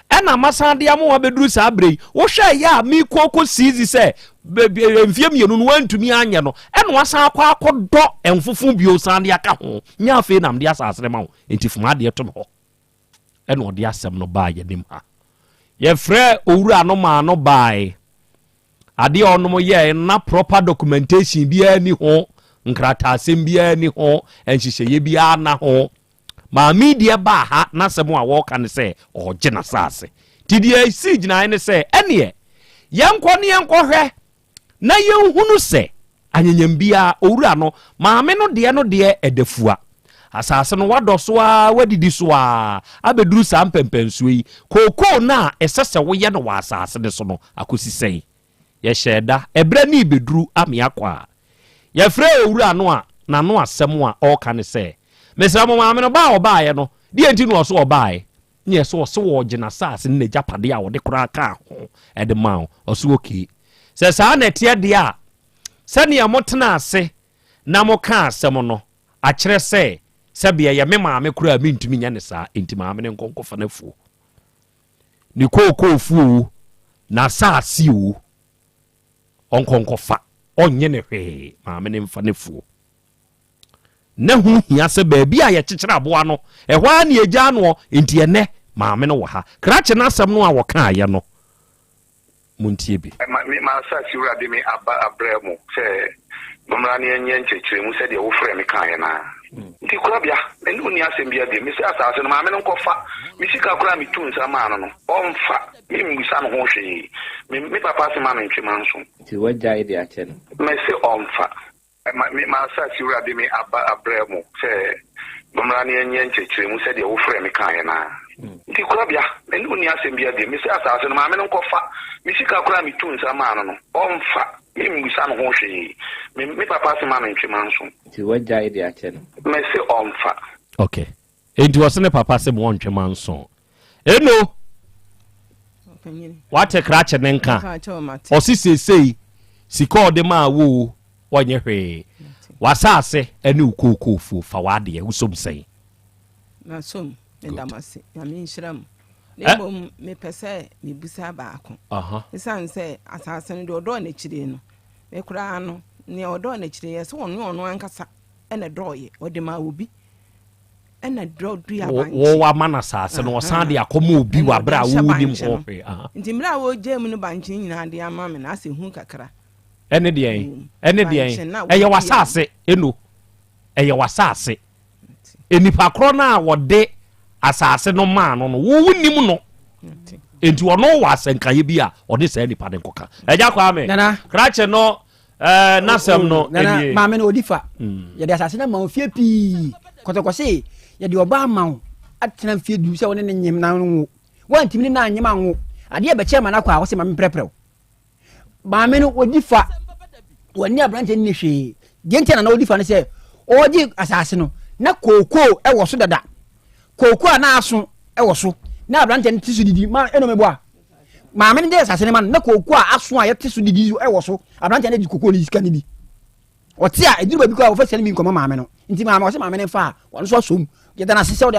Ɛna masan de ama wo abɛduru saa berɛ yi. Wohwɛ ɛyɛ a mekɔ kɔ siizi sɛ mfeɛ mmienu no woantumi anyɛ no, ɛna wasan akɔ akɔdɔ mfofo bio san de aka ho. Nyɛ afei na mede asase no ma wo, enti fom adeɛ to me hɔ. Ɛna ɔde asɛm no baa yɛnim ha. Yɛfrɛ owura no maa no bae. Adeɛ a ɔnom yɛɛ na proper documentation biara ni ho, nkrataasɛm biara ni ho, nhyehyɛeɛ biara na ho. Maame yi deɛ baa ha n'asɛm a wɔreka ne sɛ ɔregye n'asase. Nti deɛ ɛsii gyinaeɛ ne sɛ ɛneɛ yɛnkɔ ne yɛnkɔhwɛ na yɛnhunu sɛ anyanyam biara owura no maame no deɛ no deɛ ɛda fua. Asase no wadɔ so ara wadidi so ara abɛduru saa mpɛmpɛnsoɔ yi. Kookoo no a ɛsɛ sɛ woyɛ no wɔ asase no so no akɔsi sɛn? Yɛhyɛɛ da, ɛberɛ no rebɛduru ame akɔ a, yɛfrɛɛ owura no a n'ano asɛm a ɔreka ne sɛ, Mesrɛ mo maame no, ba a ɔbaeɛ no, deɛn nti na ɔse ɔbaeɛ? Ne yɛse ɔse ɔregye n'asaase ne n'agyapadeɛ a ɔde koraa kaa ho de maa wo. Ɔse okay. Sɛ saa na ɛteɛ deɛ a, sɛdeɛ motenaa ase na mokaa asɛm no, akyerɛ sɛ, sɛbe ɛyɛ me maame koraa a mentumi nyɛ no saa, enti maame no nkɔ nkɔfa n'afuo. Ne kookoo fuo o, n'asaase o, ɔnkɔ nkɔfa, ɔnyɛ ne hwee, maame no mfa n'afuo. Na ho hia sɛ baabi a yɛkyekyere aboa no, ɛhɔ ara ne yɛgyaa noɔ, enti ɛnnɛ maame no wɔ ha. Krakye no asɛm no a wɔkaeɛ no, Montie bi. Ma me, m'asase wura de me aba abrɛ mo sɛ mommra na yɛnyɛ nkyerɛkyerɛmu sɛdeɛ wofrɛɛ me kaeɛ no ara. Nti korabea, me ne wo nni asɛm biara bio. Mese asase no, maame no nkɔfa. Me sika koraa a metuu nsa maa no no, ɔmfa. Memmisa no ho hwee. Me, me papa se ma mentwe manso. Nti woagyae de akyɛ no? Mese ɔmfa. Ma me, m'asase wura de me aba abrɛ mo sɛ mommra na yɛnyɛ nkyerɛkyerɛmu sɛdeɛ wofrɛɛ me kaeɛ no ara. Nti korabea, me ne wo nni asɛm biara bio. Mese asase no, maame no nkɔfa. Me sika koraa a metuu nsa maa no no, ɔmfa. Memmisa no ho hwee. Me, me papa se ma mentwe manso. Nti woagyae de akyɛ no? Mese ɔmfa. Ok. Enti ɔse ne papa se mo ɔntwe manso. Eno! Wate krakye ne nka. Ɔse seesei sika ɔde maa wo o, ɔnyɛ hwee. W'asaase ne wo kookoofuo, fa w'adeɛ, wosom sɛn? Masom, meda mo ase. Nyame nhyira mo. Na mmom mepɛ sɛ mebusa baako. Esiane sɛ asaase no deɛ ɔdɔɔ n'akyire no, me koraa no, nea ɔdɔɔ n'akyire yɛ sɛ ɔno ɔno ankasa na ɛdɔɔyɛ, ɔde maa obi. ɛna dɔ dua bankye. Wo wama no asase no ɔsan de akɔma obi wɔ abere a wonim ho hwee. Nti mmerɛ a wɔgyaa mu no bankye nyinaa de ama me no asɛ hu kakra. Ɛne deɛn? Ɛne deɛn? Ɛyɛ w'asase eno. Ɛyɛ w'asase. Nipa korɔ no a wɔde asase no maa no no wo wonim no. Nti ɔno wɔ asɛnkaeɛ bi a ɔne saa nipa no nkɔka. Ɛgya Kwame, krakye no Ɛɛ n'asɛm no nana nie. maame no odi fa mm. yɛde asase no ama wo mfie pii kɔtɔkɔ se yɛde ɔba ama wo atena mfie du sɛ wo ne ne nyem na nwo woantumi ne na anyem anwo adeɛ bɛkyɛ ma no akɔ a wɔse ma memprɛprɛ wo maame no ɔdi fa wɔne aberanteɛ no ne hwee deɛ nti na na ɔdi fa no sɛ ɔgye asase no na kookoo ɛwɔ so dada kookoo a na aso ɛwɔ so na aberanteɛ no te so didi ma ɛnum ɛbɔ a Maame no de asase no ma no na kooko a aso a yɛte so didi wɔ so. Aberanteɛ no de kooko no sika no bi. Ɔte a ɛduru baabi koraa wɔfa sika no bi nkɔma maame no. Nti maame ɔsɛ maame no mfa a wɔn nso asom. Yɛda no ase sɛ ɔde.